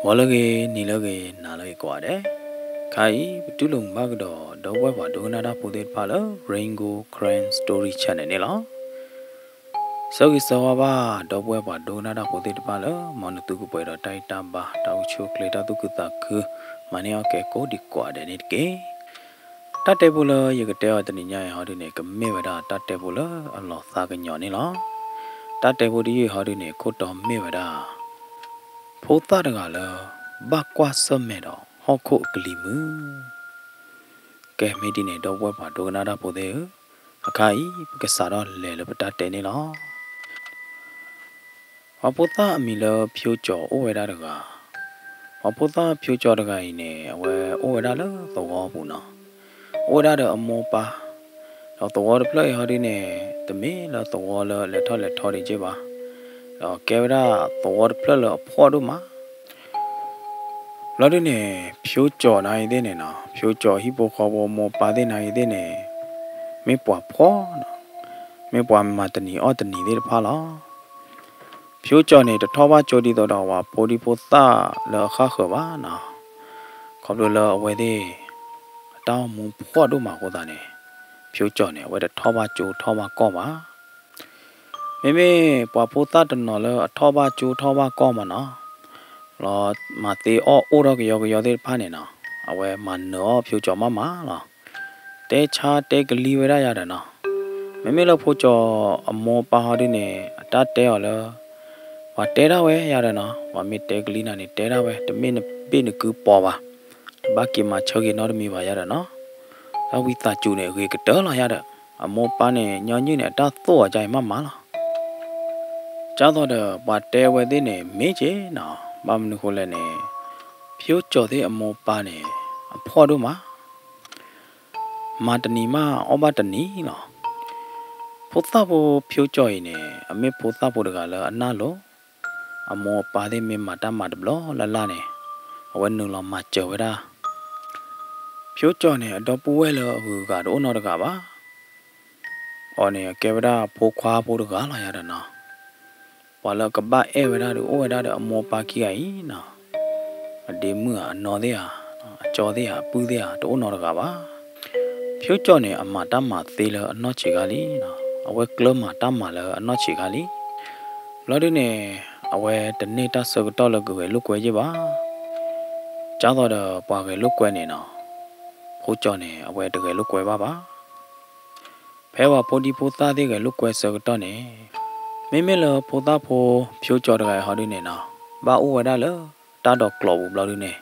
ဂီၤလၢအဂ့ၤ, နံၤလၢအဂ့ၤ, နၤလၢအဂ့ၤကိးဂၤဒဲး, ခါအံၤ ပတူၢ်လိာ်မုာ်ဘၣ်ကဒီး ဒီပုၢ်ဝဲၢ်ပှၤဒိကနၣ်တၢ်ဖိသ့ၣ်တဖၣ်လၢ Rain Gold Karen Story Channel န့ၣ်လီၤ. ဆၢဂ့ၤဆၢဝါဘၣ် ဒီပုၢ်ဝဲၢ်ပှၤဒိကနၣ်တၢ်ဖိသ့ၣ်တဖၣ်လၢ မ်နသုကပှဲၤဒီးတၢ်ဂံၢ်တၢ်ဘါ တၢ်အိၣ်ဆူၣ်အိၣ်ချ့ တၢ်သူၣ်ခုသးခု မၤန့ၢ်အီၣ်ကဲကိးဒံးကိးဂၤဒဲးန့ၣ်တက့ၢ်. တၢ်တဲဖိလၢယကတဲအီၤတနံၤညါအံၤဟီဒုန့ၣ် ကမ့ၢ်ဝဲဒၣ်တၢ်တဲဖိလၢအလီၤသးကညီၤန့ၣ်လီၤ. တၢ်တဲဖိတယုၢ်အံၤဟီဒုန့ၣ် ခိၣ်တီမ့ၢ်ဝဲဒၣ် ဖိသၣ်တဂၤလၢ ဘၣ်ကွၢ်ဆၢၣ်မဲာ်ဒီးဟီၣ်ခိၣ်အကလံၤမုၢ်. ကဲ မ့ၢ်ဒ်န့ၣ် ဒီပုၢ်ဝဲၢ်ပှၤဒိကနၣ်တၢ်ဖိသ့ၣ်ဧၢ, အခါအံၤ ပကစးထီၣ်လဲၤလၢပတၢ်တဲန့ၣ်လီၤ. ပှၤဖိသၣ်အမံၤလၢဖၠိကၠီၤအိၣ်ဝဲဒၣ်တဂၤ, ပှၤဖိသၣ်ဖၠိကၠီၤတဂၤအံၤန့ၣ် အဝဲအိၣ်ဝဲဒၣ်လၢသဝီပူၤနီၤ. အိၣ်ဝဲဒၣ်ဒီးအမိၢ်ပၢ်, ဒီးသဝီတဖျၢၣ်အံၤဟီဒုန့ၣ် တမ့ၢ်လၢသဝီလၢလဲၤထီၣ်လဲၤထီဒံးက့ဘၣ်, ဒီးကဲဝဲဒၣ်သဝီတဖျၢၣ်လၢအဖှီၣ်ဒိၣ်မး. ဘျီဒုန့ၣ် ဖၠိကၠီၤနၤအံၤသ့ၣ်န့ၣ်နီၤ, ဖၠိကၠီၤဟံၣ်ဖိဃီဖိအမိၢ်ပၢ်သ့ၣ်နၤအံၤသ့ၣ်န့ၣ် မ့ၢ်ပှၤဖှီၣ်နီၤ, မ့ၢ်ပှၤမၤတနံၤအီၣ်တနံၤသ့ၣ်တဖၣ်လီၤ. ဖၠိကၠီၤန့ၣ် တထီၣ်ဘၣ်ကၠိဒ်သိးဒီးပှၤဖိဒံဖိသၣ်လၢအဃၣ်ဃၢၤဘၣ်နီၤ, ခီဖျိလၢအဝဲသ့ၣ် အတၢ်အိၣ်မူဖှီၣ်ဒိၣ်မးအဃိသတးန့ၣ် ဖၠိကၠီၤန့ၣ် အဝဲတထီၣ်ဘၣ်ကၠိထီၣ်ဘၣ်ကီၢ်ဘၣ်. မ့မ့ၢ်ပှၤဖိသၣ်တနီၤလၢအထီၣ်ဘၣ်ကၠိထီၣ်ဘၣ်ကီၢ်မးနီၤ, လီၤမၤသ့အီၣ်အိၣ်ထီၣ်ကယီကယီသ့ၣ်တဖၣ်န့ၣ်နီၤ, အဝဲမၤနၢၤအီၣ်ဖၠိကၠီၤမးမးလီၤ. တဲဆါတဲကလံဝဲဒၣ်ယၤဒီးနီၤ, မ့မ့ၢ်လၢဖှိကၠီၤအမိၢ်ပၢ်ဟီဒုန့ၣ် အတၢ်တဲအီၤလၢ ပှၤတဲဒၣ်ဝဲယၤဒီးနီၤ, ပှၤမ့ၢ်တဲကလံနၤန့ၣ် တဲဒၣ်ဝဲ, တမ့ၢ်နဘ့ၣ်နကုပီၤဘၣ်, တဘၣ်က့ၤမၤဆၢဂ့ၤနီတမံၤဘၣ်ယၤဒီးနီၤ, တၢ်ဝံသးစူၤန့ၣ် အဂ့ၤကတၢၢ်လီၤယၤဒီး, အမိၢ်ပၢ်န့ၣ် ညီနုၢ်န့ၣ် အတၢ်သိၣ်အီၤကါအံၤမးမးလီၤ. ကၢ်သိးဒီး ပှၤတဲဝဲသ့ၣ်န့ၣ် မ့ၢ်က့ၤနီၤ, ဘၣ်မနုၤဃိလဲၣ်န့ၣ်, ဖၠိကၠီၤသ့ၣ်အမိၢ်ပၢ်န့ၣ် အဖှီၣ်ဒိၣ်မး မၤတနံၤမးအီၣ်ဘၣ်တနံၤလီၤ. ဖိသၣ်ဖိဖၠိကၠီၤအံၤန့ၣ် အမ့ၢ်ဖိသၣ်ဖိတဂၤလၢအနၢ်လိၤ, အမိၢ်အပၢ်သ့ၣ်မ့ၢ်မၤတၢ်မၤတဘျီလၢ်လၢ်န့ၣ်, အဝဲနုာ်လီၤမၤစၢၤဝဲဒၣ် ဖၠိကၠီၤန့ၣ် အဒီပုၢ်ဝဲၢ်လၢအဂုၤအဂၤတအိၣ်နီတဂၤဘၣ်. အီၤန့ၣ် အကဲဝဲဒၣ်ဖိခွါဖိတဂၤလီၤယၤဒီးနီၤ, ပှၤလၢအကဘၣ်အဲၣ်ဝဲဒၣ်ဒီးအိၣ်ဝဲဒၣ်ဒီးအမိၢ်အပၢ်ခံဂၤအံၤနီၤ, အဒ့မုၣ်ဧါ, အနီၢ်သ့ၣ်ဧါ, အကၠီသ့ၣ်ဧါ, အပုၢ်သ့ၣ်ဧါ, တအိၣ်နီတဂၤဘၣ်. ဖၠိကၠီၤန့ၣ် အမၤတၢ်မၤသ့လၢအနီၢ်ဆံးခါလံနီၤ, အဝဲကျၢၤမၤတၢ်မၤလၢအနီၢ်ဆံးခါလံ. ဘျီဒုန့ၣ် အဝဲတန့ၢ်တၢ်ဆၢကတီၢ်လၢကဂဲၤလိာ်ကွဲယ့ၢ်ဘၣ်. ကၢ်သိးဒီးပှၤဂဲၤလိာ်ကွဲန့ၣ်နီၤ, ဖှိကၠီၤန့ၣ် အဝဲတဂဲၤလိာ်ကွဲဘၣ်ဘၣ်. ဖဲပှၤဖိဒံဖိသၣ်သ့ၣ်ဂဲၤလိာ်ကွဲဆၢကတီၢ်န့ၣ်, မ့မ့ၢ်လၢဖိသၣ်ဖိဖၠိကၠီၤတဂၤအံၤဟီဒုန့ၣ်နီၤ, ဘၣ်အိၣ်ဝဲဒၣ်လၢတၢ်ဒိးကျိးပူၤဘျီဒုန့ၣ်,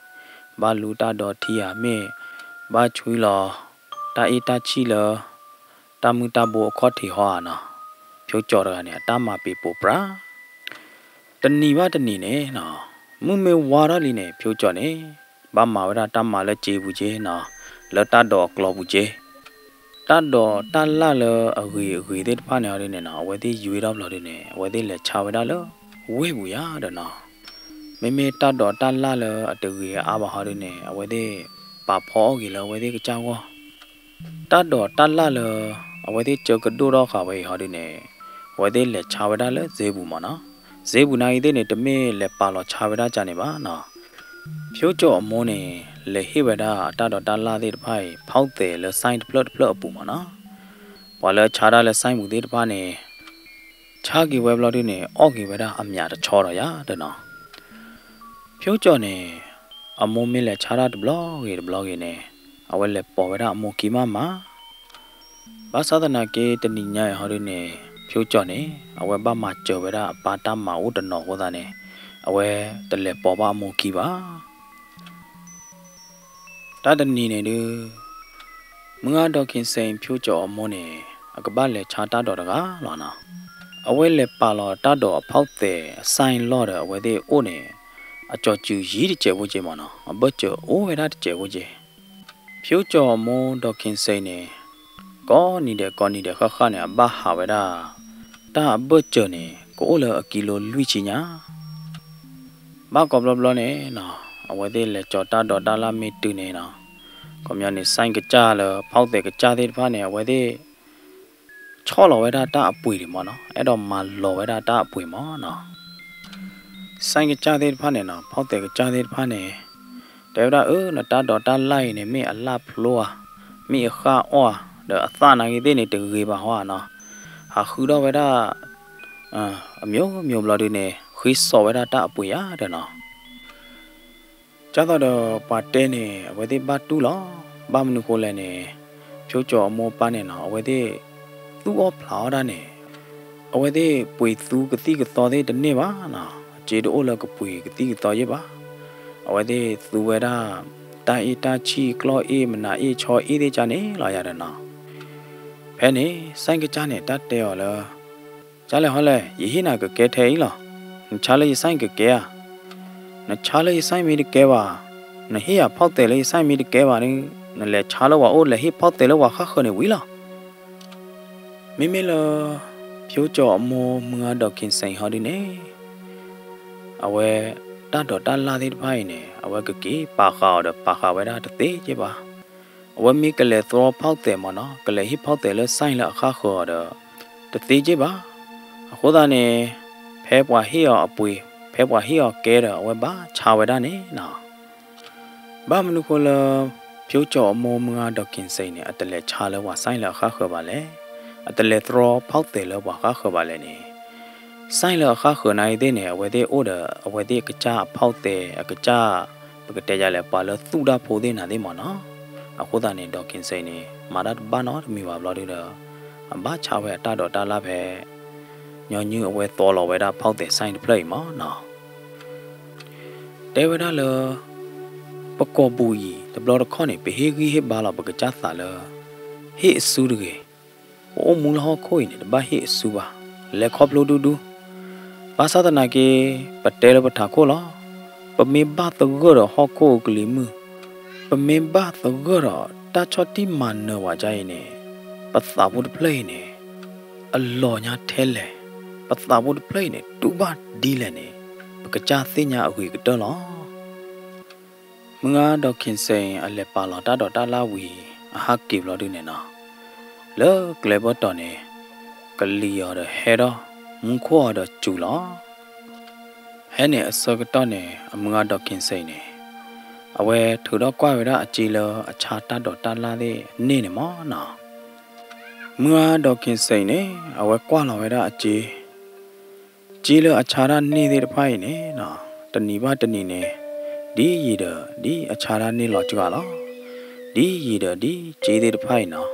ဘၣ်လူတၢ်ဒီးထံဧါ, မ့ၢ်ဘၣ်ဆွံလီၤ တၢ်အ့ၣ်တၢ်ဆံၣ်လၢ တၢ်မုၢ်တၢ်ဘိအခီၣ်ထံးဟီဧါနီၤ, ဖၠိကၠီၤတဂၤန့ၣ် အတၢ်မၤပ့ၤပိာ်ပြး တနံၤဘၣ်တနံၤန့ၣ်နီၤ, မုၢ်မ့ၢ်ဝါထီၣ်လံန့ၣ် ဖၠိကၠီၤန့ၣ် ဘၣ်မၤဝဲဒၣ်တၢ်မၤလၢစ့ပူၤစ့နီၤ, လၢတၢ်ဒိးအကျိးပူၤစ့, တၢ်ဒိးတၢ်လၢ်လၢအဂ့ၤအဂ့ၤသ့ၣ်တဖၣ်န့ၣ်ဟီဒုန့ၣ်နီၤ, အဝဲသ့ၣ်ယွ့ထီၣ်ဘျီဒုန့ၣ် အဝဲသ့ၣ်လဲၤဆါဝဲဒၣ်လၢ ဝ့ၢ်ပူၤယါဒီးနီၤ, မ့မ့ၢ်တၢ်ဒိးတၢ်လၢ်လၢအတဂ့ၤအါဘၣ်ဟီဒုန့ၣ် အဝဲသ့ၣ်ပာ်ဖီအီၣ်ဂ့ၤလၢအဝဲသ့ၣ်ကစၢ်ဂီၢ် တၢ်ဒိးတၢ်လၢ်လၢ အဝဲသ့ၣ်ကၢကဒိၣ်ထီၣ်ဃာ်ဝဲအံၤဟီဒုန့ၣ်, အဝဲသ့ၣ်လဲၤဆါဝဲဒၣ်လၢစ့ပူၤမးနီၤ, စ့ပူၤနၤအံၤသ့ၣ်န့ၣ် တမ့ၢ်လဲၤပာ်လီၤဆါဝဲဒၣ်ကန့ၣ်ဘၣ်နီၤ, ဖၠိကၠီၤအမိၢ်န့ၣ် လဲၤဟ့ၣ်ဝဲဒၣ်အတၢ်ဒိးတၢ်လၢ်သ့ၣ်တဖၣ်အံၤ ဖီၣ်သဲးလၢ ဆိုင် တဖျၢၣ်တဖျၢၣ်အပူၤမးနီၤ, ပှၤလၢဆါတၢ်လၢ ဆိုင် ပူၤသ့ၣ်တဖၣ်န့ၣ် ဆါက့ၤဝဲဘျီဒုန့ၣ် အီၣ်က့ၤဝဲဒၣ်အမျးတဆီဒီးယါဒီးနီၤ, ဖၠိကၠီၤန့ၣ် အမိၢ်မ့ၢ်လဲၤဆါတၢ်တဘျီဂ့ၤတဘျီဂ့ၤန့ၣ် အဝဲလဲၤပိာ်ဝဲဒၣ်အမိၢ်ခံမးမး, ဘၣ်ဆၣ်သနာ်က့တနံၤညါအံၤဟီဒုန့ၣ် ဖၠိကၠီၤန့ၣ် အဝဲဘၣ်မၤစၢၤဝဲဒၣ်အပၢ်တၢ်မၤအိၣ်တနီၤအဃိသတးန့ၣ် အဝဲတလဲၤပိာ်ဘၣ်အမိၢ်ခံဘၣ်. တၢ်တနံၤန့ၣ်ဒုး မုၢ်ဂၤဒီးခ့စ့ဖၠိကၠီၤအမိၢ်န့ၣ် အကဘၣ်လဲၤဆါတၢ်ဒိးတဂၤလီၤနီၤ, အဝဲလဲၤပာ်လီၤတၢ်ဒိးအဖီၣ်သဲးအဆိုင် လီၢ်ဒီးအဝဲသ့ၣ်အိၣ်န့ၣ် အကၠီၤစုၤယံၤတစဲးဖိက့မးနီၤ, အဘၢၣ်စၢၤအိၣ်ဝဲဒၣ်တစဲးဖိက့ ဖၠိကၠီၤအမိၢ်ဒီးခ့စ့န့ၣ် ကိးနံၤဒဲးကိးနံၤဒဲးဃၣ်ဃၣ်န့ၣ် အဘၣ်ဟးဝဲဒၣ် တၢ်အဘၢၣ်စၢၤန့ၣ် ကအိၣ်လၢအကံလိလွံၢ်ဆံညါ ဘၣ်ကိးဘျီဘျီန့ၣ်နီၤ အဝဲသ့ၣ်လဲၤကၠီၤတၢ်ဒိးတၢ်လၢ်မ့ၢ်တုၤန့ၣ်နီၤ, ခီပညီန့ၣ် ဆိုင် ကစၢ်လၢဖီၣ်သဲးကစၢ်သ့ၣ်တဖၣ်န့ၣ် အဝဲသ့ၣ် ဆီၣ်လီၤဝဲဒၣ်တၢ်အပှ့ၤဒံးမးနီၤ, အဲၣ်ဒိးမၤလီၤဝဲဒၣ်တၢ်အပှ့ၤမးနီၤ, စဲကစၢ်သ့ၣ်တဖၣ်န့ၣ်နီၤ, ဖီၣ်သဲးကစၢ်သ့ၣ်တဖၣ်န့ၣ် တဲဝဲဒၣ် အၢ နတၢ်ဒိးတၢ်လၢ်အံၤန့ၣ် မ့ၢ်အလၢ်ဖျိဧါ, မ့ၢ်အဃၣ်အီၣ်ဧါ, ဒီးအသၣ်နာ်က့သ့ၣ်န့ၣ်တဂ့ၤဘၣ်ဟီဧါနီၤ. ဟးဃုထီၣ်ဝဲဒၣ် အမျိုးမျိုး ဘျီဒုန့ၣ် ဃ့စိာ်ဝဲဒၣ်တၢ်အပှ့ၤယါဒီးနီၤ. ကၢ်သိးဒီးပှၤတဲန့ၣ် အဝဲသ့ၣ်ဘၣ်တူၢ်လီၤ. ဘၣ်မနုၤဃိလဲၣ်န့ၣ်, ဖၠိကၠီအမိၢ်အပၢ်န့ၣ်နီၤ, အဝဲသ့ၣ်သူၣ်အီၣ်ဖျးအီၣ်ဒၣ်န့ၣ်, အဝဲသ့ၣ်ပှ့ၤသူကသံၣ်ကသီသ့ၣ်တန့ၢ်ဘၣ်နီၤ, အစ့တအိၣ်လၢကပှ့ၤကသံၣ်ကသီယဲၢ်ဘၣ်. အဝဲသ့ၣ်သူဝဲဒၣ် တၢ်အ့ၣ်တၢ်ဆံၣ် ကျီၢ်အ့ၣ် မနၤအ့ၣ် ဆီအ့ၣ်သ့ၣ်ကန့ၣ်လီၤယါဒီးနီၤ. ဖဲန့ၣ် စဲကစၢ်န့ၣ် တၢ်တဲအီၤလၢ ကၢ်လဲၣ်ဟီလဲၣ်, ယဟ့ၣ်နၤကကဲထဲအံၤလီၤ. နဆါလၢယစဲကကဲဧါ. နဆါလၢယစဲမ့ၢ်တကဲဘၣ်, နဟ့ၣ်ယၤဖီၣ်သဲးလၢယစဲမ့ၢ်တကဲဘၣ်န့ၣ်, နလဲၤဆါလၢပှၤအိၣ် လဲၤဟ့ၣ်ဖီၣ်သဲးလၢပှၤဃၣ်ဃၢၤန့ၣ်ဝံၤလီၤ. မ့မ့ၢ်လၢ ဖၠိကၠီအမိၢ်မုၢ်ဂၤဒီးက့ၤစ့ဟီဒုန့ၣ်, အဝဲတၢ်ဒိးတၢ်လၢ်သ့ၣ်တဖၣ်အံၤန့ၣ် အဝဲကက့ၤပာ်ဃာ်အီၤဒီး ပာ်ဃာ်ဝဲဒၣ်တသ့က့ဘၣ်. အဝဲမ့ၢ်ကလဲၤသြီဖီၣ်သဲးမ့ၢ်နီၤ, ကလဲၤဟ့ၣ်ဖီၣ်သဲးလၢစဲလၢအဃၣ်ဃၢၤအီၤဒီး တသ့က့ဘၣ်. အဃိသတးန့ၣ် ဖဲပှၤဟ့ၣ်အီၤအပှ့ၤ, ဖဲပှၤဟ့ၣ်အီၤကဲဒီး အဝဲဘၣ်ဆါဝဲဒၣ်န့ၣ်နီၤ. ဘၣ်မနုၤဃိလၢ ဖၠိကၠီအမိၢ်မုၢ်ဂၤဒီးက့ၤစ့န့ၣ် အတလဲၤဆါလၢပှၤစဲလၢအဃၣ်ဃၢၤဘၣ်လဲၣ်, အတလဲၤသြီဖီၣ်သဲးလၢပှၤဃၣ်ဃၢၤဘၣ်လဲၣ်န့ၣ်, စဲလၢအဃၣ်ဃၢၤနာ်အံၤသ့ၣ်န့ၣ် အဝဲသ့ၣ်အိၣ်ဒီး အဝဲသ့ၣ်အကစၢ်အဖီၣ်သဲး အကစၢ် ပကတဲယလဲၣ် ပှၤလၢသူၣ်တၢ်ဖိသ့ၣ်နၤသ့ၣ်မ့ၢ်နီၤ. အဃိသတးန့ၣ် ဒီးက့ၤစ့န့ၣ် မၤတၢ်တဘၣ်နီတမံၤဘၣ်ဘျီဒုဒီး အဘၣ်ဆါဝဲအတၢ်ဒိးတၢ်လၢ်ဖဲ ညီနုၢ်အဝဲသီလီၤဝဲဒၣ်ဖီၣ်သဲးစဲတဖျၢၣ်အံၤမ့ၢ်နီၤ. တဲဝဲဒၣ်လၢ ပကိာ်ပူၤအံၤ တဘျီတခီၣ်န့ၣ် ပဟ့ၣ်ဂံၢ်ဟ့ၣ်ဘါလီၤပကစၢ်သးလၢ ဟ့ၣ်အစုတဂ့ၤ. ပအိၣ်မူလၢဟီၣ်ခိၣ်အံၤန့ၣ် တဘၣ်ဟ့ၣ်အစုဘၣ်, လဲၤခီဖျိဒူဒူ. ဘၣ်ဆၣ်သနာ်က့ ပတဲလၢပထးခိၣ်လီၤ. ပမ့ၢ်ဘၣ်သဂၢၢ်ဒီးဟီၣ်ခိၣ်အကလံၤမုၢ်, ပမ့ၢ်ဘၣ်သဂၢၢ်ဒီးတၢ်ဆီၣ်တံၢ်မၤနၢၤဝဲဒ်အံၤန့ၣ်, ပသးဖိတဖျၢၣ်အံၤန့ၣ် အလီၤညါထဲလဲၣ်, ပသးဖိတဖျၢၣ်အံၤန့ၣ် တူၢ်ဘၣ်ဒ်လဲၣ်န့ၣ် ပကစၢ်သ့ၣ်ညါအဂ့ၤကတၢၢ်လီၤ. မုၢ်ဂၤဒီးက့ၤစ့ အလဲၤပာ်လီၤတၢ်ဒိးတၢ်လၢ်ဝံၤ အဟးက့ၤဘျီဒုန့ၣ်နီၤ, လၢကျဲဘၢတီၤန့ၣ် ကလံၤအီၤဒီးဟဲထီၣ်, မူခိၣ်အီၤဒီးစူၤလီၤ. ဖဲန့ၣ်အဆၢကတီၢ်န့ၣ် အမုၢ်ဂၤဒီးက့ၤစ့န့ၣ် အဝဲထုးထီၣ်ကွၢ်ဝဲဒၣ်အစ့လၢအဆါတၢ်ဒိးတၢ်လၢ်သ့ၣ်န့ၢ်န့ၣ်မ့ၢ်နီၤ. မုၢ်ဂၤဒီးက့ၤစ့န့ၣ် အဝဲကွၢ်လီၤဝဲဒၣ်အစ့ စ့လၢအဆါတၢ်န့ၢ်သ့ၣ်တဖၣ်အံၤန့ၣ်နီၤ, တနံၤဘၣ်တနံၤန့ၣ် ဒ်ယံာ်ဒီးဒ်အဆါတၢ်န့ၢ်လီၤစှၤလီၤ, ဒ်ယံာ်ဒီးဒ်စ့သ့ၣ်တဖၣ်အံၤ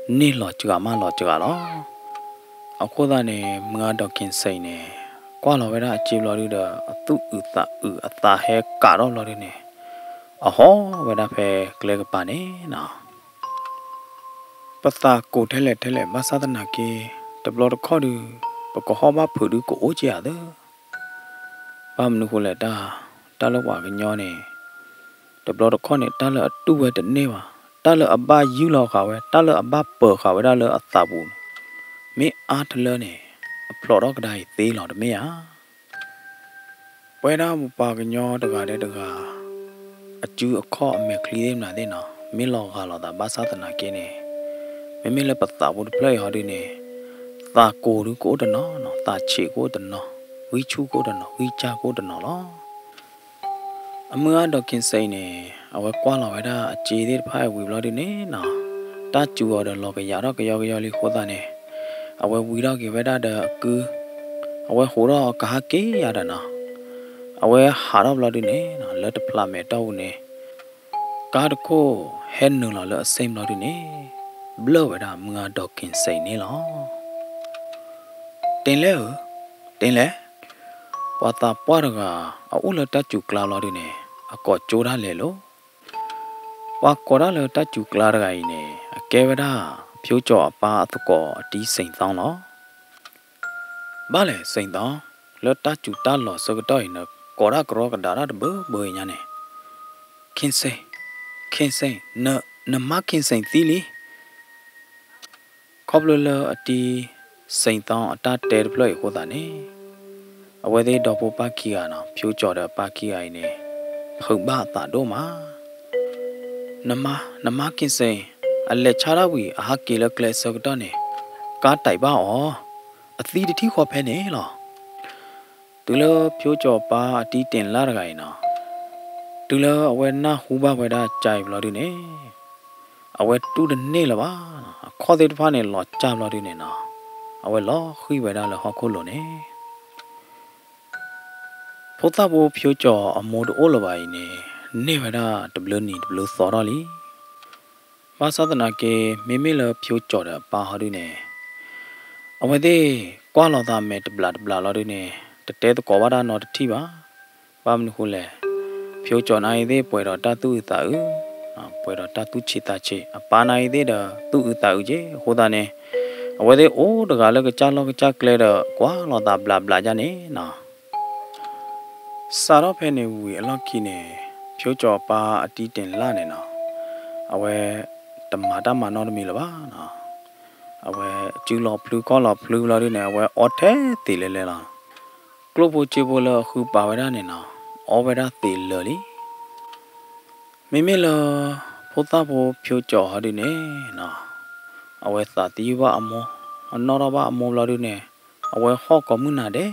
နီၤ, န့ၢ်လီၤစှၤမးလီၤစှၤလီၤ. အဃိသတးန့ၣ် မုၢ်ဂၤဒီးက့ၤစ့န့ၣ် ကွၢ်လီၤဝဲဒၣ်အစ့ဘျီဒုဒီး အသူၣ်အုးသးအုးအသးဟဲကးထီၣ်ဘျီဒုန့ၣ် အဟီၣ်ဝဲဒၣ်ဖဲကျဲကပၤန့ၣ်နီၤ. ပသးကိးထဲလဲၣ်ထဲလဲၣ် ဘၣ်ဆၣ်သနာ်က့ တဘျီတခီၣ်ဒု ပကဟီၣ်ဘၣ်ဖုးဒုကအိၣ်က့ၤဧါသၢ. ဘၣ်မနုၤဃိလဲၣ်တၢ်, တၢ်လၢပှၤကညီန့ၣ် တဘျီတခီၣ်န့ၣ် တၢ်လၢအတူၢ်ဝဲတန့ၢ်ဘၣ်, တၢ်လၢအဘၣ်ယုၢ်လီၤဃာ်ဝဲ တၢ်လၢအဘၣ်ပၢၤဃာ်ဝဲဒၣ်လၢအသးပူၤန့ၣ် မ့ၢ်အါတလၢန့ၣ် အဖျိးထီၣ်ကဒါအံၤသ့လီၤတမ့ၢ်ဧါ. ပဝဲဒၣ်ပပှၤကညီတဂၤဒီးတဂၤ အစုအခီၣ်အမဲာ်ချံသ့ၣ်မနုၤသ့ၣ်နီၤ မ့ၢ်လီၤဂာ်လိာ်သးဘၣ်ဆၣ်သနာ်က့န့ၣ် မ့မ့ၢ်လၢပသးဖိတဖျၢၣ်အံၤဟီဒုန့ၣ် သးကိးဒုကအိၣ်တနီၤနီၤ, သးဆံးကအိၣ်တနီၤ, ဂံၢ်ဆူၣ်ကအိၣ်တနီၤ, ဂံၢ်စၢ်ကအိၣ်တနီၤလီၤ. အမုၢ်ဂၤဒီးက့ၤစ့အံၤန့ၣ် အဝဲကွၢ်လီၤဝဲဒၣ်အစ့သ့ၣ်တဖၣ်အံၤဝံၤဘျီဒုန့ၣ်နီၤ, တၢ်စူၤအီၤဒီးလီၤကယာ်ထီၣ်ကယီကယီလံအဃိသတးန့ၣ် အဝဲဝံထီၣ်က့ၤဝဲဒၣ်ဒီးအကု, အဝဲဟိးထီၣ်ကဟးက့ၤယၤဒီးနီၤ, အဝဲဟးထီၣ်ဘျီဒုန့ၣ်နီၤ လၢတဖျးမဲာ်တီၢ်ပူၤန့ၣ် ကါတခိၣ်ဟဲနုာ်လီၤလၢအစ့ဘျီဒုန့ၣ် ဘျၢၣ်ဝဲဒၣ်မုၢ်ဂၤဒီးက့ၤစ့အံၤန့ၣ်လီၤ. တ့လဲၣ်ဧၢ, တ့လဲၣ်, ပှၤသးပှၢ်တဂၤ အအိၣ်လၢတၢ်စူၤကျါဘျီဒုန့ၣ် အကိးကၠိဒၣ်လဲာ်လီၤ. ပှၤကိးဒၣ်လၢတၢ်စူၤကျါတဂၤအံၤန့ၣ် အကဲဝဲဒၣ် ဖၠိကၠီအပၢ်အသကိးအတံၤစ့ၣ်သီလီၤ. ဘၣ်လဲၣ်စ့ၣ်သီ, လၢတၢ်စူၤတၢ်လီၤဆၢကတီၢ်အံၤ နကိးဒၣ်ကရီကဒါတၢ်တဘၢဘၢအံၤညါန့ၣ်, ခ့စ့ၣ်, ခ့စ့ၣ်, နမါခ့စ့ၣ်သံလံ. ခီဖျိလၢအတံၤစ့ၣ်သီအတၢ်တဲတဖျၢၣ်အံၤအဃိသတးန့ၣ်, အဝဲသ့ၣ်ဒီဖိပၢ်ခံဂၤနီၤ ဖၠိကၠီဒီးအပၢ်ခံဂၤအံၤန့ၣ် ဖုးဘၣ်အသးဒိၣ်မး. နမါ, နမါခ့စ့ၣ်, အလဲၤဆါတၢ်ဝံၤ အဟးက့ၤလၢကျဲအဆၢကတီၢ်န့ၣ် ကါတဲာ်ဘၣ်အီၤ, အသံတထံၣ်ဃီဖဲန့ၣ်လီၤ. တုၤလၢဖၠိကၠီၤပၢ်အတံၤတ့ၢ်လၢ်တဂၤအံၤနီၤ, တုၤလၢအဝဲနၢ်ဟူဘၣ်ဝဲဒၣ်ကၠါအံၤဘျီဒုန့ၣ်, အဝဲတူၢ်တန့ၢ်လၢၤဘၣ်နီၤ, အခီၣ်သ့ၣ်တဖၣ်န့ၣ်လီၤကၢ်ဘျီဒုန့ၣ်နီၤ, အဝဲလီၤဃံၤဝဲဒၣ်လၢဟီၣ်ခိၣ်လိၤန့ၣ် ဖိသၣ်ဖိဖၠိကၠီၤအမိၢ်တအိၣ်လၢၤဘၣ်အံၤန့ၣ်, န့ၢ်ဝဲဒၣ်တဘျုးနံၤတဘျုးသီထီၣ်လံ. ဘၣ်ဆၣ်သနာ်က့ မ့မ့ၢ်လၢဖၠိကၠီၤဒီးအပၢ်ဟီဒုန့ၣ်, အဝဲသ့ၣ်ကွၢ်လိာ်သးမဲာ်တဘျးတဘျးလီၤဒုန့ၣ်, တတဲသကိးဘၣ်တၢ်နီတထံၣ်ဘၣ်. ဘၣ်မနုၤဃိလဲၣ်, ဖၠိကၠီၤနၤအံၤသ့ၣ်ပှဲၤဒီးတၢ်သူၣ်အုးသးအုး, ပှဲၤဒီးတၢ်သူၣ်ဆံးသးဆံး, အပၢ်နၤအံၤသ့ၣ်ဒီးသူၣ်အုးသးအုးက့ၤ, အဃိသတးန့ၣ်, အဝဲသ့ၣ်အိၣ်တဂၤလၢကစၢ်လီၢ်ကစၢ်ကျဲဒီး ကွၢ်လိာ်သးဘျးဘျးဒ်န့ၣ်နီၤ. စးထီၣ်ဖဲန့ၣ်ဝံၤအလီၢ်ခံန့ၣ်, ဖၠိကၠီၤအပၢ်အတံၤတ့ၢ်လၢ်န့ၣ်နီၤ, အဝဲတမၤတၢ်မၤနီတမံၤလၢၤဘၣ်နီၤ. အဝဲစုလီၤဖျုခီၣ်လီၤဖျုဘျီဒုန့ၣ် အဝဲအီထဲသ့းလဲၤလဲၤလီၤ. ကျိၣ်ဖိစ့ဖိလၢအဃုပာ်ဝဲဒၣ်န့ၣ်နီၤ, အီဝဲဒၣ်သ့းလၢာ်လံ. မ့မ့ၢ်လၢ ဖိသၣ်ဖိဖၠိကၠီၤဟီဒုန့ၣ်နီၤ, အဝဲသးသယုၢ်ဘၣ်အမိၢ်, အနီၣ်ထီၣ်ဘၣ်အမိၢ်ဘျီဒုန့ၣ်, အဝဲဟီၣ်ကိးမုၢ်နၤဒဲး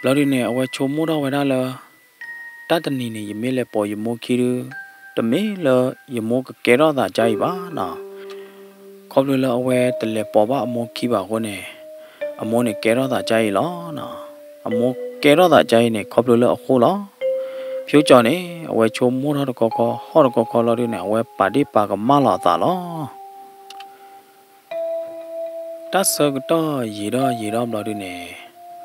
ဘျီဒုန့ၣ် အဝဲဆိကမိၣ်ထီၣ်ဝဲဒၣ်လၢ တၢ်တနံၤန့ၣ် ယမ့ၢ်လဲၤပိာ်ယမိၢ်ခံဒု, တမ့ၢ်လၢယမိၢ်ကကဲထီၣ်သးကၠါအံၤဘၣ်နီၤ. ခီဖျိလၢအဝဲတလဲၤပိာ်ဘၣ်အမိၢ်ခံဘၣ်အဃိန့ၣ်, အမိၢ်န့ၣ်ကဲထီၣ်သးကၠါအံၤလီၤနီၤ. အမိၢ်ကဲထီၣ်သးကၠါအံၤန့ၣ် ခီဖျိလၢအဃိလီၤ. ဖၠိကၠီၤန့ၣ် အဝဲဆိကမိၣ်ထီၣ်တခီခီ ဟီၣ်တခီခီလီၤဒုန့ၣ် အဝဲပာ်ဒ့ၣ်ပာ်ကမၣ်လီၤအသးလီၤ. တၢ်ဆၢကတီၢ်ယံာ်ထီၣ်ယံာ်ထီၣ်ဘျီဒုန့ၣ်,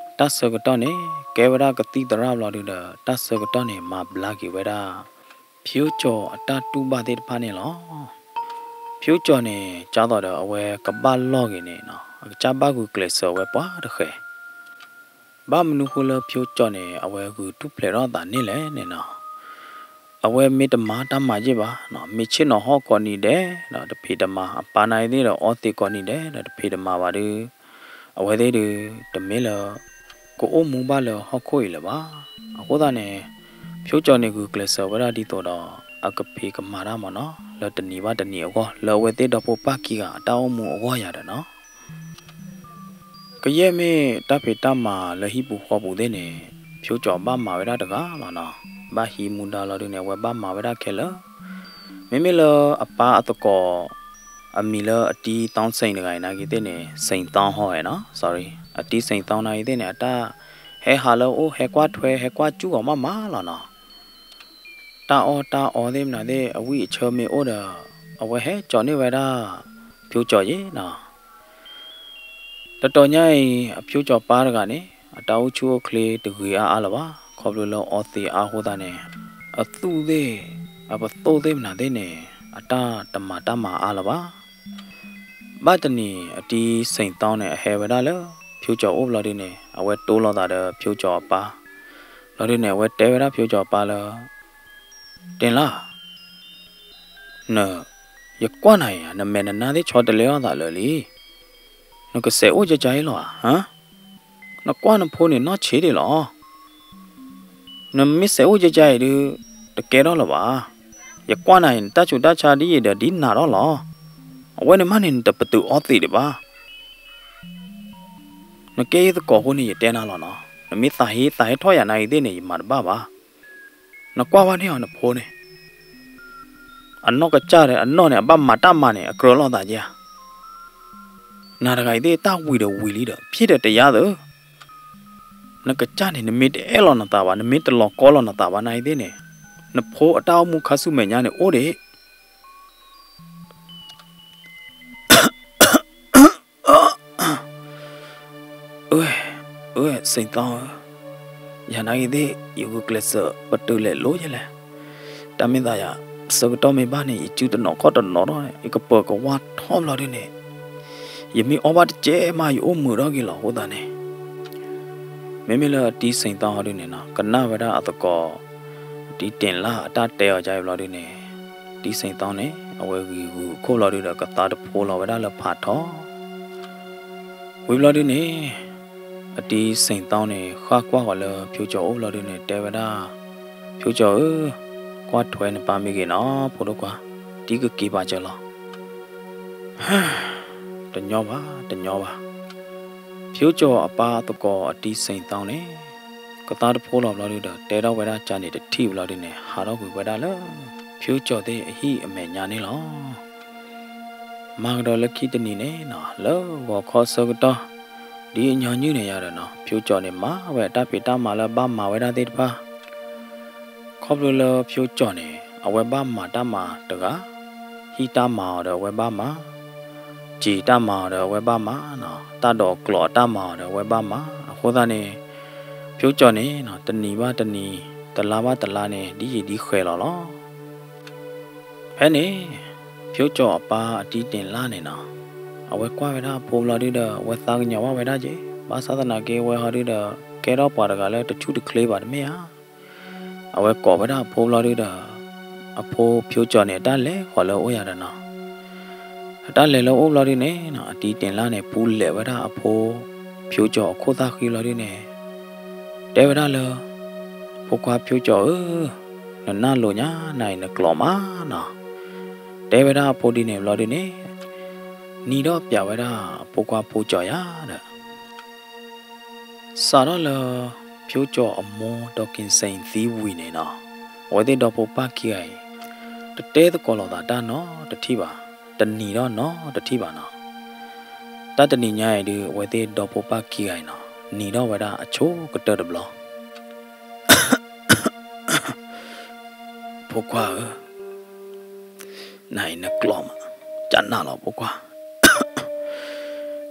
တၢ်ဆၢကတီၢ်န့ၣ် ကဲဝဲဒၣ်ကသံၣ်သရၣ်ဘျီဒုဒီး တၢ်ဆၢကတီၢ်န့ၣ် မၤဘျါက့ၤဝဲဒၣ် ဖၠိကၠီၤအတၢ်တူၢ်ဘၣ်သ့ၣ်တဖၣ်န့ၣ်လီၤ. ဖၠိကၠီၤန့ၣ် ကၢ်သိးဒီးအဝဲကဘၣ်လီၢ်ဂ့ၤန့ၣ်နီၤ, အကစၢ်ဘၣ်ဂုာ်ကျဲးစၢးဝဲပှၤတဃဲၤ ဘၣ်မနုၤဃိလၢဖၠိကၠီၤန့ၣ် အဝဲဂုာ်ထူၣ်ဖျဲးထီၣ်အသးန့ၣ်လဲၣ်န့ၣ်နီၤ, အဝဲမ့ၢ်တမၤတၢ်မၤယ့ၢ်ဘၣ်နီၤ, မ့ၢ်ဆ့ၣ်နီၤဟီၣ်ကိးနံၤဒဲးဒီးတဖံးတမၤ, အပၢ်နၤအံၤသ့ၣ်ဒီးအီသံးကိးနံၤဒဲးဒီးတဖံးတမၤဘၣ်ဒု, အဝဲသ့ၣ်ဒု တမ့ၢ်လၢ ကအိၣ်မူဘၣ်လၢဟီၣ်ခိၣ်အံၤလၢၤဘၣ်. အဃိသတးန့ၣ် ဖၠိကၠီၤန့ၣ်ဂုာ်ကျဲးစၢးဝဲဒၣ်ဒ်သိးဒီး အကဖံးကမၤတၢ်မ့ၢ်နီၤ, လၢတနံၤဘၣ်တနံၤအဂီၢ် လၢအဝဲသ့ၣ်ဒီဖိပၢ်ခံဂၤအတၢ်အိၣ်မူအဂီၢ်ယၤဒီးနီၤ ကယဲၢ်မ့ၢ်တၢ်ဖံးတၢ်မၤလၢဟံၣ်ပူၤဃီပူၤသ့ၣ်န့ၣ် ဖၠိကၠီၤဘၣ်မၤဝဲဒၣ်တဂၤလီၤနီၤ. ဘၣ်ဟံးမူဒါလီၤဒုန့ၣ် အဝဲဘၣ်မၤဝဲဒၣ်ခဲလၢာ်. မ့မ့ၢ်လၢအပၢ်အသကိး အမံၤလၢအတံၤသီစ့ၣ်တဂၤအံၤနာ်က့သ့ၣ်န့ၣ် စ့ၣ်သီဟီဝဲနီၤ, sorry, အတံၤစ့ၣ်သီနာ်က့သ့ၣ်န့ၣ် အတၢ်ဟဲဟးလၢအအိၣ် ဟဲကွၢ်ထွဲ ဟဲကွၢ်ကၠူၣ်အီၤမးမးလီၤနီၤ. တၢ်အီၣ်တၢ်အီသ့ၣ်မနုၤသ့ၣ် အဝံၣ်အဆၢမ့ၢ်အိၣ်ဒီး အဝဲဟဲကၠီၤန့ၢ်ဝဲဒၣ် ဖၠိကၠီၤယ့ၣ်နီၤ. တတီၤညါအံၤ အဖၠိကၠီၤပၢ်တဂၤန့ၣ် အတၢ်အိၣ်ဆူၣ်အိၣ်ချ့တဂ့ၤအါအါလၢၤဘၣ်. ခီဖျိလၢအီသံးအါအဃိသတးန့ၣ် အသူၣ်သ့ၣ် အပသိၣ်သ့ၣ်မနုၤသ့ၣ်န့ၣ် အတၢ်တမၤတၢ်မၤအါလၢၤဘၣ်. ဘၣ်တနံၤ အတံၤစ့ၣ်သီန့ၣ် အဟဲဝဲဒၣ်လၢ ဖၠိကၠီၤအိၣ်ဘျီဒုန့ၣ် အဝဲတိလိာ်သးဒီးဖၠိကၠီၤအပၢ် ဘျီဒုန့ၣ် အဝဲတဲဝဲဒၣ်ဖၠိကၠီၤအပၢ်လၢ တ့ၢ်လၢ် န ယကွၢ်နၤအံၤ နမဲာ်နနါသ့ၣ်ဆီတလဲလိာ်သးလၢာ်လံ. နကစဲးအိၣ်ကကါအံၤလီၤဧါ, နကွၢ်နဖိန့ၣ်နီၢ်ဆံးဒံးလီၤ. နမ့ၢ်စဲးအိၣ်ကကါအံၤဒုး တကဲထီၣ်လၢၤဘၣ်. ယကွၢ်နၤအံၤ နတၢ်ဆူးတၢ်ဆါဒ်အံၤဒီးဒ်နၤထီၣ်လီၤ. အဝဲန့ၣ်မးန့ၣ် နတပတုာ်အီသံးဒံးဘၣ်. နကဲယသကိးအဃိန့ၣ် ယတဲနၤလီၤနီၤ. နမ့ၢ်သးဟ့ သးဟဲထီၣ်ယၤနာ်အံၤသ့ၣ်န့ၣ် ယမၤတဘၣ်ဘၣ်. နကွၢ်ဝဲန့ၣ်အီၤ နဖိန့ၣ် အနီၢ်ကစၢ်ဒီး အနီၢ်န့ၣ် အဘၣ်မၤတၢ်မၤန့ၣ် အကြၢးလိာ်သးက့ဧါ. နၤတဂၤအံၤသ့ၣ် တၢ်ဝံၤဒီးဝံၤလံဒီး ဖျ့ၣ်ဒီးတယါသၢ နကစၢ်န့ၣ် နမ့ၢ်တအဲၣ်လီၤနသးဘၣ် နမ့ၢ်တလီၤကီလီၤနသးဘၣ်နာ်အံၤသ့ၣ်န့ၣ် နဖိအတၢ်အိၣ်မူခါဆူမဲာ်ညါန့ၣ်အိၣ်ဒံး အၢ အၢ စ့ၣ်သီဧၢ, ယၤနာ်ဂ့ၤသ့ၣ် ယဂုာ်ကျဲးစၢးပတုာ်လဲၤလိယဲလဲၣ်. တၢ်မ့ၢ်သးယၤ ဆၢကတီၢ်မ့ၢ်ဘၣ်န့ၣ် ယစုတနီၤခီၣ်တနီၤထီၣ်န့ၣ် ယကပၢၤကဝါထီၣ်ဘျီဒုန့ၣ် ယမ့ၢ်အီၣ်ဘၣ်တကဲမး ယအိၣ်မုာ်ထီၣ်က့ၤလီၤ. အဃိသတးန့ၣ် မ့မ့ၢ်လၢအတံၤစ့ၣ်သီဟီဒုန့ၣ်နီၤ ကနၣ်ဝဲဒၣ်အသကိး အတံၤတ့ၢ်လၢ်အတၢ်တဲအီၤကါအံၤဘျီဒုန့ၣ် တံၤစ့ၣ်သီန့ၣ် အဝဲဂံၢ်ဂူာ်ခိၣ်ဘျီဒုဒီး ကသါတဖိလီၤဝဲဒၣ်လၢဖးထီ ဝံၤဘျီဒုန့ၣ် အတံၤစ့ၣ်သီန့ၣ် ဃၣ်ကွၢ်ဃီၤလၢဖၠိကၠီၤအိၣ်ဘျီဒုန့ၣ် တဲဝဲဒၣ် ဖၠိကၠီၤဧၢ, ကွၢ်ထွဲနပၢ်မ့ၢ်ဂ့ၤနီၤ ဖိဒိၣ်ခွါ, တံၤကက့ၤပာ်စၢၤလီၤ. တညီဘၣ် တညီဘၣ်. ဖၠိကၠီၣ်အပၢ်အသကိးအတံၤစ့ၣ်သီန့ၣ် ကသါတဖိလီၤဘျီဒုဒီး တဲထီၣ်ဝဲဒၣ်ကန့ၣ်တထံၣ်ဘျီဒုန့ၣ် ဟးထီၣ်ကွံာ်ဝဲဒၣ်လၢ ဖၠိကၠီၣ်သ့ၣ်အဟံၣ်အမဲာ်ညါန့ၣ်လီၤ. မၤကဒီးလၢခံတနံၤန့ၣ်နီၤ လၢဂီၤခီဆၢကတီၢ် ဒ်အညီနုၢ်န့ၣ်ယၤဒီးနီၤ ဖၠိကၠီၣ်န့ၣ် မၤဝဲအတၢ်ဖံးတၢ်မၤလၢဘၣ်မၤဝဲဒၣ်သ့ၣ်တဖၣ် ခီဖျိလၢဖၠိကၠီၣ်န့ၣ် အဝဲဘၣ်မၤတၢ်မၤတဂၤ, ဟံၣ်တၢ်မၤအီၤဒီးအဝဲဘၣ်မၤ, စံာ်တၢ်မၤအီၤဒီးအဝဲဘၣ်မၤနီၤ, တၢ်ဒိးကျိးအတၢ်မၤအီၤဒီးအဝဲဘၣ်မၤ, အဃိသတးန့ၣ် ဖၠိကၠီၣ်န့ၣ်နီၤ တနံၤဘၣ်တနံၤ, တလါဘၣ်တလါန့ၣ် ဒ်ယံာ်ဒ်ဃဲးလီၤလီၤ. ဖဲန့ၣ် ဖၠိကၠီၣ်အပၢ်အတံၤတ့ၢ်လါန့ၣ်နီၤ အဝဲကွၢ်ဝဲဒၣ်အဖိဘျီဒုဒီး အဝဲသးကညီၤဘၣ်ဝဲဒၣ်က့ၤ, ဘၣ်ဆၣ်သနာ်က့ အဝဲဟီဒုဒီး ကဲထီၣ်ပှၤတဂၤလၢတဆူၣ်တချ့ဘၣ်တမ့ၢ်ဧါ. အဝဲကိးဝဲဒၣ်အဖိဘျီဒုဒီး အဖိဖၠိကၠီၣ်န့ၣ် အတၢ်လဲၤဃီၤလၢအအိၣ်ယၤဒီးနီၤ, အတၢ်လဲၤလၢအအိၣ်ဘျီဒုန့ၣ်နီၤ အတံၤတ့ၢ်လါန့ၣ် ပူၤလဲၤဝဲဒၣ်အဖိ ဖၠိကၠီၣ်အခိၣ်သၣ်ဃံဘျီဒုန့ၣ် တဲဝဲဒၣ်လၢ ဖိခွါဖၠိကၠီၣ်ဧၢ, နနၢ်လိၤညါနၤအံၤနကျိးမးနီၤ, တဲဝဲဒၣ်အဖိဒ်န့ၣ်ဘျီဒုန့ၣ် နံၤဒီးပျးဝဲဒၣ်အဖိခွါဖျိကၠီၣ်ယၤဒီး စးထီၣ်လၢ ဖၠိကၠီၣ်အမိၢ်ဒီးက့ၤစ့ၣ်သံဝံၤန့ၣ်နီၤ အဝဲသ့ၣ်ဒီဖိပၢ်ခံဂၤအံၤ တတဲသကိးလိာ်သးတၢ်နီတထံၣ်ဘၣ်, တနံၤဒီးနီတထံၣ်ဘၣ်နီၤ. တၢ်တနံၤညါအံၤဒုး အဝဲသ့ၣ်ဒီဖိပၢ်ခံဂၤအံၤနီၤ နံၤထီၣ်ဝဲဒၣ်အဆိကတၢၢ်တဘျီ ဖိခွါဧၢ, နၤအံၤနကျိးမး, ကနၣ်လီၤဖိခွါ,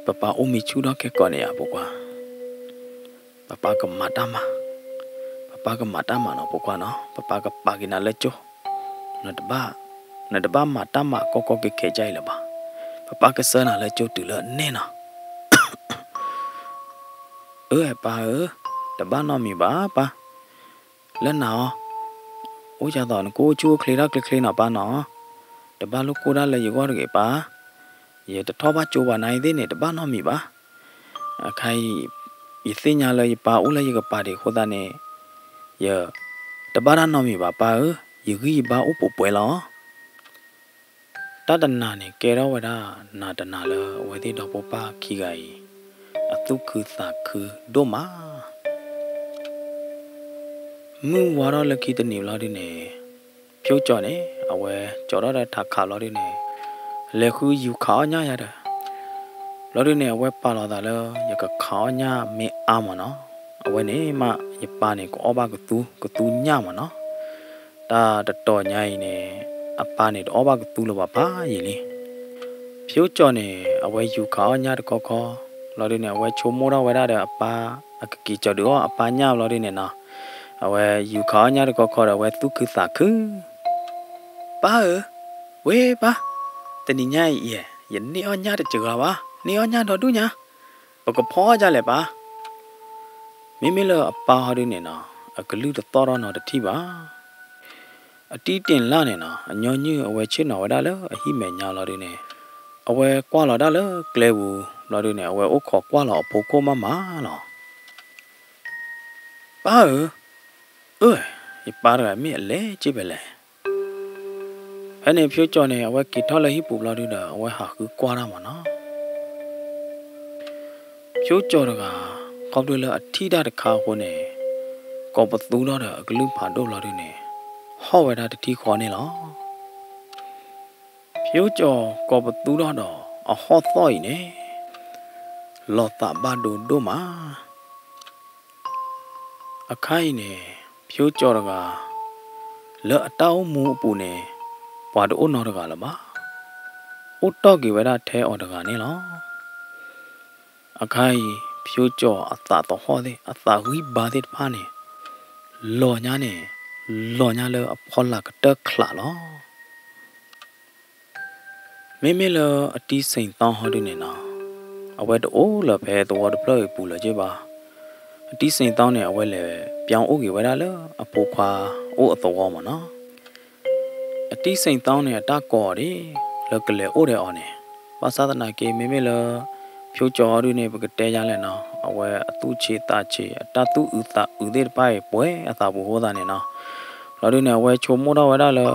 ပပၢ်အိၣ်မံဆူၣ်ထီၣ်ခဲကိာ်န့ၣ်ဧါဖိခွါ, ပပၢ်ကမၤတၢ်မၤ, ပပၢ်ကမၤတၢ်မၤနီၤဖိခွါနီၤ, ပပၢ်ကပာ်က့ၤနၤလၢကၠိ, နတဘၣ်, နတဘၣ်မၤတၢ်မၤကီကီကဲကဲဒ်အံၤလၢၤဘၣ်, ပပၢ်ကဆှၢနၤလၢကၠိတုၤလၢအန့ၣ်နီၤ. အၢ ပၢ်ဧၢ, တဘၣ်နီတမံၤဘၣ်ပၢ်, လၢနၤအီၤ, အိၣ်ယၤသိးနကအိၣ်ဆူၣ်အိၣ်ချ့ထီၣ်ချ့ချ့နီၤပၢ်နီၤ, တဘၣ်လိၣ်ကိၢ်တၢ်လၢယဂီၢ်တဂ့ၤပၢ်, ယတထီၣ်ဘၣ်ကၠိဘၣ်နၤအံၤသ့ၣ်န့ၣ် တဘၣ်နီတမံၤဘၣ်. အခါအံၤ ယသ့ၣ်ညါလၢယပၢ်အိၣ်လၢယကပၤဒံးအဃိသတးန့ၣ် ယတဘၣ်တၢ်နီတမံၤဘၣ်ပၢ်ဧၢ, ယဂံၢ်ယဘါအိၣ်ပှဲၤပှဲၤလီၤ. တၢ်တနၤန့ၣ်ကဲထီၣ်ဝဲဒၣ်နၤတနၤလၢအဝဲသ့ၣ်ဒီဖိပၢ်ခံဂၤအံၤ အသူၣ်ခုသးခုဒိၣ်မး. မုၢ်ဝါထီၣ်လၢခံတနံၤဘျီဒုန့ၣ် ဖၠိကၠီၣ်န့ၣ် အဝဲကၠီထီၣ်ဒီးထးခးဘျီဒုန့ၣ် လဲၤဃုယူၤခးအီၣ်ညၣ်ယၤဒီး ဘျီဒုန့ၣ် အဝဲပာ်လီၤသးလၢ ယကခးအီၣ်ညၣ်မ့ၢ်အါမးနီၤ, အဝဲန့ၣ်မး ယပၢ်န့ၣ် ကအီၣ်ဘၣ်ကသူကသူညၣ်မးနီၤ. တၢ်တတီၤညါအံၤန့ၣ် အပၢ်န့ၣ် တအီၣ်ဘၣ်ကသူလၢၤဘၣ်ဖးယံာ်လံ. ဖၠိကၠီၣ်န့ၣ် အဝဲယူၤခးအီၣ်ညၣ်တခီခီ ဘျီဒုန့ၣ် အဝဲဆိကမိၣ်ထီၣ်ဝဲဒၣ်ဒီးအပၢ် အကက့ၤကၠီၤဒုးအီၣ်အပၢ်ညၣ်ဘျီဒုန့ၣ်နီၤ, အဝဲယူၤခးအီၣ်ညၣ်တခီခီဒီး အဝဲသူၣ်ခုသးခု ပၢ်ဧၢ, ဝ့ၢ်ပၢ်, တနံၤညါအံၤ ယန့ၢ်အီၣ်ညၣ်တစှၤဘၣ်, န့ၢ်အီၣ်ညၣ်ဒီဒူၣ်ညါ, ပကဖီအီၣ်ဒ်လဲၣ်ပၢ်. မ့မ့ၢ်လၢအပၢ်ဟီဒုန့ၣ်နီၤ အကလုၢ်တသီၣ်ထီၣ်နီတထံၣ်ဘၣ်. အတံၤတ့ၢ်လါန့ၣ်နီၤ အညီနုၢ်အဝဲဆ့ၣ်နီၤဝဲဒၣ်လၢအဟံၣ်မဲာ်ညါလီၤဒုန့ၣ် အဝဲကွၢ်လီၤဒၣ်လၢကျဲပူၤ ဘျီဒုန့ၣ် အဝဲအိၣ်ခိးကွၢ်လီၤအဖိခိၣ်မးမးလီၤ. ပၢ်ဧၢ, အၢ, ယပၢ်တဂၤမ့ၢ်အလဲၤက့ၤဖဲလဲၣ်. ဖဲန့ၣ်ဖၠိကၠီၣ်န့ၣ် အဝဲက့ၤထီၣ်လၢဟံၣ်ပူၤဘျီဒုဒီး အဝဲဟးဃုကွၢ်တၢ်မးနီၤ. ဖၠိကၠီၣ်တဂၤ ခီဖျိလၢအထံၣ်တၢ်တခါအဃိန့ၣ် ကိးပသူထီၣ်ဒီးအကလုၢ်ဖးဒိၣ်ဘျီဒုန့ၣ် ဟီၣ်ဝဲဒၣ်တထံၣ်ဃီန့ၣ်လီၤ. ဖၠိကၠီၣ်ကိးပသူထီၣ်ဒီးအဟီၣ်သီၣ်အံၤန့ၣ် လီၤသးဘၣ်ဒိဒိၣ်မး. အခါအံၤန့ၣ် ဖၠိကၠီၣ်တဂၤ လၢအတၢ်အိၣ်မူအပူၤန့ၣ် ပှၤတအိၣ်နီတဂၤလၢၤဘၣ်. အိၣ်တီၢ်က့ၤဝဲဒၣ်ထဲအီၤတဂၤန့ၣ်လီၤ. အခါအံၤ ဖၠိကၠီၣ်အသးသဟီၣ်သ့ၣ် အသးဂံၢ်ဘါသ့ၣ်တဖၣ်န့ၣ် လီၤညါန့ၣ် လီၤညါလၢအဖီလာ်ကတၢၢ်ချးလီၤ. မ့မ့ၢ်လၢအတံၤစ့ၣ်သီဟီဒုန့ၣ်နီၤ အဝဲတအိၣ်လၢၤဖဲသဝီတဖျၢၣ်အံၤပူၤလၢၤက့ဘၣ်. အတံၤစ့ၣ်သီန့ၣ် အဝဲလဲၤပၠီအိၣ်က့ၤဝဲဒၣ်လၢအဖိခွါအိၣ်အသဝီမးနီၤ. အတံၤစ့ၣ်သီန့ၣ် အတၢ်ကိးအီၤဒ် လၢကလဲၤအိၣ်ဒီးအီၤန့ၣ်, ဘၣ်ဆၣ်သနာ်က့ မ့မ့ၢ်လၢ ဖၠိကၠီၣ်ဟီဒုန့ၣ် ပကတဲယါလဲၣ်နီၤ အဝဲအသူၣ်ဆံးသးဆံး အတၢ်သူၣ်အုးသးအုးသ့ၣ်တဖၣ်အံၤ ပှဲၤအသးပူၤအဃိသတးန့ၣ်နီၤ, လီၤဒုန့ၣ် အဝဲဆိကမိၣ်ထီၣ်ဝဲဒၣ်လၢ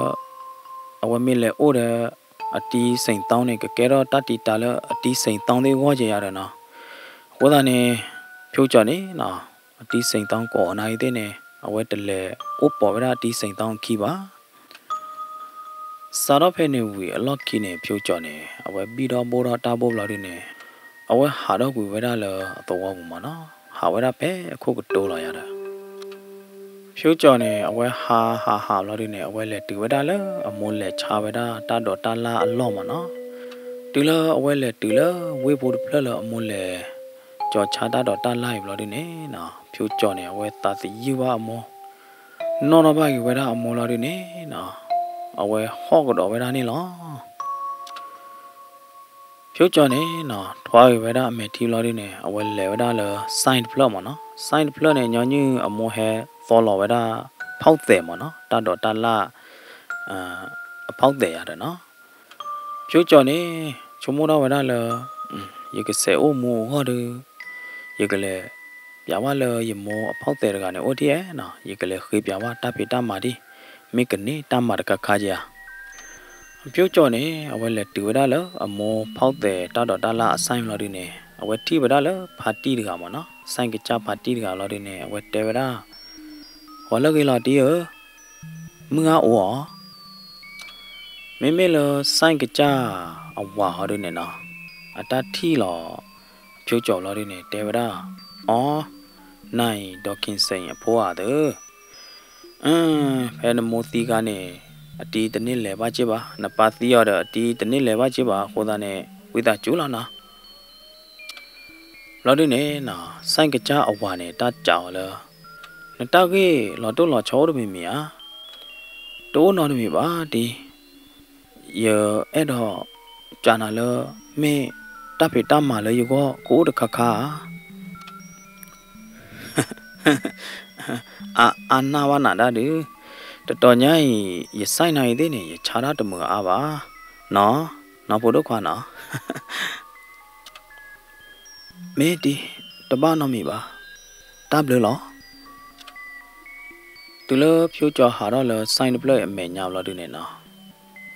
အဝဲမ့ၢ်လဲၤအိၣ်ဒီး အတံၤစ့ၣ်သီန့ၣ် ကကဲထီၣ်တၢ်တံာ်တာ်လၢအတံၤစ့ၣ်သီသ့ၣ်အဂီၢ်က့ၤယါဒီးနီၤ. အဃိသတးန့ၣ် ဖၠိကၠီၣ်န့ၣ်နီၤ အတံၤစ့ၣ်သီကအိၣ်နၤအံၤသ့ၣ်န့ၣ် အဝဲတလဲၤအိၣ်ပိာ်ဝဲဒၣ်အတံၤစ့ၣ်သီအခံဘၣ်. စးထီၣ်ဖဲန့ၣ်ဝံၤအလီၢ်ခံန့ၣ် ဖၠိကၠီၣ်န့ၣ် အဝဲဘံၣ်ထီၣ်ဘိၣ်ထီၣ်တၢ်ဘိၣ်ဘျီဒုန့ၣ် အဝဲဟးထီၣ်ကွံာ်ဝဲဒၣ်လၢအသဝီပူၤမးနီၤ, ဟးဝဲဒၣ်ဖဲအခိၣ်ကတိၤလီၤယၤဒီး ဖၠိကၠီၣ်န့ၣ် အဝဲဟးဟးဟးဘျီဒုန့ၣ် အဝဲလဲၤတုၤဝဲဒၣ်လၢအမိၢ်လဲၤဆါဝဲဒၣ်တၢ်ဒိးတၢ်လၣ်အလီၢ်မးနီၤ. တုၤလၢအဝဲလဲၤတုၤလၢဝ့ၢ်ပူၤတဖျၢၣ်လၢအမိၢ်လဲၤ ကၠီၤဆါတၢ်ဒိးတၢ်လၣ်အံၤဘျီဒုန့ၣ်နီၤ, ဖၠိကၠီၣ်န့ၣ် အဝဲသးသယုၢ်ဘၣ်အမိၢ်, နီၣ်ထီၣ်ဘၣ်က့ၤဝဲဒၣ်အမိၢ်လီၤဒုန့ၣ်နီၤ, အဝဲဟီၣ်ကဒီးဝဲဒၣ်န့ၣ်လီၤ. ဖၠိကၠီၣ်န့ၣ်နီၤ ထွါက့ၤဝဲဒၣ်အမဲာ်ထံဘျီဒုန့ၣ် အဝဲလဲၤဝဲဒၣ်လၢ ဆိုင် တဖျၢၣ်မးနီၤ. ဆိုင် တဖျၢၣ်န့ၣ် ညီနုၢ်အမိၢ်ဟဲ သီလီၤဝဲဒၣ် ဖီၣ်သဲးမးနီၤ, တၢ်ဒိးတၢ်လၣ် အဖီၣ်သဲးယၤဒီးနီၤ. ဖၠိကၠီၣ်န့ၣ် ဆိကမိၣ်ထီၣ်ဝဲဒၣ်လၢ ယကစဲးအိၣ်မူအဂီၢ်ဒီး ယကလဲၤပျးဘၣ်လၢယမိၢ်အဖီၣ်သဲးတဂၤန့ၣ်အိၣ်ထံၣ်ဧါနီၤ, ယကလဲၤဃ့ပျးဘၣ်တၢ်ဖံးတၢ်မၤဒံး, မ့ၢ်ကန့ၢ်တၢ်မၤတခါခါဧါ. ဖၠိကၠီၣ်န့ၣ် အဝဲလဲၤတုၤဝဲဒၣ်လၢအမိၢ်ဖီၣ်သဲးတၢ်ဒိးတၢ်လၣ်အဆိုင် ဘျီဒုန့ၣ် အဝဲထံၣ်ဝဲဒၣ်လၢဖါတံၢ်တဂၤမးနီၤ, ဆိုင် ကစၢ်ဖါတံၢ်တဂၤလီၤဒုန့ၣ် အဝဲတဲဝဲဒၣ် ဂီၤလၢဂ့ၤလီၤတံၢ်ဧၢ, မုၢ်ဂၤအိၣ်ဧါ. မ့မ့ၢ်လၢ ဆိုင် ကစၢ်အဝၤဟီဒုန့ၣ်နီၤ, အတၢ်ထံၣ်လီၤ ဖၠိကၠီၣ်ဘျီဒုန့ၣ် တဲဝဲဒၣ်, အိ နၤအံၤ ဒေါ်ခင်စိန် အဖိဧါသၢ, ဖဲနမိၢ်သံခါန့ၣ် အတံၤတန့ၢ်လဲၤဘၣ်က့ၢ်ဘၣ်, နပၢ်သံအီၤဒီးအတံၤတန့ၢ်လဲၤဘၣ်က့ၢ်ဘၣ်အဃိသတးန့ၣ် ဝံသးစူၤလီၤနီၤ. ဘျီဒုန့ၣ်နီၤ ဆိုင် ကစၢ်အဝၤန့ၣ် တၢ်စံးအီၤလၢ နတၢ်ဂ့ၢ်လီၤတိၢ်လီၤဆီအိၣ်တမံၤမံၤဧါ. တအိၣ်နီတမံၤဘၣ်တံၢ်, ယအဲၣ်ဒိးစံးနၤလၢ မ့ၢ်တၢ်ဖံးတၢ်မၤလၢယဂီၢ်ကအိၣ်တခါခါဧါ. အါအါနၢ်ဘၣ်နၤဒၣ်ဒု, တတီၤညါအံၤ ယဆိုင် နၤအံၤသ့ၣ်န့ၣ် ယဆါတၢ်တမုာ်အါဘၣ်, နီၤ, နီၢ်ဖိဒိၣ်ခွါနီၤ. မ့ၢ်တံၢ်, တဘၣ်နီတမံၤဘၣ်, တၢ်ဘျုးလီၤ. တုၤလၢဖၠိကၠီၣ်ဟးထီၣ်လၢ ဆိုင် တဖျၢၣ်အမဲာ်ညါဘျီဒုန့ၣ်နီၤ,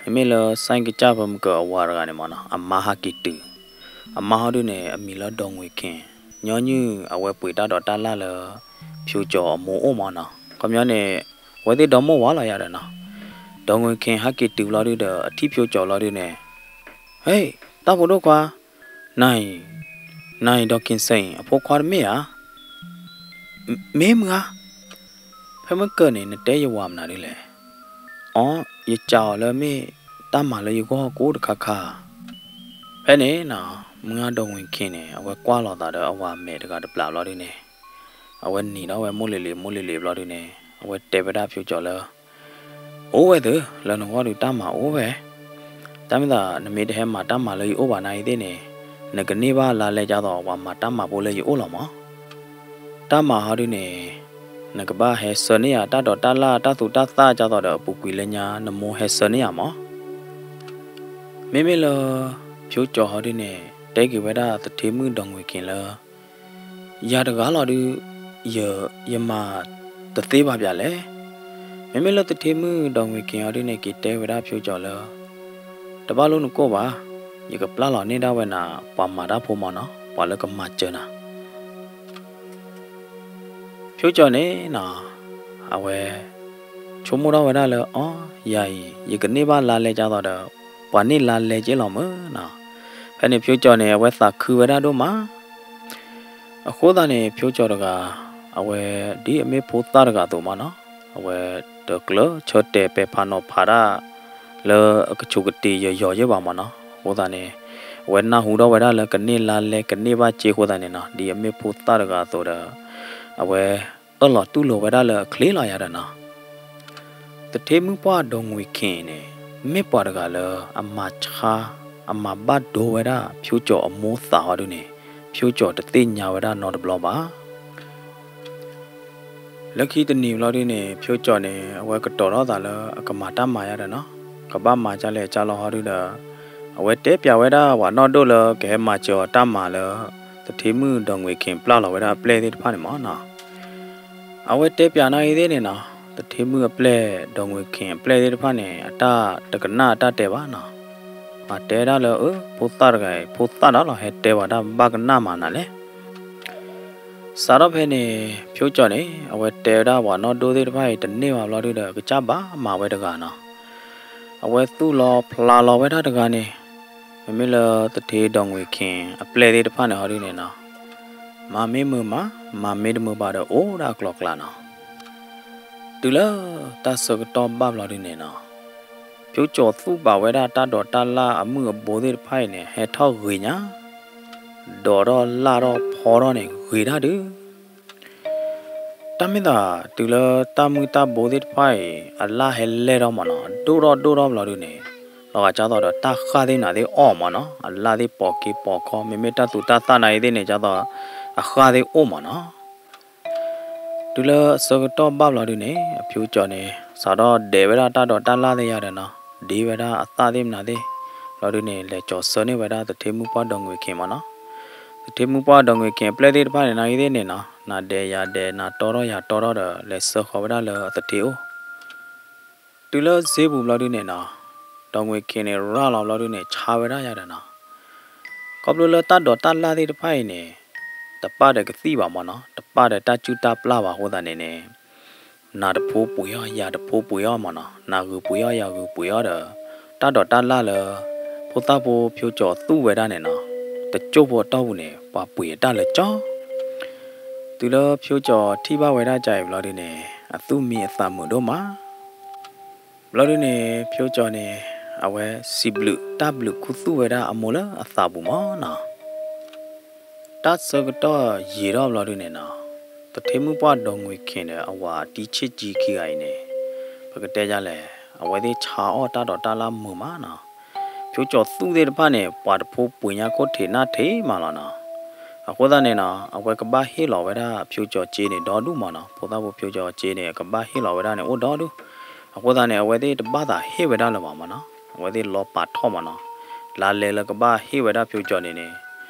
မ့မ့ၢ်လၢ ဆိုင် ကစၢ်ပမုၢ်ကၢၤအဝၤတဂၤန့ၣ်မးနီၤ အမါဟးက့ၤတုၤ, အမါဟီဒုန့ၣ် အမံၤလၢ ဒေါ်ငွေ့ခင်, ညီနုၢ်အဝဲပှ့ၤတၢ်ဒိးတၢ်လၣ်လၢ ဖၠိကၠီၣ်အမိၢ်အိၣ်မးနီၤ, ခီပညီန့ၣ် အဝဲသ့ၣ်ဒီမိၢ်ဝၤလီၤယၤဒီးနီၤ. ဒေါ်ငွေ့ခင် ဟဲက့ၤတုၤဘျီဒုဒီး အထံၣ်ဖၠိကၠီၣ်လီၤဒုန့ၣ်, ဟ့ၣ်, တၢ်ဖိဒိၣ်ခွါ, နၤအံၤ, နၤအံၤ ဒေါ်ခင်စိန် အဖိခွါတမ့ၢ်ဧါ. မ့ၢ်မုၢ်ဂၤ, ဖဲမုၢ်ကၢၤန့ၣ် နတဲယဝၤမနုၤဒ်လဲၣ်. အိ ယစံးအီၤလၢမ့ၢ်တၢ်မၤလၢယဂီၢ်ကအိၣ်တခါခါ. ဖဲန့ၣ်နီၤ မုၢ်ဂၤ ဒေါ်ငွေ့ခင် န့ၣ် အဝဲကွၢ်လီၤသးဒီးအဝၤမဲာ်တဂၤတဘျီဘျီဒုန့ၣ်, အဝဲနံၤဒီးဝဲမိၢ်လံၤလံၤ မိၢ်လံၤလံၤဘျီဒုန့ၣ် အဝဲတဲဝဲဒၣ်ဖၠိကၠီၣ်လၢ အိၣ်ဝဲသၢ, လၢနဂီၢ်ဒုးတၢ်မၤအိၣ်ဝဲ. တၢ်မ့ၢ်သး နမ့ၢ်တဟဲမၤတၢ်မၤလၢယအိၣ်ဘၣ်နၤအံၤသ့ၣ်န့ၣ်, နကန့ၢ်ဘၣ်လါလဲကသိး ပှၤမၤတၢ်မၤဖိလၢယအိၣ်လီၤမး. တၢ်မၤဟီဒုန့ၣ် နကဘၣ်ဟဲဆှၢန့ၢ်ယၤ တၢ်ဒိးတၢ်လၣ်တၢ်သူတၢ်သၣ်ကသိးဒီး အပူၤကွံာ်လၢညါ နမိၢ်ဟဲဆှၢန့ၢ်ယၤမး. မ့မ့ၢ်လၢ ဖၠိကၠီၣ်ဟီဒုန့ၣ် တဲက့ၤဝဲဒၣ်သထ့မုၣ် ဒေါ်ငွေ့ခင် လၢ ယၤတဂၤလီၤဒု ယမၤတသ့ဘၣ်ပၠးလဲၣ်. မ့မ့ၢ်လၢသထ့မုၣ် ဒေါ်ငွေ့ခင် ဟီဒုန့ၣ် က့ၤတဲဝဲဒၣ်ဖၠိကၠီၣ်လၢ တဘၣ်လိၣ်နကိၢ်ဘၣ်, ယကပျၢ်လီၤန့ၢ်ဒၣ်ဝဲနၤ ပှၤမၤတၢ်ဖိမးနီၤ, ပှၤလၢကမၤစၢၤနၤ ဖၠိကၠီၣ်န့ၣ်နီၤ, အဝဲ ဆိကမိၣ်ထီၣ်ဝဲဒၣ်လၢ အိ ယၤအံၤ ယကန့ၢ်ဘၣ်လါလဲကသိးဒီး ပှၤန့ၢ်လါလဲက့လီၤမးနီၤ. ဖဲန့ၣ်ဖၠိကၠီၣ်န့ၣ် အဝဲသးခုဝဲဒၣ်ဒိၣ်မး. အဃိသတးန့ၣ် ဖၠိကၠီၣ်တဂၤ အဝဲဒ်အမ့ၢ်ဖိသၣ်တဂၤအသိးမးနီၤ, အဝဲတကျၢၤဆၢတဲာ်ပဲာ်ဖးနီၤဖးတၢ် လၢအကဆူးကတ့ၤယီၤယီၤယဲၢ်ဘၣ်မးနီၤ. အဃိသတးန့ၣ် အဝဲနၢ်ဟူထီၣ်ဝဲဒၣ်လၢကန့ၢ်လါလဲကန့ၢ်ဘၣ်စ့အဃိသတးန့ၣ်နီၤ, ဒ်အမ့ၢ်ဖိသၣ်တဂၤအသိးဒီး အဝဲအၢၣ်လီၤတူၢ်လိာ်ဝဲဒၣ်လၢအချ့လီၤယၤဒီးနီၤ. သထ့မုၣ်ပှၢ် ဒေါ်ငွေ့ခင် န့ၣ် မ့ၢ်ပှၤတဂၤလၢအမၤဆါ အမၤဘၣ်ဒိဝဲဒၣ်ဖၠိကၠီၣ်အမိၢ်သးဟီဒုန့ၣ် ဖၠိကၠီၣ်တသ့ၣ်ညါဝဲဒၣ်နီတဘျီဘၣ်. လၢခံတနံၤဘျီဒုန့ၣ် ဖၠိကၠီၣ်န့ၣ် အဝဲကတီၤထီၣ်သးလၢအကမၤတၢ်မၤယၤဒီးနီၤ, ကဘၣ်မၤဒ်လဲၣ်ကလီဟီဒုဒီး အဝဲတဲပျးဝဲဒၣ်ပှၤနီၢ်ဒိၣ်လၢကဟဲမၤစၢၤအီၤတၢ်မၤလၢ သထ့မုၣ် ဒေါ်ငွေ့ခင် ပျၢ်လီၤဝဲဒၣ်အပျဲၢ်သ့ၣ်တဖၣ်န့ၣ်မးနီၤ. အဝဲတဲပျးနာ်ဂ့ၤသ့ၣ်န့ၣ်နီၤ, သထ့မုၣ်အပျဲၢ် ဒေါ်ငွေ့ခင် အပျဲၢ်သ့ၣ်တဖၣ်န့ၣ် အတၢ်တကနၣ်အတၢ်တဲဘၣ်နီၤ. အတဲဒၣ်လၢ အၢ ဖိသၣ်တဂၤအံၤ ဖိသၣ်ဒီးလီၤ ဟဲတဲပှၤတၢ်ဘၣ်ကနၣ်မးနၤလဲၣ်. စးထီၣ်ဖဲန့ၣ် ဖျိကၠီၤန့ၣ် အဝဲတဲဝဲဒၣ်ပှၤနီၢ်ဒိၣ်သ့ၣ်တဖၣ်အံၤ တန့ၢ်ဘၣ်ဘျီဒုဒီး ကစၢ်ဘၣ်မၤဝဲတဂၤနီၤ. အဝဲသူၣ်လီၤဖျးလီၤဝဲဒၣ်တဂၤန့ၣ်, မ့မ့ၢ်လၢသထ့ဒီးငွေခ့အပျဲၢ်သ့ၣ်တဖၣ်န့ၣ်ဟီဒုန့ၣ်နီၤ, မၤမ့ၢ်မုာ်မး, မၤမ့ၢ်တမုာ်ဘၣ်ဒီး အိၣ်ဒၣ်အကျိၤအကျဲနီၤ. တုၤလၢတၢ်ဆၢကတီၢ်ဘၣ်ဘျီဒုန့ၣ်နီၤ, ဖျိကၠီၤသူၣ်ပာ်ဝဲဒၣ်တၢ်ဒိးတၢ်လၢ်အမုၢ်အဘိသ့ၣ်တဖၣ်အံၤန့ၣ် ဟဲထီၣ်ဂ့ၤညါ, ဒိးထီၣ်လၢ်ထီၣ်ဖီထီၣ်န့ၣ် ဂ့ၤဒၣ်ဒု တၢ်မ့ၢ်သးတုၤလၢတၢ်မုၢ်တၢ်ဘိသ့ၣ်တဖၣ်အံၤ အလၢ်ဟဲလဲၢ်ထီၣ်မးနီၤ, ဒိၣ်ထီၣ်ဒိၣ်ထီၣ်ဘျီဒုန့ၣ်, လီၤဂာ်ဒ်သိးဒီးတၢ်ဃၢ်သ့ၣ်နၤသ့ၣ်အီၣ်မးနီၤ, အလၢ်သ့ၣ်ပိာ်က့ၤပိာ်ခီ, မ့မ့ၢ်တၢ်သူတၢ်သၣ်နၤအံၤသ့ၣ်န့ၣ် ဒ်သိးအဃၢ်သ့ၣ်အိၣ်မးနီၤ. တုၤလၢအဆၢကတီၢ်ဘၣ်ဘျီဒုန့ၣ် အဖျိကၠီၤန့ၣ် စးထီၣ်ဒဲးဝဲဒၣ်တၢ်ဒိးတၢ်လၢ်သ့ၣ်ယၤဒီးနီၤ, ဒ့ဝဲဒၣ်အသၣ်သ့ၣ်မနၤသ့ၣ်, ဘျီဒုန့ၣ် လဲၤကၠီၤဆၢန့ၢ်ဝဲဒၣ်သထ့မုၣ်ပှၢ်ဒီးငွေခ့မးနီၤ. သထ့မုၣ်ပှၢ်ဒီးငွေခ့အပျဲၢ်သ့ၣ်တဖၣ်န့ၣ် နၤအံၤသ့ၣ်န့ၣ်နီၤ, နၤဒဲးယၤဒဲး နၤတီထီၣ်ယၤတီထီၣ်ဒီး လဲၤဆှၢဃီၤဝဲဒၣ်လၢအသထ့အိၣ် တုၤလၢစ့ပူၤဘျီဒုန့ၣ်နီၤ, ဒီးငွေခ့န့ၣ် ရၢ်လီၤဘျီဒုန့ၣ် ဆါဝဲဒၣ်ယၤဒီးနီၤ. ခီဖျိလၢတၢ်ဒိးတၢ်လၢ်သ့ၣ်တဖၣ်အံၤန့ၣ်, တပၣ်ဒီးကသံၣ်ဘၣ်မးနီၤ, တပၣ်ဒီးတၢ်စုၣ်တၢ်ပျၢ်ဘၣ်အဃိသတးန့ၣ်န့ၣ်, နၤတဖိပှ့ၤအီၣ် ယၤတဖိပှ့ၤအီၣ်မးနီၤ, နၤဂုာ်ပှ့ၤအီၣ် ယၤဂုာ်ပှ့ၤအီၣ်ဒီး, တၢ်ဒိးတၢ်လၢ်လၢ ဖိသၣ်ဖိဖျိကၠီၤသူၣ်ဝဲဒၣ်န့ၣ်နီၤ, တကၠိၢ်ဖိအတီၢ်ပူၤန့ၣ် ပှၤပှ့ၤအတၢ်လၢကၠီ တုၤလၢဖျိကၠီၤထံၣ်ဘၣ်ဝဲဒၣ်ကၢ်အံၤဘျီဒုန့ၣ်, အသူၣ်မံအသးမုာ်ဒိၣ်မး. ဘျီဒုန့ၣ် ဖျိကၠီၤန့ၣ် အဝဲစံးဘျုးတၢ်ဘျုးခူသူၣ်ဝဲဒၣ်အမိၢ်လၢအသးပူၤမးနီၤ. တၢ်ဆၢကတီၢ်ယံာ်ထီၣ်ဘျီဒုန့ၣ်နီၤ, သထ့မုၣ်ပှၢ်ဒီးငွေခ့ဒီးအဝၤအတံၤဆံၣ်ကၠံခံဂၤအံၤန့ၣ်, ပကတဲယလဲၣ်, အဝဲသ့ၣ်ဆါအီၣ်တၢ်ဒိးတၢ်လၢ်မုာ်မးနီၤ. ဖျိကၠီၤသူၣ်သ့ၣ်တဖၣ်န့ၣ် ပှၤတဖိပှ့ၤညါခိၣ်ထံးနၢ်ထံးမးလီၤနီၤ. အဃိသတးန့ၣ်နီၤ, အဝဲကဘၣ်ဟ့ၣ်လီၤဝဲဒၣ်ဖျိကၠီၤစ့န့ၣ် ဒီဒူၣ်မးနီၤ, ဖိသၣ်ဖိဖျိကၠီၤစ့န့ၣ် အကဘၣ်ဟ့ၣ်လီၤဝဲဒၣ်န့ၣ် အိၣ်ဒီဒူၣ်. အဃိသတးန့ၣ် အဝဲသ့ၣ်တဘၣ်သးဟ့ၣ်ဝဲဒၣ်လၢၤဘၣ်မးနီၤ, အဝဲသ့ၣ်လီၤပာ်ထီၣ်မးနီၤ, လါလဲလၢကဘၣ်ဟ့ၣ်ဝဲဒၣ်ဖျိကၠီၤန့ၣ်န့ၣ်,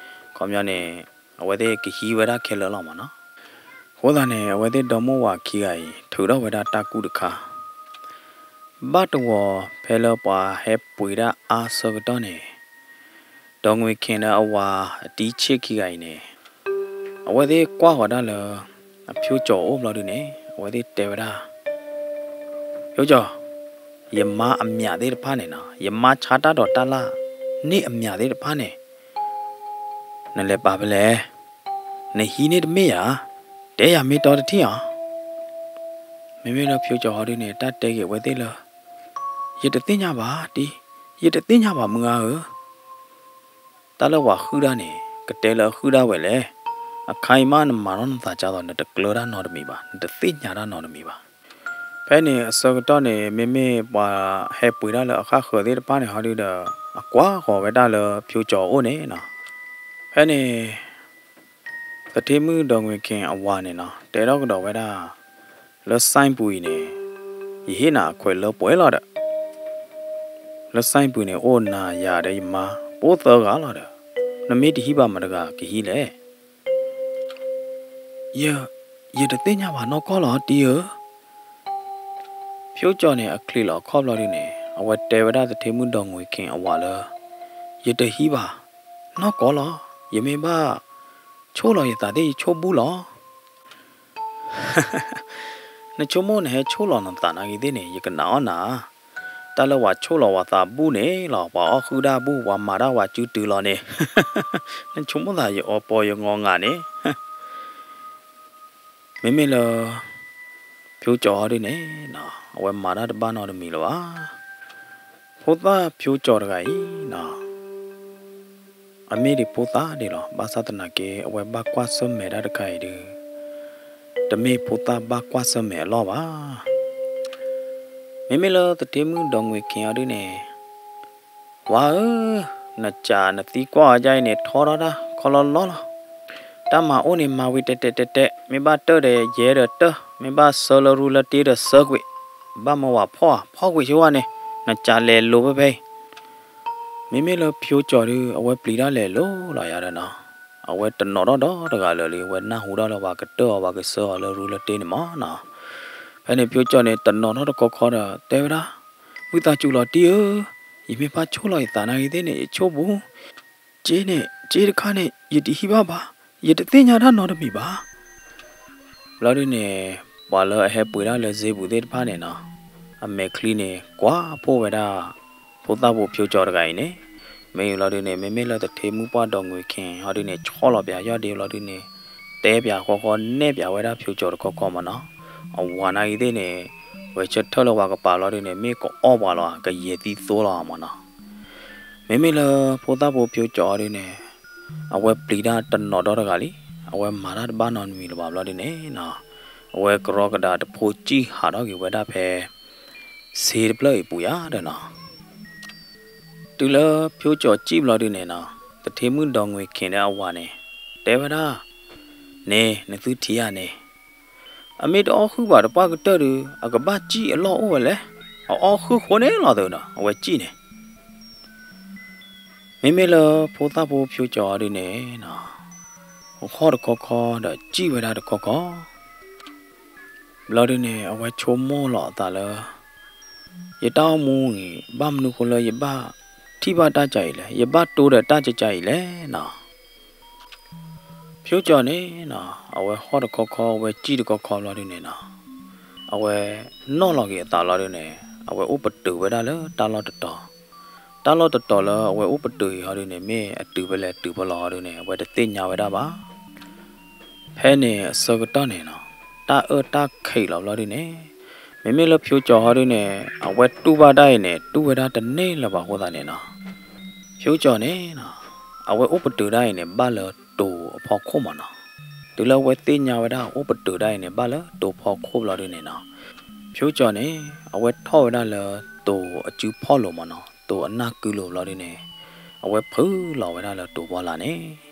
ခီပညီန့ၣ်, အဝဲသ့ၣ်ကဟံးဝဲဒၣ်ခဲလၢာ်လီၤမးနီၤ. အဃိသတးန့ၣ် အဝဲသ့ၣ်ဒီမိၢ်ဝၤခံဂၤအံၤ ထုးထီၣ်ဝဲဒၣ်တၢ်ကူၣ်တခါ ဘၣ်တဝီၤဖဲလၢပှၤဟဲပှ့ၤဒၣ်အါဆၢကတီၢ်န့ၣ်, ဒီးငွေခ့ဒီးအဝၤအတံၤဆံၣ်ခံဂၤအံၤန့ၣ်, အဝဲသ့ၣ်ကွၢ်ဃီၤဒၣ်လၢ အဖျိကၠီၤအအိၣ်ဘျီဒုန့ၣ် အဝဲသ့ၣ်တဲဝဲဒၣ်, ဖျိကၠီၤ, ယမါအမျးသ့ၣ်တဖၣ်န့ၣ်နီၤ, ယမါဆါတၢ်ဒိးတၢ်လၢ် န့ၢ်အမျးသ့ၣ်တဖၣ်န့ၣ် နလဲၤပာ်ဖဲလဲၣ်, နဟံးန့ၢ်တမ့ၢ်ဧါ, တဲယၤမ့ၢ်တီတထံၣ်ဧါ. မ့မ့ၢ်လၢဖျိကၠီၤဟီဒုန့ၣ် တၢ်တဲက့ၤအဝဲသ့ၣ်လၢ, ယတသ့ၣ်ညါဘၣ်တံၤ, ယတသ့ၣ်ညါဘၣ်မုၢ်ဂၤဧၢ, တၢ်လၢပှၤဃုဒၣ်န့ၣ် ကတဲလၢအဃုဒၣ်ဝဲလဲၣ်, အခါအံၤမးနမၤထီၣ်နသးကၢ်သိး နတကျၢၤတၢ်နီတမံၤဘၣ်, နတသ့ၣ်ညါတၢ်နီတမံၤဘၣ်. ဖဲန့ၣ်အဆၢကတီၢ်န့ၣ် မ့မ့ၢ်ပှၤဟဲပှ့ၤဒၣ်လၢအဃၣ်ဃၢၤသ့ၣ်တဖၣ်န့ၣ်ဟီဒုဒီး အကွၢ်ဃီၤဝဲဒၣ်လၢဖျိကၠီၤအအိၣ်န့ၣ်နီၤ. ဖဲန့ၣ် သထ့မုၣ်ဒီးငွေခ့အဝၤန့ၣ်နီၤ တဲထီၣ်ကဒီးဝဲဒၣ်, လၢစဲပူၤအံၤန့ၣ် ယဟ့ၣ်နၤအခွဲးလၢပှဲၤလီၤဒီး, လၢစဲပူၤန့ၣ် အိၣ်နၤယၤဒီးယမါ ပအိၣ်သၢဂၤလီၤဒီး, နမ့ၢ်တဟံးဘၣ်မတၤတဂၤကဟံးလဲၣ်. ယ, ယတသ့ၣ်ညါဘၣ်နီၢ်ကီၢ်လီၤတံၤဧၢ. ဖျိကၠီၤန့ၣ် အချံးလီၤအခီၣ်ဘျီဒုန့ၣ် အဝဲတဲဝဲဒၣ်သထ့မုၣ်ဒီးငွေခ့အဝၤလၢ, ယတဟံးဘၣ်နီၢ်ကီၢ်လီၤ. ယမ့ၢ်ဘၣ်ဆိၣ်လီၤယသးသ့ၣ် ယဆိၣ်ဘူၣ်လီၤ. နဆိကမိၣ်နဟဲဆိၣ်လီၤနသးနာ်ဂ့ၤသ့ၣ်န့ၣ် ယကနၣ်အီၣ်နၤဧါ. တၢ်လၢပှၤဆိၣ်လီၤပှၤသးဘူၣ်န့ၣ်လီၤ, ပှၤအီၣ်ဃုာ်တၢ်ဘူၣ် ပှၤမၤတၢ်ပှၤစုတုၤလီၤန့ၣ်, နဆိကမိၣ်သးယအီပီယငီၤငၤန့ၣ် မ့မ့ၢ်လၢ ဖျိကၠီၤအီၤဒ်န့ၣ်, အဝဲမၤတၢ်တဘၣ်နီတမံၤလၢၤဘၣ်. ဖိသၣ်ဖျိကၠီၤတဂၤအံၤ, အမ့ၢ်ဒံးဖိသၣ်ဒံးလီၤ. ဘၣ်ဆၣ်သနာ်က့ အဝဲဘၣ်ကွၢ်ဆၢၣ်မဲာ်တၢ်တခါအံၤဒုး, တမ့ၢ်ဖိသၣ်ဘၣ်ကွၢ်ဆၢၣ်မဲာ်အလီၢ်ဘၣ်. မ့မ့ၢ်လၢသထ့မုၣ်ဒီးငွေခ့အီၤဒ်န့ၣ်, ဝါဧၢ, နစၢ်နသံကွၢ်အီၤဒ်အံၤန့ၣ် ထီထီၣ်တၢ်ခီလီလီလီၤ. တၢ်မၤအိၣ်န့ၣ် မၤဝံၤတဲာ်တဲာ်တဲာ်တဲာ်, မ့ၢ်ဘၣ်တၢၢ်ဒီးယဲဒီးတၢၢ်, မ့ၢ်ဘၣ်ဆၢလၢရူလၢတ့ဒီးဆၢကွံာ်, ဘၣ်မၢဝၤဖီၣ်ဧါ, ဖီၣ်ကွံာ်ဆိဝဲန့ၣ်, နစၢ်လဲၤလိၤဖဲဖဲအံၤ. မ့မ့ၢ်လၢဖျိကၠီၤဒုး အဝဲပျံၤတၢ်လဲၤလိၤလီၤယၤဒီးနီၤ, အဝဲတနီၤထီၣ်ဒီတဂၤလၢာ်လံ, အဝဲနၢ်ဟူထီၣ်လၢပှၤကတၢၢ်အီၤ ပှၤကဆှၢအီၤလၢရူလၢတ့န့ၣ်မးနီၤ. ဖဲန့ၣ်ဖျိကၠီၤန့ၣ် တနီၤထီၣ်တကီခီဒီး တဲဝဲဒၣ်, ဝံသးစူၤလီၤတံၢ်ဧၢ, ယမ့ၢ်ဘၣ်ဆိၣ်လီၤယသးနာ်ဂ့ၤသ့ၣ်န့ၣ် ယဆိၣ်ပူၤ, စ့န့ၣ် စ့တခါန့ၣ် ယတဟံးဘၣ်ဘၣ်, ယတသ့ၣ်ညါတၢ်နီတမံၤဘၣ်. ဘျီဒုန့ၣ် ပှၤလၢအဟဲပှ့ၤဒၣ်လၢစ့ပူၤသ့ၣ်တဖၣ်န့ၣ်နီၤ, အမဲာ်ချံန့ၣ် ကွၢ်ဖှိၣ်ဝဲဒၣ် ဖိသၣ်ဖိဖျိကၠီတဂၤအံၤန့ၣ်, မ့ၢ်ဘျီဒုန့ၣ် မ့မ့ၢ်လၢသထ့မုၣ်ပှၢ်ဒီးငွေခ့ဟီဒုန့ၣ် ဆီၣ်လီၤပၠးယီၢ်ဒ့ဘျီဒုန့ၣ်, တဲပၠးဃီဃီနဲၣ်ပၠးဝဲဒၣ်ဖျိကၠီတခီခီမ့ၢ်နီၤ, အဝၤနာ်ဂ့ၤသ့ၣ်န့ၣ် ဂဲၤဆၢထၢၣ်လၢပှၤကပၤဘျီဒုန့ၣ် မ့ၢ်ကအီၣ်ပှၤလီၤဧါ ကယဲၢ်သံသိလီၤဧါမ့ၢ်နီၤ. မ့မ့ၢ်လၢဖိသၣ်ဖိဖျိကၠီဟီဒုန့ၣ် အဝဲပျံၤတၢ်တနီၤဒီတဂၤလံ, အဝဲမၤတၢ်တဘၣ်နီတမံၤလၢၤဘၣ်ဘျီဒုန့ၣ်နီၤ, အဝဲကရီကဒါတဖိစံၣ်ဟးထီၣ်က့ၤဝဲဒၣ်ဖဲ စ့တဖျၢၣ်အံၤပူၤယါဒီးနီၤ. တုၤလၢဖျိကၠီစံၣ်ဘျီဒုန့ၣ်နီၤ, သထ့မုၣ်ဒီးငွေခ့ဒီးအဝၤန့ၣ် တဲဝဲဒၣ်, န့ၣ် နသုထံၣ်ဧါန့ၣ် အမ့ၢ်တအီၣ်ဃုာ်ဘၣ်တပှၢ်ကတၢၢ်ဒီး အကဘၣ်စံၣ်အလီၢ်အိၣ်ဝဲလဲၣ်, အအီၣ်ဃုာ်ဃိန့ၣ်လီၤသုဒီး အဝဲစံၣ်န့ၣ်. မ့မ့ၢ်လၢဖိသၣ်ဖိဖျိကၠီဒုန့ၣ်နီၤ, ဟီၣ်တခီခီဒီးစံၣ်ဝဲဒၣ်တခီခီ, ဘျီဒုန့ၣ် အဝဲဆိကမိၣ်လီၤအသးလၢ ယတၢ်အိၣ်မူအံၤ ဘၣ်မနုၤဃိလၢယဘၣ်ထံၣ်ဘၣ်တၢ်ကၢ်အံၤလဲၣ်, ယဘၣ်တိၢ်ဒီးတၢ်ကၢ်ကၢ်အံၤလဲၣ်နီၤ. ဖျိကၠီန့ၣ်နီၤ, အဝဲဟီၣ်တခီခီ အဝဲစံၣ်တခီခီဘျီဒုန့ၣ်နီၤ, အဝဲနီၣ်လီၤက့ၤအသးဘျီဒုန့ၣ် အဝဲအိၣ်ပတုာ်ဝဲဒၣ်လၢတၢ်လီၢ်တတီၤ, တၢ်လီၢ်တတီၤလၢအဝဲအိၣ်ပတုာ်အံၤဟီဒုန့ၣ် မ့ၢ်အတုၤဖဲလဲၣ်တုၤဖဲလဲၣ်ဟီဒုန့ၣ် အဝဲတသ့ၣ်ညါဝဲဒၣ်ဘၣ်. ဖဲန့ၣ်အဆၢကတီၢ်န့ၣ်နီၤ, တၢ်အၢတၢ်ခံးလီၤဘျီဒုန့ၣ်, မ့မ့ၢ်လၢဖျိကၠီဟီဒုန့ၣ် အဝဲတူၢ်ဘၣ်တၢ်အံၤန့ၣ် တူၢ်ဝဲဒၣ်တန့ၢ်လၢၤဘၣ်အဃိသတးန့ၣ်နီၤ, ဖျိကၠီန့ၣ်နီၤ, အဝဲအိၣ်ပတုာ်တၢ်အံၤန့ၣ် ဘၣ်လၢတိၤအဖီခိၣ်မ့ၢ်နီၤ. တုၤလၢအဝဲသ့ၣ်ညါဝဲဒၣ်အိၣ်ပတုာ်တၢ်အံၤန့ၣ် ဘၣ်လၢတိၤဖီခိၣ်ဘျီဒုန့ၣ်နီၤ, ဖျိကၠီန့ၣ် အဝဲထီၣ်ဝဲဒၣ်လၢတိၤအစုဖီၣ်လိၤမ့ၢ်နီၤ, တိၤအနၢ်ကုလိၤဘျီဒုန့ၣ်, အဝဲဖုးလီၤဝဲဒၣ်လၢတိၤဖီလာ်န့ၣ်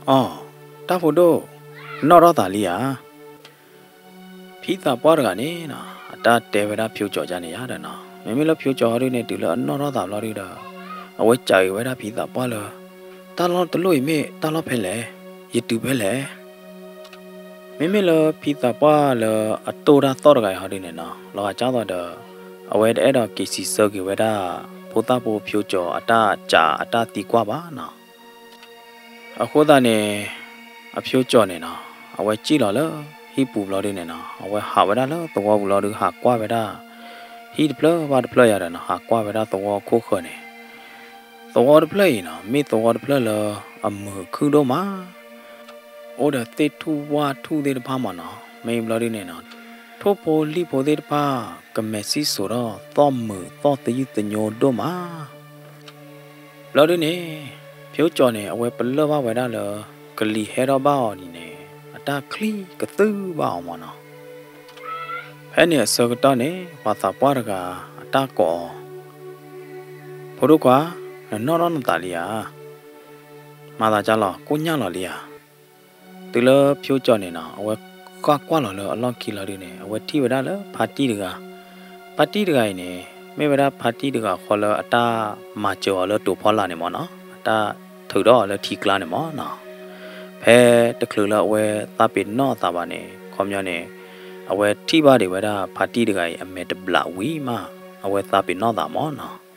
အိ, တၢ်ဖိဒိၣ်, နီၣ်ထီၣ်သးလံဧါ. ဖံသးပှၢ်တဂၤန့ၣ်နီၤ အတၢ်တဲဝဲဒၣ်ဖၠိကၠီၤဒ်န့ၣ်ယါဒီးနီၤ, မ့မ့ၢ်လၢဖၠိကၠီၤဟီဒုန့ၣ် တုၤလၢအနီၣ်ထီၣ်သးဘျီဒုဒီး အဝဲစံးဂ့ၤဝဲဒၣ်ဖံသးပှၢ်လၢ တၢ်လီၢ်တလီၢ်အံၤမ့ၢ်တၢ်လီၢ်ဖဲလဲၣ်, ယတုၤဖဲလဲၣ်. မ့မ့ၢ်လၢဖံသးပှၢ်လၢအတိၢ်တၢ်သီၣ်တဂၤအံၤဟီဒုန့ၣ်နီၤ လီၤဂာ်ကၢ်သိးဒီး အဝဲတအဲၣ်ဒိးက့ၤစံးဆၢက့ၤဝဲဒၣ် ဖိသၣ်ဖိဖၠိကၠီၤအတၢ်စံးအတၢ်သံကွၢ်ဘၣ်နီၤ. အဃိသတးန့ၣ် အဖၠိကၠီၤန့ၣ်နီၤ အဝဲစံၣ်လီၤလၢဟံၣ်ပူၤဘျီဒုန့ၣ်နီၤ အဝဲဟးဝဲဒၣ်လၢသဝီပူၤလီၤဒု ဟးကွၢ်ဝဲဒၣ် ဟံၣ်တဖျၢၣ်ဘၣ်တဖျၢၣ်ယါဒီးနီၤ ဟးကွၢ်ဝဲဒၣ်သဝီခိၣ်ဃၢၤန့ၣ် သဝီတဖျၢၣ်အံၤနီၤ မ့ၢ်သဝီတဖျၢၣ်လၢအမုာ်အခုၣ်ဒိၣ်မး အိၣ်ဒီးသ့ၣ်ထူၣ်ဝၣ်ထူၣ်သ့ၣ်တဖၣ်မးနီၤ မ့ၢ်ဘျီဒုန့ၣ်နီၤ ထိၣ်ဖိလံၣ်ဖိသ့ၣ်တဖၣ် ကမဲာ်စံၣ်စိၤထီၣ်သီၣ်မုာ်သီၣ်သယုၢ်သညိဒိၣ်မး ဘျီဒုန့ၣ် ဖၠိကၠီၤန့ၣ် အဝဲပလၢၢ်ဘၣ်ဝဲဒၣ်လၢ ကလံၤဟဲထီၣ်ဘၣ်အီၤန့ၣ်န့ၣ် အတၢ်ချံကသုၣ်ဘၣ်အီၤမးနီၤ. ဖဲန့ၣ်အဆၢကတီၢ်န့ၣ် ပှၤသးပှၢ်တဂၤအတၢ်ကိးအီၤ, ဖိဒိၣ်ခွါ, နနီၣ်ထီၣ်နသးလံဧါ. မၤသးဒ်လဲၣ် ကိၣ်ညၣ်လီၤလံဧါ. တုၤလၢဖၠိကၠီၤန့ၣ်နီၤ အဝဲဃၣ်ကွၢ်လီၤလၢအလီၢ်ခံလီၤဒုန့ၣ် အဝဲထံၣ်ဝဲဒၣ်လၢဖါတံၢ်တဂၤ, ဖါတံၢ်တဂၤအံၤန့ၣ် မ့ၢ်ဝဲဒၣ်ဖါတံၢ်တဂၤဃီလၢအတၢ်မၤစၢၤအီၤလၢတိၤဖီလာ်န့ၣ်မးနီၤ အတၢ်ထုးထီၣ်အီၤလၢထံကျါန့ၣ်မးနီၤ. ဖဲတချုးလၢအဝဲသးပ့ၤနီၣ်အသးဘၣ်န့ၣ် ခီပညီန့ၣ် အဝဲထံၣ်ဘၣ်ဒံးဝဲဒၣ်ဖါတံၢ်တဂၤအံၤ အမဲာ်တဘျးဝံၤမး အဝဲသးပ့ၤနီၣ်သးမးနီၤ.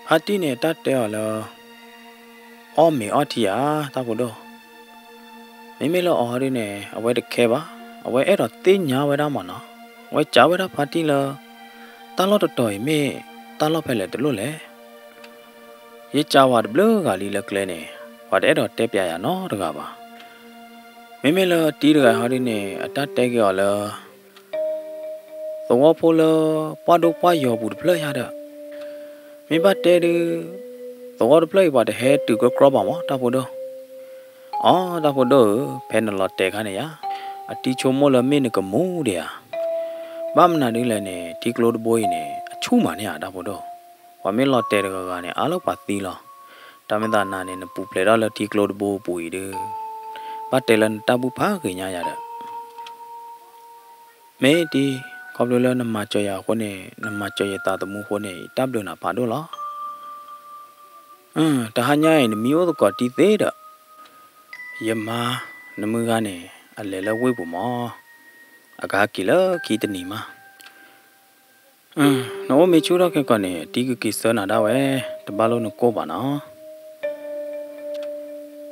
ဖါတံၢ်န့ၣ် တၢ်တဲအီၤလၢ အီၣ်မ့ၤအီထံဧါ တၢ်ဖိဒိၣ်. မ့မ့ၢ်လၢအီၤဒုန့ၣ် အဝဲတခဲဘၣ်, အဝဲအဲၣ်ဒိးသ့ၣ်ညါဝဲဒၣ်မးနီၤ. အဝဲစံးဝဲဒၣ်ဖါတံၢ်လၢ တၢ်လီၢ်တတီၤအံၤမ့ၢ်တၢ်လီၢ်ဖဲလဲၣ်တလိၣ်လဲၣ်. ယစံးဝဲတဘျုးဂၤလံလၢကျဲန့ၣ် ပှၤတအဲၣ်ဒိးတဲပျးယၤနီတဂၤဘၣ်. မ့မ့ၢ်လၢတံၢ်တဂၤဟီဒုန့ၣ် အတၢ်တဲက့ၤအီၤလၢ သဝီဖိလၢပှၢ်ဒိၣ်ပှၢ်ယီၤပူၤတဖျၢၣ်ယါဒီး မ့ၢ်ဘၣ်တဲဒု သဝီတဖျၢၣ်အံၤ ပှၤတဟဲတုၤကကြီဘၣ်မး တၢ်ဖိဒိၣ်. အိ တၢ်ဖိဒိၣ်ဧၢ, ဖဲနလီၤတဲာ်ခါန့ၣ်ယါ, အတံၤဆိကမိၣ်လၢမ့ၢ်နကမူဒံးဧါ. ဘၣ်မနုၤဒ်လဲၣ်န့ၣ် ထံကျိတဘိအံၤန့ၣ် အဆူၣ်မးန့ၣ်ဧါ တၢ်ဖိဒိၣ်. ပှၤမ့ၢ်လီၤတဲာ်တဂၤဂၤန့ၣ် အါလၢပှၤသံလီၤ. တၢ်မ့ၢ်သးနၤန့ၣ် နပူၤဖျဲးထီၣ်လၢထံကျိတဘိအပူၤအံၤဒု ဘၣ်တဲလၢနတၢ်ဘူၣ်ဖးဂ့ၤညါယၤဒီး မ့ၢ်တံၤ, ခီဖျိလၢနမၤစၢၤယၤအဃိန့ၣ် နမၤစၢၤယသးသမူအဃိန့ၣ် ယတၢ်ဘျုးနၤဖးဒိၣ်လီၤ. တဟါညါအံၤ နမံအိၣ်သကိးတံၢ်သ့ဒီး, ယမါနမုၢ်ဂၤန့ၣ် အလဲၤလၢဝ့ၢ်ပူၤမး, အကဟဲက့ၤလၢခံတနံၤမး. နအိၣ်မ့ၢ်ဆူၣ်ထီၣ်ခဲကီးန့ၣ် အတံၢ်ကက့ၤဆှၢနၤဒၣ်ဝဲ, တဘၣ်လိၣ်နကိၢ်ဘၣ်နီၤ.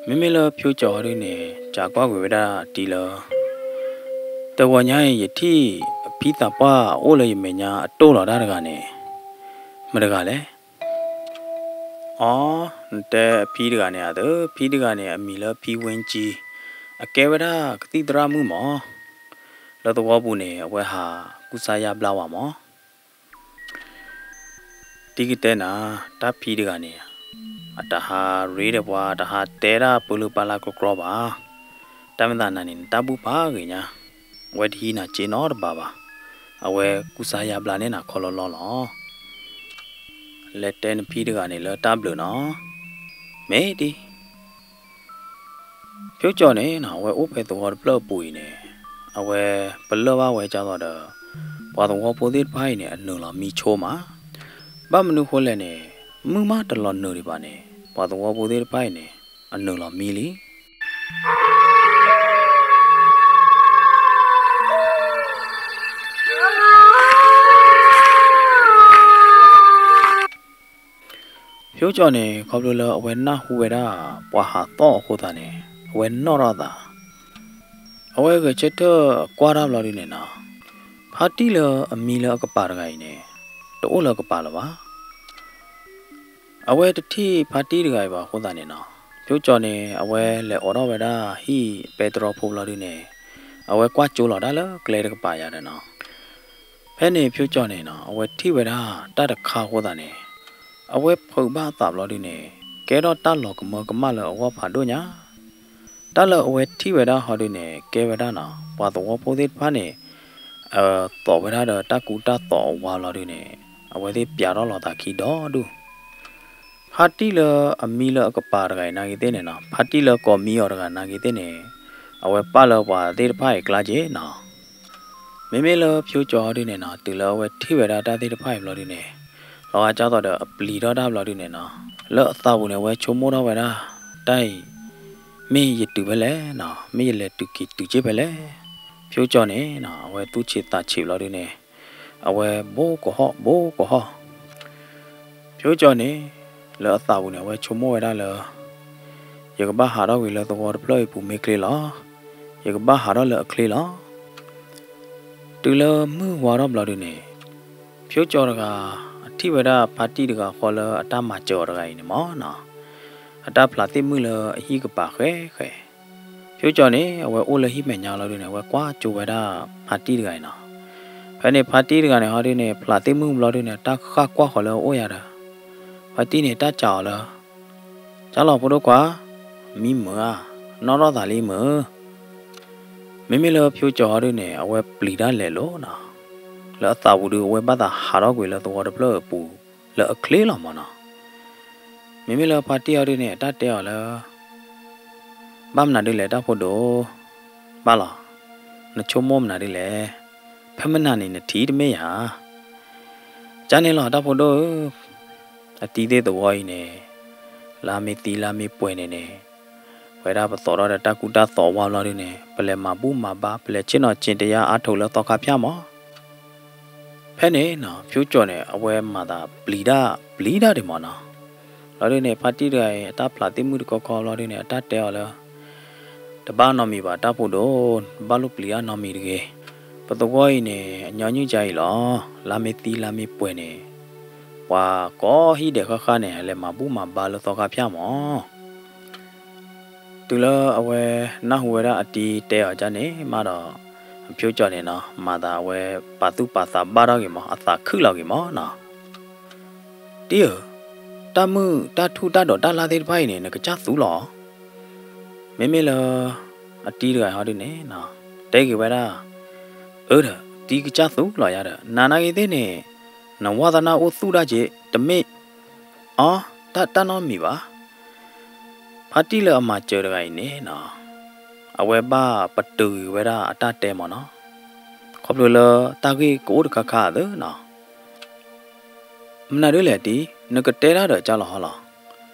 မ့မ့ၢ်လၢဖၠိကၠီၤဟီဒုန့ၣ် စံးကွၢ်ကွံာ်ဝဲဒၣ်အတံၢ်လၢ တဂီၤညါအံၤ ယထံၣ်အဖံသးပှၢ်အိၣ်လၢယမဲာ်ညါအတိၢ်လီၤတၢ်တဂၤန့ၣ်, မတဂၤလဲၣ်. အိ, နတဲအဖံတဂၤန့ၣ်ဧါ, ဖံတဂၤန့ၣ် အမံၤလၢဖံဝ့ကၠံ, အကဲဝဲဒၣ်ကသံၣ်သရၣ်မုၣ်မး. လၢသဝီပူၤန့ၣ် အဝဲဟးကူစါယါဘျါဝဲမး. တံၢ်ကတဲနၤ, တၢ်ဖံတဂၤန့ၣ် အတဟးရ့ဒီးပှၤ တဟးတဲဒၣ်ပၢလၢပၢ်လၢ်ကြီကြီဘၣ်. တၢ်မ့ၢ်သးနၤန့ၣ် နတၢ်ဘူၣ်ဖးဂ့ၤညါ, အဝဲတဟံးနၤစ့နီတဘးဘၣ်. အဝဲကူစါယါဘျါန့ၢ်နၤခီလီလီလီၤ. လဲၤတဲနဖံတဂၤန့ၣ်လၢတၢ်ဘျုးနီၤ. မ့ၢ်ဒ် ဖၠိကၠီၤန့ၣ်နီၤ အဝဲအိၣ်ဖဲသဝီတဖျၢၣ်အပူၤအံၤန့ၣ်, အဝဲပလၢၢ်ဘၣ်ဝဲဒ်သိးဒီး ပှၤသဝီဖိသ့ၣ်တဖၣ်အံၤန့ၣ် အနုာ်လီၤမံဆိမး. ဘၣ်မနုၤဃိလဲၣ်န့ၣ်, မုၢ်မးတလီၤနုာ်ဒံးဘၣ်န့ၣ် ပှၤသဝီဖိသ့ၣ်တဖၣ်အံၤန့ၣ် အနုာ်လီၤမံလံ. ဖၠိကၠီၤန့ၣ် ခီဖျိလၢအဝဲနၢ်ဟူဝဲဒၣ် ပှၤဟးသီၣ်အဃိသတးန့ၣ် အဝဲနီၣ်ထီၣ်သး, အဝဲဂဲၤဆၢထၢၣ်ကွၢ်တၢ်ဘျီဒုန့ၣ်နီၤ, ဖါတံၢ်လၢအမံလၢအကပၤတဂၤအံၤန့ၣ် တအိၣ်လၢအကပၤလၢၤဘၣ်. အဝဲတထံၣ်ဖါတံၢ်တဂၤအံၤဘၣ်အဃိသတးန့ၣ်နီၤ, ဖၠိကၠီၤန့ၣ် အဝဲလဲၤအိးထီၣ်ဝဲဒၣ်ဟံၣ်ပဲတြီဖိဘျီဒုန့ၣ်, အဝဲကွၢ်ကၠိလီၤဒၣ်လၢကျဲတကပၤယါဒီးနီၤ. ဖဲန့ၣ်ဖၠိကၠီၤန့ၣ်နီၤ အဝဲထံၣ်ဝဲဒၣ်တၢ်တခါအဃိသတးန့ၣ်, အဝဲဖုးဘၣ်အသးဘျီဒုန့ၣ် ကဲထီၣ်တၢ်လီၤကမၢကမၣ်လၢအဂီၢ်ဖးဒိၣ်ညါ. တၢ်လၢအဝဲထံၣ်ဝဲဒၣ်ဟီဒုန့ၣ် ကဲဝဲဒၣ်နီၤ ပှၤသဝီဖိသ့ၣ်တဖၣ်န့ၣ် အသိးဝဲဒၣ်ဒီးတၢ်ကူတၢ်သိးအဝါဘျီဒုန့ၣ်, အဝဲသ့ၣ်ပျးထီၣ်လီၤသးခံဒီဒူၣ်. ဖါတံၢ်လၢအမံလၢအကပၤတဂၤအံၤနာ်က့ၤသ့ၣ်န့ၣ်နီၤ, ဖါတံၢ်လၢကိးမံအီၤတဂၤနာ်က့ၤသ့ၣ်န့ၣ်, အဝဲပာ်လၢပှၤသ့ၣ်တဖၣ်အံၤကျါက့ၤနီၤ. မ့မ့ၢ်လၢဖၠိကၠီၤဟီဒုန့ၣ်နီၤ, တုၤလၢအဝဲထံၣ်ဝဲဒၣ်တၢ်သ့ၣ်တဖၣ်အံၤဘျီဒုန့ၣ်, လီၤဂာ်ဒ်သိးဒီးအပျံၤထီၣ်တၢ်ဘျီဒုန့ၣ်နီၤ, လၢအသးပူၤန့ၣ် အဝဲဆိကမိၣ်ထီၣ်ဝဲဒၣ်, တၢ်အံၤ မ့ၢ်ယတုၤဖဲလဲၣ်နီၤ, မ့ၢ်ယလဲၤတုၤက့ၤတုၤက့ၤဖဲလဲၣ်. ဖၠိကၠီၤန့ၣ်နီၤ အဝဲသူၣ်ဆံးသးဆံးဘျီဒုန့ၣ်, အဝဲဘိကဟီၣ်ဘိကဟီၣ်. ဖၠိကၠီၤန့ၣ် လၢအသးပူၤန့ၣ် အဝဲဆိကမိၣ်ဝဲဒၣ်လၢ ယကဘၣ်ဟးထီၣ်ကွံာ်လၢသဝီတဖျၢၣ်အံၤပူၤမ့ၢ်ချ့လီၤ. ယကဘၣ်ဟးထီၣ်လၢအချ့လီၤ. တုၤလၢမုၢ်ဝါထီၣ်ဘျီဒုန့ၣ်, ဖၠိကၠီၤတဂၤ အထံၣ်ဝဲဒၣ်ဖါတံၢ်တဂၤဃီလၢအတၢ်မၤစၢၤအီၤတဂၤအံၤန့ၣ်မးနီၤ, အတၢ်ဖျးသ့ၣ်မုၣ်လၢအဟံၣ်ကပၤဃဲဃဲ. ဖၠိကၠီၤန့ၣ် အဝဲအိၣ်လၢဟံၣ်မဲာ်ညါလီၤဒုန့ၣ် အဝဲကွၢ်ကၠိဝဲဒၣ်ဖါတံၢ်တဂၤအံၤနီၤ. ဖဲန့ၣ်ဖါတံၢ်တဂၤန့ၣ်ဟီဒုန့ၣ် ဖျးသ့ၣ်မုၣ်ဘျီဒုန့ၣ် တၢ်ဃၣ်ကွၢ်ဃီၤလၢအအိၣ်ယၤဒီး, ဖါတံၢ်န့ၣ် တၢ်စံးအီၤလၢ ကၠါလီၤဖိဒိၣ်ခွါ, မံမုာ်ဧါ, နီၣ်ထီၣ်သးလံမုာ်. မ့မ့ၢ်လၢဖၠိကၠီၤဟီဒုန့ၣ် အဝဲပျံၤတၢ်လဲၤလိၤနီၤ, လၢအသးပူၤဒု အဝဲဘၣ်သးဟးထီၣ်ကွံာ်လၢသဝီတဖျၢၣ်အပူၤ လၢအချ့လီၤမးနီၤ. မ့မ့ၢ်လၢဖါတံၢ်ဟီဒုန့ၣ် အတၢ်တဲအီၤလၢ ဘၣ်မနုၤဒ်လဲၣ်တၢ်ဖိဒိၣ်, ဘၣ်လီၤ, နဆိကမိၣ်မနုၤဒ်လဲၣ်, ဖဲမနုၤန့ၣ်နထံၣ်တမ့ၢ်ဧါ. ကန့ၣ်လီၤတၢ်ဖိဒိၣ်ဧၢ, အတံၤသ့ၣ်သဝီအံၤန့ၣ် လါမ့ၢ်သံလါမ့ၢ်ပှဲၤန့ၣ်န့ၣ်, ပဝဲဒၣ်ပသိးထီၣ်ဒီးတၢ်ကူတၢ်သိးအဝါဘျီဒုန့ၣ် ပလဲၤမၤဘူၣ်မၤဘါ ပလဲၤဆ့ၣ်နီၤဆ့တယါအါထီၣ်လၢသီခါဖၠၣ်မး. ဖဲန့ၣ်နီၤ ဖၠိကၠီၤန့ၣ် အဝဲမၤသးပျံၤတၢ်ပျံၤတၢ်ဒံးမးနီၤ. လီၤဒုန့ၣ် ဖါတံၢ်တဂၤအံၤ အတၢ်ဖျးသ့ၣ်မုၣ်တခီခီဘျီဒုန့ၣ် အတၢ်တဲအီၤလၢ တဘၣ်နီတမံၤဘၣ်တၢ်ဖိဒိၣ်, ဘၣ်လိၣ်ပျံၤတၢ်နီတမံၤတဂ့ၤ. ပသဝီအံၤန့ၣ် အညီနုၢ်ကါအံၤလီၤ. လါမ့ၢ်သံလါမ့ၢ်ပှဲၤန့ၣ် ပှၤကိးဟံၣ်ဒဲးဃၣ်ဃၣ်န့ၣ် လဲၤမၤဘူၣ်မၤဘါလၢသီခါဖၠၣ်မး. တုၤလၢအဝဲနၢ်ဟူဝဲဒၣ်အတံၤတဲအီၤဒ်န့ၣ်မးဒီး ဖၠိကၠီၤန့ၣ်နီၤ မၤသးအဝဲပာ်သူၣ်ပာ်သးဘၣ်ထီၣ်ဂ့ၤမး အသးခုၣ်လီၤဂ့ၤမးနီၤ. တံၤဧၢ, တၢ်မုၢ်တၢ်ထူၣ်တၢ်ဒိးတၢ်လၢ်သ့ၣ်တဖၣ်အံၤန့ၣ် နကစၢ်သူလီၤ. မ့မ့ၢ်လၢ အတံၤတဂၤဟီဒုန့ၣ် တဲက့ၤဝဲဒၣ်, အၢဒီး တံၤကစၢ်သူလီၤယၤဒီး နၤနာ်က့ၤသ့ၣ်န့ၣ် နဝါသနာအိၣ်သူၣ်ဒၣ်က့ၤ တမ့ၢ် အီ တၢ်တၢ်နီတမံၤဘၣ်. ဖါတံၢ်လၢအမၤစၢၤတဂၤအံၤန့ၣ်နီၤ အဝဲဘၣ်ပတုာ်က့ၤဝဲဒၣ်အတၢ်တဲမးနီၤ. ခီဖျိလၢတၢ်ဂ့ၢ်ကအိၣ်တခါခါသ့နီၤ. မနုၤဒ်လဲၣ်တံၤ နကတဲတၢ်ဒီးကၢ်လီၤဟီလီၤ.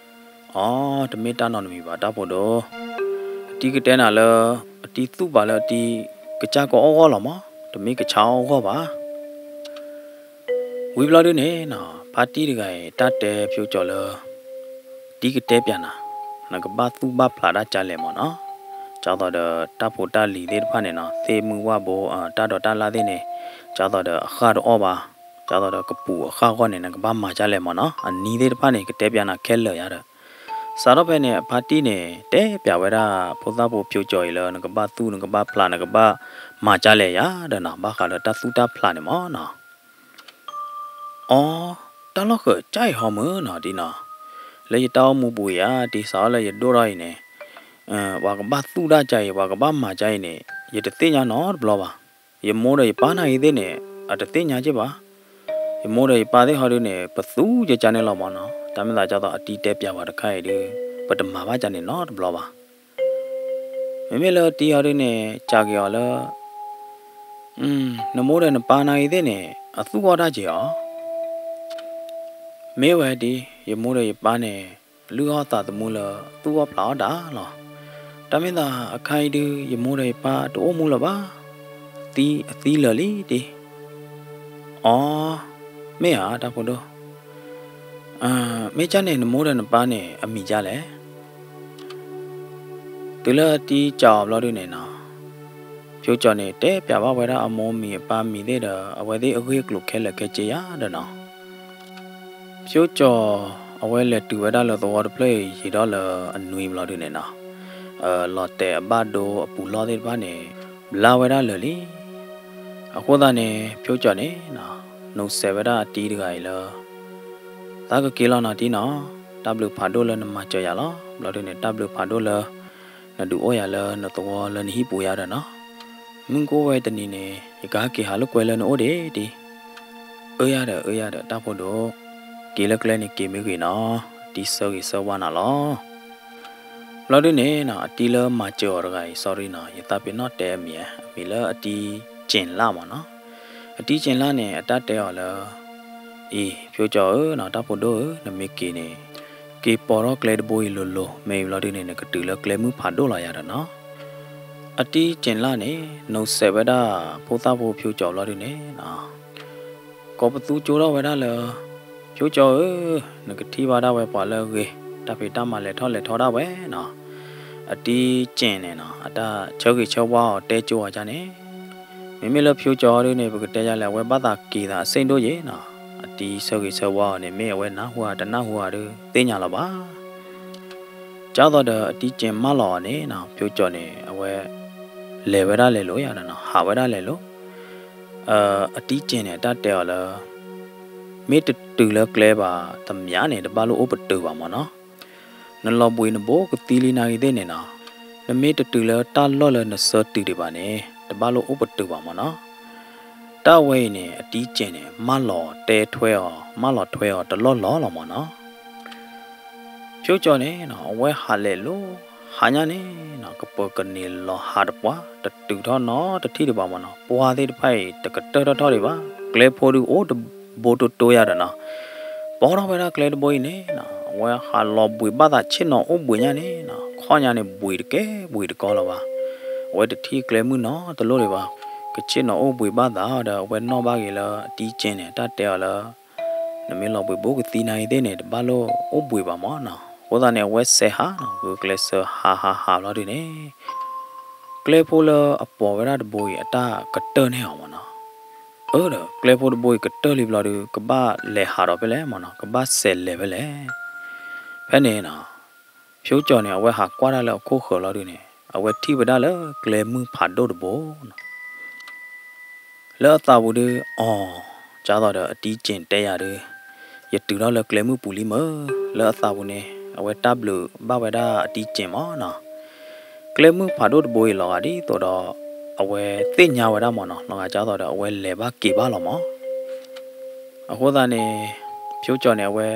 အီ တမ့ၢ်တၢ်နီတမံၤဘၣ် တၢ်ဖိဒိၣ်, အတံၤကတဲနၤလၢ အတံၤသူၣ်ပာ်လၢအတံၤကစၢ်ကအီၣ်ဂီၢ်လီၤမး, တမ့ၢ်ကဆါအီၣ်ဂီၢ်ဘၣ်. ဝံၤဘျီဒုန့ၣ်နီၤ ဖါတံၢ်တဂၤအံၤ တၢ်တဲဖျိကၠီလၢ တံၤကတဲပၠးနၤ, နကဘၣ်သူၣ်ဘၣ်ဖျးတၢ်ကလဲာ်မးနီၤ. ကၢ်သိးဒီးတၢ်ဖိတၢ်လံၤသ့ၣ်တဖၣ်န့ၣ်နီၤ သ့ၣ်မုၢ်ဝၣ်ဘိ တၢ်ဒိးတၢ်လၢ်သ့ၣ်န့ၣ် ကၢ်သိးဒီးအဃၢ်တအီၣ်ဘၣ်, ကၢ်သိးဒီးကပူၤအဃၢ်ဂီၢ်န့ၣ် နကဘၣ်မၤကလဲာ်မးနီၤ. အနံၤသ့ၣ်တဖၣ်န့ၣ် ကတဲပၠးနၤခဲလၢာ်ယါဒီး စးထီၣ်ဖဲန့ၣ် အဖါတံၢ်န့ၣ် တဲပၠးဝဲဒၣ် ဖိသၣ်ဖိဖျိကၠီအံၤလၢ နကဘၣ်သူၣ် နကဘၣ်ဖျး နကဘၣ်မၤကလဲာ်ယါဒီးနီၤ ဘၣ်ဃးဒီးတၢ်သူၣ်တၢ်ဖျးန့ၣ်မးနီၤ. အီ တၢ်လီၢ်ဃၢၤကၢ်အံၤဟီမုၢ်နီၤ တံၤနီၤ, လၢယတၢ်အိၣ်မူပူၤအံၤဧါ တံၤ စးထီၣ်လၢယဒိၣ်ထီၣ်အံၤန့ၣ် ပှၤကဘၣ်သူၣ်တၢ်ကၢ်အံၤ ပှၤကဘၣ်မၤကၢ်အံၤန့ၣ် ယတသ့ၣ်ညါနီတဘျီဘၣ်. ယမိၢ်ဒီးယပၢ်နာ်ဂ့ၤသ့ၣ်န့ၣ် အတသ့ၣ်ညါက့ဘၣ်. ယမိၢ်ဒီးယပၢ်သ့ၣ်ဟီဒုန့ၣ် ပသူကကန့ၣ်လီၤမးနီၤ. တၢ်မ့ၢ်သးကၢ်သိးအတံၤတဲပၠးဝဲတခါအံၤဒု ပတမၤဘၣ်ကန့ၣ်နီတဘျီဘၣ်. မ့မ့ၢ်လၢတံၤဟီဒုန့ၣ် ကးက့ၤအီၤလၢ နမိၢ်ဒီးနပၢ်နာ်ဂ့ၤသ့ၣ်န့ၣ် အသူၣ်အီၣ်တၢ်က့ၤအီၤ မ့ၢ်ဝဲဒ် ယမိၢ်ဒီးယပၢ်န့ၣ် လုၢ်အီၣ်သးသမူလၢသူၣ်အီၣ်ဖျးအီၣ်တၢ်လီၤ. တၢ်မ့ၢ်သးအခါအံၤဒု ယမိၢ်ဒီးယပၢ်တအိၣ်မူလၢၤဘၣ်. သံ အသံလၢာ်လံတံၤ. အီ မ့ၢ်ဧါ တၢ်ဖိဒိၣ်. မ့ၢ်ကၢ်န့ၣ် နမိၢ်ဒီးနပၢ်န့ၣ် အမံၤကၢ်လဲၣ်. တုၤလၢအတံၤကးအီၤဘျီဒုန့ၣ်နီၤ ဖျိကၠီန့ၣ် တဲပၠးဘၣ်ဝဲဒၣ်အမိၢ်မံၤအပၢ်မံၤသ့ၣ်ဒီး အဝဲသ့ၣ်အဂ့ၢ်အကျိၤခဲလၢာ်ခဲဆ့ယါဒီးနီၤ ဖျိကၠီ အဝဲလဲၤတုၤဝဲဒၣ်လၢသဝီတဖျၢၣ်အံၤ ယံာ်ဒီးလၢအနွံဘျီဒုန့ၣ်နီၤ လီၤတဲာ်အဘၣ်ဒိအပူၤလီၢ်သ့ၣ်တဖၣ်န့ၣ် ဘျါဝဲဒၣ်လၢာ်လံ. အဃိသတးန့ၣ် ဖျိကၠီန့ၣ် နိးစဲးဝဲဒၣ်အတံၤတဂၤအံၤလၢ သးကက့ၤလီၤနီၤတံၤနီၤ, တၢ်ဘျုးဖးဒိၣ်လၢနမၤစၢၤယၤလီၤ. ဘျီဒုန့ၣ် တၢ်ဘျုးဖးဒိၣ်လၢ နဒုးအိၣ်ယၤလၢနသဝီလၢနဟံၣ်ပူၤယါဒီးနီၤ, မုၢ်ကအိၣ်ဝဲတနံၤန့ၣ် ယကဟဲက့ၤဟးလိာ်ကွဲလၢနအိၣ်ဒံးတံၤ. အၢယၤဒီး အၢယၤဒီး တၢ်ဖိဒိၣ်, က့ၤလၢကျဲန့ၣ်က့ၤမ့ၢ်ဂ့ၤနီၤ, အတံၤဆၢဂ့ၤဆၢဝါနၤလီၤ. ဘျီဒုန့ၣ်နီၤ အတံၤလၢမၤစၢၤအီၤတဂၤအံၤ sorry နီၤ ယသးပ့ၤနီၣ်တဲအမံၤ, အမံၤလၢအတံၤကၠ့ၣ်လၣ်မးနီၤ. အတံၤကၠ့ၣ်လၣ်န့ၣ် အတၢ်တဲအီၤလၢ အံၤ ဖျိကၠီဧၢနီၤ တၢ်ဖိဒိၣ်ဧၢ, နမ့ၢ်က့ၤန့ၣ် က့ၤပိာ်ထီၣ်ကျဲတဘိအံၤလိၤလိၤ, မ့ၢ်အံၤဘျီဒုန့ၣ် နကတုၤလၢကျဲမုၢ်ဖးဒိၣ်လီၤယၤဒီးနီၤ. အတံၤကၠ့ၣ်လၣ်န့ၣ် နိးစဲးဝဲဒၣ် ဖိသၣ်ဖိဖျိကၠီဘျီဒုန့ၣ် ကိးပသူကၠိထီၣ်ဝဲဒၣ်လၢ ဖျိကၠီဧၢ, နကထံၣ်ဘၣ်ဒၣ်ဝဲပှၤလၢအဂ့ၤ, တၢ်ဖံးတၢ်မၤလဲၤထီၣ်လဲၤထီဒၣ်ဝဲနီၤ. အတံၤကၠ့ၣ်န့ၣ်နီၤ အတၢ်ဆၢဂ့ၤဆၢဝါအီၤတဲကၠိအီၤဒ်န့ၣ်, မ့မ့ၢ်လၢဖျိကၠီဒုန့ၣ် ပကတဲယၤလဲၣ် အဝဲဘၣ်သးက့ၤသးအဆ့ၣ်ဒိၣ်ယဲနီၤ. အတံၤဆၢဂ့ၤဆၢဝါအီၤန့ၣ် မ့ၢ်အဝဲနၢ်ဟူဧါတနၢ်ဟူဧါဒု သ့ၣ်ညါလီၤဘၣ်. ကၢ်သိးဒီးအတံၤကၠ့ၣ်မၢလီၤအီၤန့ၣ်နီၤ ဖျိကၠီန့ၣ် အဝဲ လဲၤဝဲဒၣ်လဲၤလိၤယါနီၤ ဟးဝဲဒၣ်လဲၤလိၤ. အတံၤကၠ့ၣ်န့ၣ် အတၢ်တဲအီၤလၢ မ့ၢ်တတုၤလၢကျဲဘၣ် တမၠးန့ၣ် တဘၣ်လိၣ်အိၣ်ပတုာ်ဘၣ်မးနီၤ. နလီၤဘှံးနဘိကသံလံနာ်ဂ့ၤသ့ၣ်န့ၣ်နီၤ, နမ့ၢ်တတုၤလၢတၢ်လီၢ်လၢနဆၢတုၤဒံးဘၣ်န့ၣ် တဘၣ်လိၣ်အိၣ်ပတုာ်ဘၣ်မးနီၤ. တၢ်ဝဲအံၤန့ၣ် အတံၤကၠ့ၣ်န့ၣ် မၢလီၤတဲထွဲအီၤ မၢလီၤထွဲအီၤတလီၢ်လီၢ်လီၤမးနီၤ. ဖျိကၠီန့ၣ်နီၤ အဝဲဟးလဲၤလိၤ ဟးညါန့ၣ်နီၤ ကပၢၤကန့ၢ်လီၤဟးတပှၢ် တတုၤထီၣ်နီတထံၣ်ဒံးဘၣ်မးနီၤ. ပှၢ်သ့ၣ်တဖၣ်အံၤ တကတၢၢ်ထီၣ်ထီၣ်ဒံးဘၣ်. ကျဲဖိဒုအိၣ်တဘိတိတိယါဒီးနီၤ, ပိာ်ထီၣ်ဝဲဒၣ်ကျဲတဘိအံၤန့ၣ်နီၤ အဝဲဟးလီၤဘှံးဘၣ်သးဆ့ၣ်နီၤအိၣ်ဘှံးညါန့ၣ်နီၤ ခီၣ်ညါန့ၣ် ဘှံးတကဲဘှံးတကီလီၤဘၣ်. အဝဲတထံၣ်ကျဲမုၢ်နီတလိၣ်ဒံးဘၣ်. ကဆ့ၣ်နီၤအိၣ်ဘှံးဘၣ်သးဒီး အဝဲနီၣ်ဘၣ်ဂ့ၤလၢအတံၤကၠ့ၣ်န့ၣ် တၢ်တဲအီၤလၢ နမ့ၢ်လီၤဘှံးဘိကသံနာ်ဂ့ၤသ့ၣ်န့ၣ် တဘၣ်လိၣ်အိၣ်ဘှံးဘၣ်မးနီၤ. အဃိသတးန့ၣ် အဝဲစဲးဟးနီၤ ဂုာ်ကျဲးစၢးဟးဟးဟးဘျီဒုန့ၣ် ကျဲဖိလၢအပိာ်ဝဲဒၣ်တဘိအံၤ အတၢ်ကတၢၢ်န့ၢ်အီၤမးနီၤ. အၢ ဒီးကျဲဖိတဘိအံၤကတၢၢ်လံဘျီဒု ကဘၣ်လဲၤဟးဒီးဖဲလဲၣ်မးနီၤ ကဘၣ်စဲးလဲၤဖဲလဲၣ်. ဖဲန့ၣ်နီၤ ဖျိကၠီန့ၣ် အဝဲဟးကွၢ်တၢ်လၢအခိၣ်ဃၢၤလီၤဒုန့ၣ် အဝဲထံၣ်ဝဲဒၣ်လၢကျဲမုၢ်ဖးဒိၣ်တဘိနီၤ. လၢအသးပူၤဒု အီၤ ကၢ်သိးဒီးအတံၤကၠ့ၣ်တဲယၤဒု ယတုၤထီၣ်လၢကျဲမုၢ်ပူၤလံမၢ်. လၢအသးပူၤန့ၣ် အဝဲတၢ်ဘျုးဘၣ်ဝဲဒၣ်အတံၤကၠ့ၣ်မးနီၤ. ကျဲမုၢ်ဖးဒိၣ်တဘိအံၤလီၤဂာ်ဒ်သိးဒီး အဝဲသ့ၣ်ညါဝဲဒၣ်မးနီၤ လီၤဂာ်ကၢ်သိးဒီးအဝဲလဲၤဘၣ်က့ၤဘၣ်လီၤမး. အဃိသတးန့ၣ် ဖျိကၠီန့ၣ် အဝဲ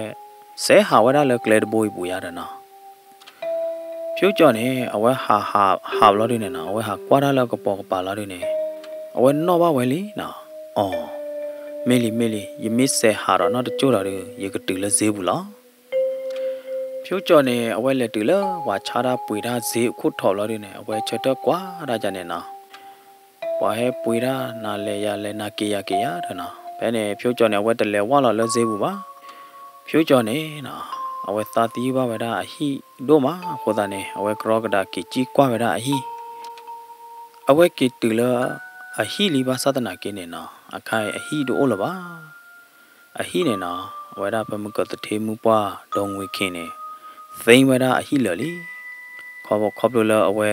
စဲးဟးဝဲဒၣ်လၢကျဲတဘိအံၤပူၤယါဒီးနီၤ ဖျိကၠီန့ၣ် အဝဲဟးဟးဟးဘျီဒုန့ၣ်နီၤ အဝဲဟးကွၢ်တၢ်လၢကပိာ်ကပၤလီၤဒုန့ၣ် အဝဲနီၣ်ဘၣ်ဝဲလံနီၤ. အီၤ မ့ၢ်လံ မ့ၢ်လံ ယမ့ၢ်စဲးဟးဒီးနီတကၠိၢ်ဒီးဒု ယကတုၤလၢစ့ပူၤလီၤ. ဖျိကၠီၤန့ၣ် အဝဲလဲၤတုၤလၢပှၤဆါတၢ်ပှ့ၤတၢ်စ့အခိၣ်ထီးဘျီဒုန့ၣ် အဝဲဆၢထၢၣ်ကွၢ်တၢ်ယၤန့ၣ်နီၤ, ပှၤဟဲပှ့ၤတၢ်နၤလဲၤယၤလဲၤ နၤက့ၤယၤက့ၤယၤဒီးနီၤ, ဖဲန့ၣ် ဖျိကၠီၤန့ၣ် အဝဲတလဲၤဝၢ်လီၤလၢစ့ပူၤဘၣ်. ဖျိကၠီၤန့ၣ်နီၤ အဝဲသးသယုၢ်ဘၣ်ဝဲဒၣ်အဟံၣ်ဒိၣ်မးအဃိသတးန့ၣ် အဝဲကရီကဒါက့ၤကံၣ်ကွၢ်ဝဲဒၣ်အဟံၣ် အဝဲက့ၤတုၤလၢအဟံၣ်လံဘၣ်ဆၣ်သနာ်က့န့ၣ်နီၤ အခါအံၤအဟံၣ်တအိၣ်လၢၤဘၣ်. အဟံၣ်န့ၣ်နီၤ အဝဲဒၣ်ဖဲမုၢ်ကၢၤသထ့မုၢ်ပှၢ်ဒီးငွေခ့န့ၣ် သ့ဝဲဒၣ်အဟံၣ်လၢာ်လံ. ခီဖျိလၢအဝဲ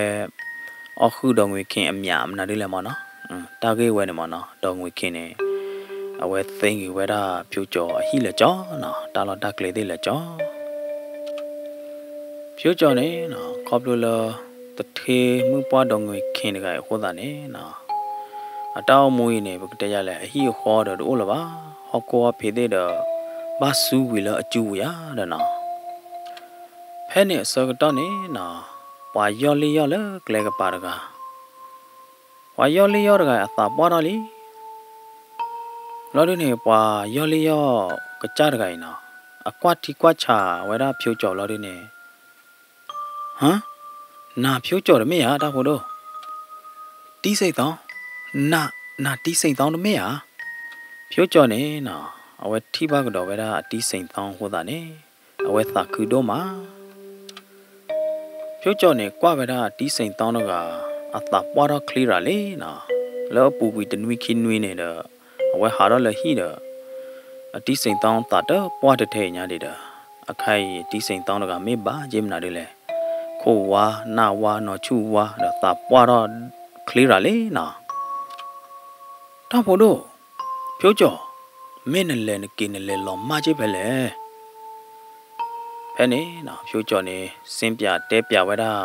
အီၣ်ဃုာ်ဒီးငွေခ့အမျးမနုၤဒ်လဲၣ်မၢ်နီၤ, တၢ်ဂ့ၢ်ဝဲန့ၣ်မၢ်နီၤ ဒီးငွေခ့န့ၣ် အဝဲသ့ဂ့ၤဝဲဒၣ်ဖျိကၠီၤအဟံၣ်လၢာ်ကၠီနီၤ, တၢ်လီၢ်တၢ်ကျဲသ့ၣ်လၢာ်ကၠီ ဖျိကၠီၤန့ၣ်နီၤ ခီဖျိလၢ သထ့မုၢ်ပှၢ်ဒီးငွေခ့တဂၤအံၤအဃိသတးန့ၣ်နီၤ အတၢ်အိၣ်မူအံၤန့ၣ် ပကတဲယၤလဲၣ် အဟံၣ်အဃီဒီးတအိၣ်လၢၤဘၣ်, ဟီၣ်ခိၣ်ဟီၣ်ဖံးသ့ၣ်ဒီး ဘၣ်စူဝံၤလၢအစူဝံၤယၤဒီးနီၤ. ဖဲန့ၣ်အဆၢကတီၢ်န့ၣ်နီၤ ပှၤယီၢ်လ့ၣ်ယီၢ်လၢကျဲကပၤတဂၤ ပှၤယီၢ်လ့ၣ်ယီၢ်တဂၤအသးပှၢ်ထီၣ်လံ ဘျီဒုန့ၣ် ပှၤယီၢ်လ့ၣ်ယီၢ်ကစၢ်တဂၤအံၤနီၤ အကွၢ်ထံကွၢ်ဆးဝဲဒၣ်ဖျိကၠီၤဘျီဒုန့ၣ်, ဟါ, နၤဖျိကၠီၤတမ့ၢ်ဧါ တၢ်ဖိဒိၣ်, တံၢ်စ့ၣ်သီ, နၤ, နၤတံၢ်စ့ၣ်သီတမ့ၢ်ဧါ. ဖျိကၠီၤန့ၣ်နီၤ အဝဲထံၣ်ဘၣ်ကဒီးဝဲဒၣ်အတံၢ်စ့ၣ်သီအဃိသတးန့ၣ် အဝဲသးခုဒိၣ်မး ဖျိကၠီၤန့ၣ် ကွၢ်ဝဲဒၣ်အတံၢ်စ့ၣ်သီတဂၤ အသးပှၢ်ထီၣ်ချ့ရၤလံနီၤ, လၢအပူၤကွံာ်တနွံခံနွံန့ၣ်ဒီး အဝဲဟးထီၣ်လၢဟံၣ်ဒီး အတံၢ်စ့ၣ်သီသးတပှၢ်တထဲအံၤညါဒံးဒီး အခါအံၤအတံၢ်စ့ၣ်သီတဂၤမ့ၢ်ဘၣ်က့မနုၤဒ်လဲၣ်, ခိၣ်ဝါ, နၢ်ဝါ, နီၤဆူၣ်ဝါ ဒီးသးပှၢ်ထီၣ်ချ့ရၤလံနီၤ. တၢ်ဖိဒိၣ်, ဖျိကၠီၤ, မ့ၢ်နလဲၤနက့ၤနလဲၤလီၤမၢ်က့ဖဲလဲၣ်. ဖဲန့ၣ်နီၤ ဖျိကၠီၤန့ၣ် စ့ပၠးတဲပၠးဝဲဒၣ်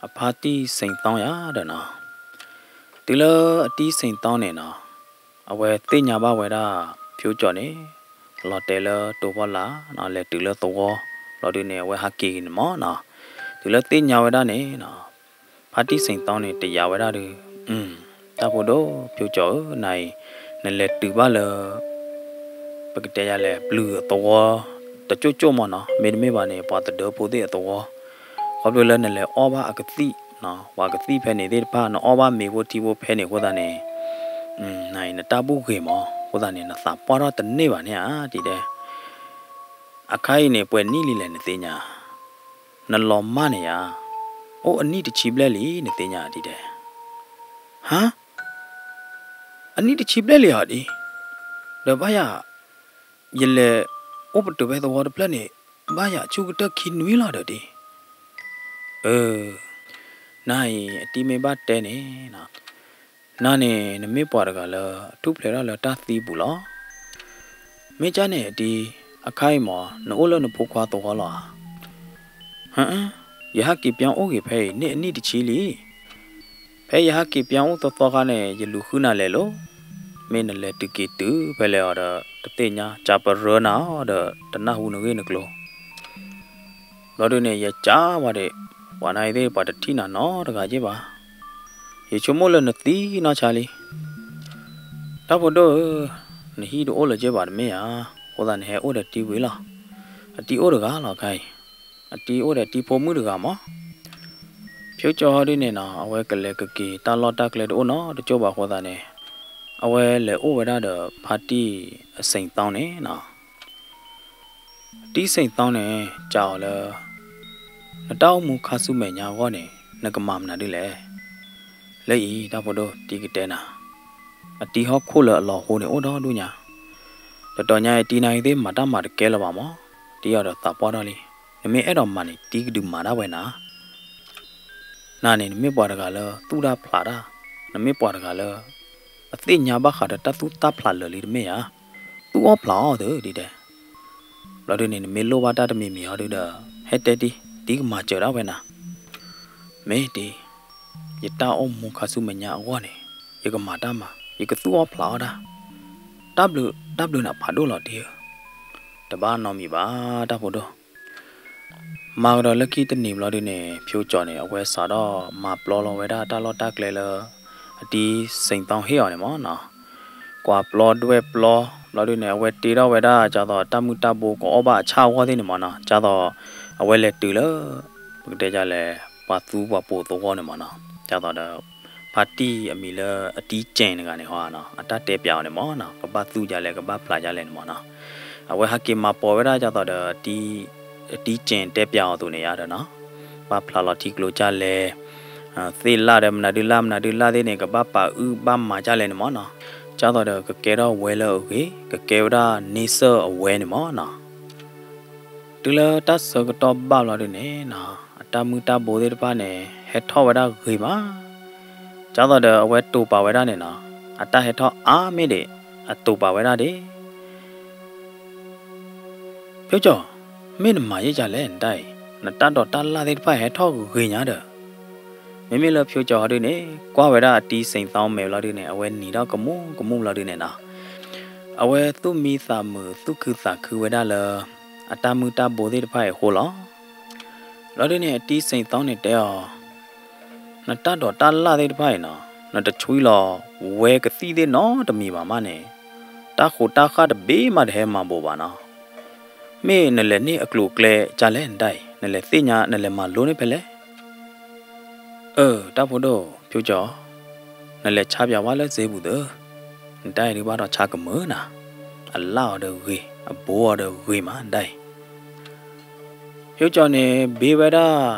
အဖါတံၢ်စ့ၣ်သီယၤဒီးနီၤ, တုၤလၢအတံၢ်စ့ၣ်သီန့ၣ်နီၤ အဝဲသ့ၣ်ညါဘၣ်ဝဲဒၣ် ဖျိကၠီၤန့ၣ် လီၤတဲာ်လၢတိၤဖီလာ်နီၤ လဲၤတုၤလၢသဝီ ဘျီဒုန့ၣ် အဝဲဟးက့ၤန့ၣ်မၢ်နီၤ, တုၤလၢသ့ၣ်ညါဝဲဒၣ်န့ၣ်နီၤ ဖါတံၢ်စ့ၣ်သီန့ၣ် တယာ်ဝဲဒၣ်ဒီး, တၢ်ဖိဒိၣ် ဖျိကၠီၤဧၢ, နၤအံၤ နလဲၤတုၤဘၣ်လၢ ပကတဲယၤလဲၣ် ပျုၤအသဝီ တကၠိၣ်ကၠိၣ်မၢ်နီၤ, မ့တမ့ၢ်ဘၣ်န့ၣ် ပှၤသဒၢဖိသ့ၣ်အသဝီ, ခီဖျိလၢနလဲၤအီၣ်ဘၣ်အကသံၣ်, ပှၤကသံၣ်ဖဲန့ၣ်သ့ၣ်တဖၣ် နအီၣ်ဘၣ်မ့ၤဖိထံဖိဖဲန့ၣ်အဃိသတးန့ၣ် နၤအံၤ နတၢ်ဘူၣ်ဂ့ၤမၢ်, အဃိသတးန့ၣ် နသးပှၢ်ထီၣ်တန့ၢ်ဘၣ်န့ၣ်ဧါ ဒ်တဲ. အခါအံၤန့ၣ် ပှဲၤနံၣ်လံလဲၣ်နသ့ၣ်ညါ, နလီၤမၢ်န့ၣ်ဧါ, အိၣ်အနံၣ်တဆံဘျဲၣ်လံ နသ့ၣ်ညါ ဒ်တဲ. ဟါ, အနံၣ်တဆံဘျဲၣ်လံဧါဒ်, ဒီးဘၣ်ယၤ ယလဲၤအိၣ်ပတုာ်ဖဲသဝီတဖျၢၣ်န့ၣ် ဘၣ်ယၤဆူကတၢၢ်ခံနွံလီၤဒီးဒ်. အၢ, နၤအံၤ အတံၢ်မ့ၢ်ဘၣ်တဲန့ၣ်, နၤန့ၣ် နမ့ၢ်ပှၤတဂၤလၢ ထူၣ်ဖျဲးထီၣ်လၢတၢ်သံပူၤလီၤ. မ့ၢ်ကၢ်န့ၣ်ဒ်, အခါအံၤမၢ် နအိၣ်လၢနဖိခွါသဝီလီၤဧါ. ဟၢ, ယဟဲက့ၤပၠီအိၣ်ဂ့ၤဖဲအံၤ န့ၢ်အနံၣ်တဆံလံ. ဖဲယဟဲက့ၤပၠီအိၣ်သီသီခါန့ၣ် ယလူၤဃုနၤလဲၤလိၤ, မ့ၢ်နလဲၤတုၤက့ၤတုၤဖဲလဲၣ်အီၤဒီး တသ့ၣ်ညါ, ကးပရၢနၤအီၤဒီး တနၢ်ဟူနဂ့ၢ်နကျိၤ. ဘျီဒုန့ၣ် ယကးဝဲဒၣ်, ပှၤနၤအံၤသ့ၣ် ပှၤတထံၣ်နၤနီတဂၤက့ဘၣ်. ယဆိကမိၣ်လၢနသံနီၢ်ဆါလံ. တၢ်ဖိဒိၣ်ဧၢ, နဟံၣ်တအိၣ်လၢၤက့ဘၣ်တမ့ၢ်ဧါ, အဃိသတးနဟဲအိၣ်ဒီးတံၢ်ဝံၤလီၤ. အတံၢ်အိၣ်တဂၤလီၤခါအံၤ, အတံၢ်အိၣ်ဒီးတံၢ်ဖိမုၣ်တဂၤမၢ်. ဖျိကၠီၤဟီဒုန့ၣ်နီၤ အဝဲကလဲၤကက့ၤ တၢ်လီၢ်တၢ်ကျဲတအိၣ်နီတကၠိၢ်ဘၣ်အဃိသတးန့ၣ်, အဝဲလဲၤအိၣ်ဝဲဒၣ်ဒီးဖါတံၢ်အစ့ၣ်သီန့ၣ်နီၤ. တံၢ်စ့ၣ်သီန့ၣ် ကးအီၤလၢ နတၢ်အိၣ်မူခါဆူမဲာ်ညါအဂီၢ်န့ၣ် နကမၤမနုၤဒ်လဲၣ်. လၢအံၤ တၢ်ဖိဒိၣ် တံၢ်ကတဲနၤ, အတံၢ်ဟီၣ်ခိၣ်လၢအလီၤဟိန့ၣ် အိၣ်ဒီဒူၣ်ညါ, တတီၤညါအံၤ တံၢ်နၤအံၤသ့ၣ် မၤတၢ်မၤတကဲလၢၤဘၣ်မၢ်, တံၢ်အီၤဒီးသးပှၢ်ထီၣ်လံ. နမ့ၢ်အဲၣ်ဒိးမၤန့ၣ် တံၢ်ကဒုးမၤဒၣ်ဝဲနၤ. နၤန့ၣ် နမ့ၢ်ပှၤတဂၤလၢသူၣ်တၢ်ဖျးတၢ်, နမ့ၢ်ပှၤတဂၤလၢ အသ့ၣ်ညါဘၣ်ဃးဒီးတၢ်သူၣ်တၢ်ဖျးလၢာ်လံတမ့ၢ်ဧါ. သူၣ်အီၣ်ဖျးအီၣ်သုဒ်တဲ. ဘျီဒုန့ၣ် နမ့ၢ်လိၣ်ဘၣ်တၢ်တမံၤမံၤအီၤဒုဒီး ဟဲတဲတံၢ်, တံၢ်ကမၤစၢၤဒၣ်ဝဲနၤ. မ့ၢ်တံၢ်, ယတၢ်အိၣ်မူခါဆူမဲာ်ညါအဂီၢ်န့ၣ် ယကမၤတၢ်မၤ, ယကသူၣ်အီၣ်ဖျးအီၣ်တၢ်, တၢ်ဘျုး, တၢ်ဘျုးနၤဖးဒိၣ်လီၤတံၢ်ဧၢ. တဘၣ်နီတမံၤဘၣ် တၢ်ဖိဒိၣ်. မၤကဒီးလၢခံတနံၤဘျီဒုန့ၣ် ဖျိကၠီၤန့ၣ် အဝဲစးထီၣ်မၤပျီလီၤဝဲဒၣ်တၢ်လီၢ်တၢ်ကျဲလၢ အတံၢ်စ့ၣ်သီဟ့ၣ်အီၤန့ၣ်မၢ်နီၤ. ကွၢ်ပျီဒွဲၣ်ပျီ ဘျီဒုန့ၣ် အဝဲတ့ထီၣ်ဝဲဒၣ် ဒ်သိးတၢ်မုၢ်တၢ်ဘိကအီၣ်ဘၣ်အဆၣ်အဂီၢ်သ့ၣ်န့ၣ်မၢ်နီၤ. ဒ်သိး အဝဲလဲၤတုၤလၢ ပကတဲဒ်လဲၣ် ပှၤသူပှၤပိာ်သဝီန့ၣ်မ့ၢ်နီၤ, ဒ်သိးဒီး ဖါတံၢ်အမံၤလၢအတံၢ်ကဲးတဂၤန့ၣ်ဟီနီၤ အတၢ်တဲပၠးအီၤန့ၣ်မ့ၢ်နီၤ ကဘၣ်သူဒ်လဲၣ် ကဘၣ်ဖျးဒ်လဲၣ်န့ၣ်မ့ၢ်နီၤ, အဝဲဟးက့ၤမၤပိာ်ဝဲဒၣ်ဒ်သိးဒီး အတံၢ်ကဲးတဲပၠးအီၤအသိးန့ၣ်ယါဒီးနီၤ, ဘၣ်ဖျးလီၤထံကျိဒ်လဲၣ်, သ့ၣ်လၣ်ဒီးမနုၤဒုလၣ် မနုၤဒုလၣ်သ့ၣ်န့ၣ် ကဘၣ်ပာ်အုၣ်ဘၣ်မၤဒ်လဲၣ်န့ၣ်မ့ၢ်နီၤ, ဒ်သိးဒီးကကဲထီၣ်ဝဲလၢအဂ့ၤ ကကဲဝဲဒၣ်န့ဆၢၣ်အဝဲန့ၣ်မ့ၢ်နီၤ တုၤလၢတၢ်ဆၢကတီၢ်ဘၣ်ဘျီဒုန့ၣ်နီၤ အတၢ်မုၢ်တၢ်ဘိသ့ၣ်တဖၣ်န့ၣ် ဟဲထီၣ်ဝဲဒၣ်ဂ့ၤမး, ဒ်သိးဒီးအဝဲတိာ်ပာ်ဝဲဒၣ်န့ၣ်နီၤ, အတၢ်ဟဲထီၣ်အါမ့ၢ်ဒံး အတိာ်ပာ်ဝဲဒၣ်ဒံး ဖျိကၠီ, မ့ၢ်နမၤယဲၢ်ဒ်လဲၣ်နတၢ်အံၤ, နတၢ်ဒိးတၢ်လၣ်သ့ၣ်တဖၣ်ဟဲထီၣ်ဂ့ၤညါဒီး, မ့မ့ၢ်လၢဖျိကၠီဟီဒုန့ၣ် ကွၢ်ဝဲဒၣ်အတံၢ်စ့ၣ်သီမဲာ်ဘျီဒုန့ၣ် အဝဲနံၤထီၣ်ကမူၣ်ကမူၣ်ဘျီဒုန့ၣ်နီၤ, အဝဲသူၣ်မံသးမုာ်သူၣ်ခုသးခုဝဲဒၣ်လၢ အတၢ်မုၢ်တၢ်ဘိသ့ၣ်တဖၣ်အံၤအဃိလီၤ. ဘျီဒုန့ၣ် အတံၢ်စ့ၣ်သီန့ၣ်တဲအီၤ, နတၢ်ဒိးတၢ်လၣ်သ့ၣ်တဖၣ်အံၤနီၤ နတဆွံလီၤဝဲကသံၣ်သ့ၣ်နီတမံၤဘၣ်မးန့ၣ်, တၢ်ဃိးတၢ်ဃၢ်တဘ့ၣ်မးတဟဲမၤဘိးဘၣ်နီၤ, မ့ၢ်နလဲၤန့ၢ်အကျိၤအကျဲဒ်လဲၣ်နတၢ်အံၤ နလဲၤသ့ၣ်ညါ နလဲၤမၤလိန့ၢ်ဖဲလဲၣ်. အၢ တၢ်ဖိဒိၣ်ဖျိကၠီ, နလဲၤဆါပၠးဝဲလၢစ့ပူၤသၢ, နတၢ်အံၤဒုးဘၣ်ဒီးဆါကမုာ်နၤ, အလၣ်အီၤဒီးဂ့ၤ အဘိအီၤဒီးဂ့ၤမးနတၢ်အံၤ ဖျိကၠီန့ၣ် ဘ့ဝဲဒၣ်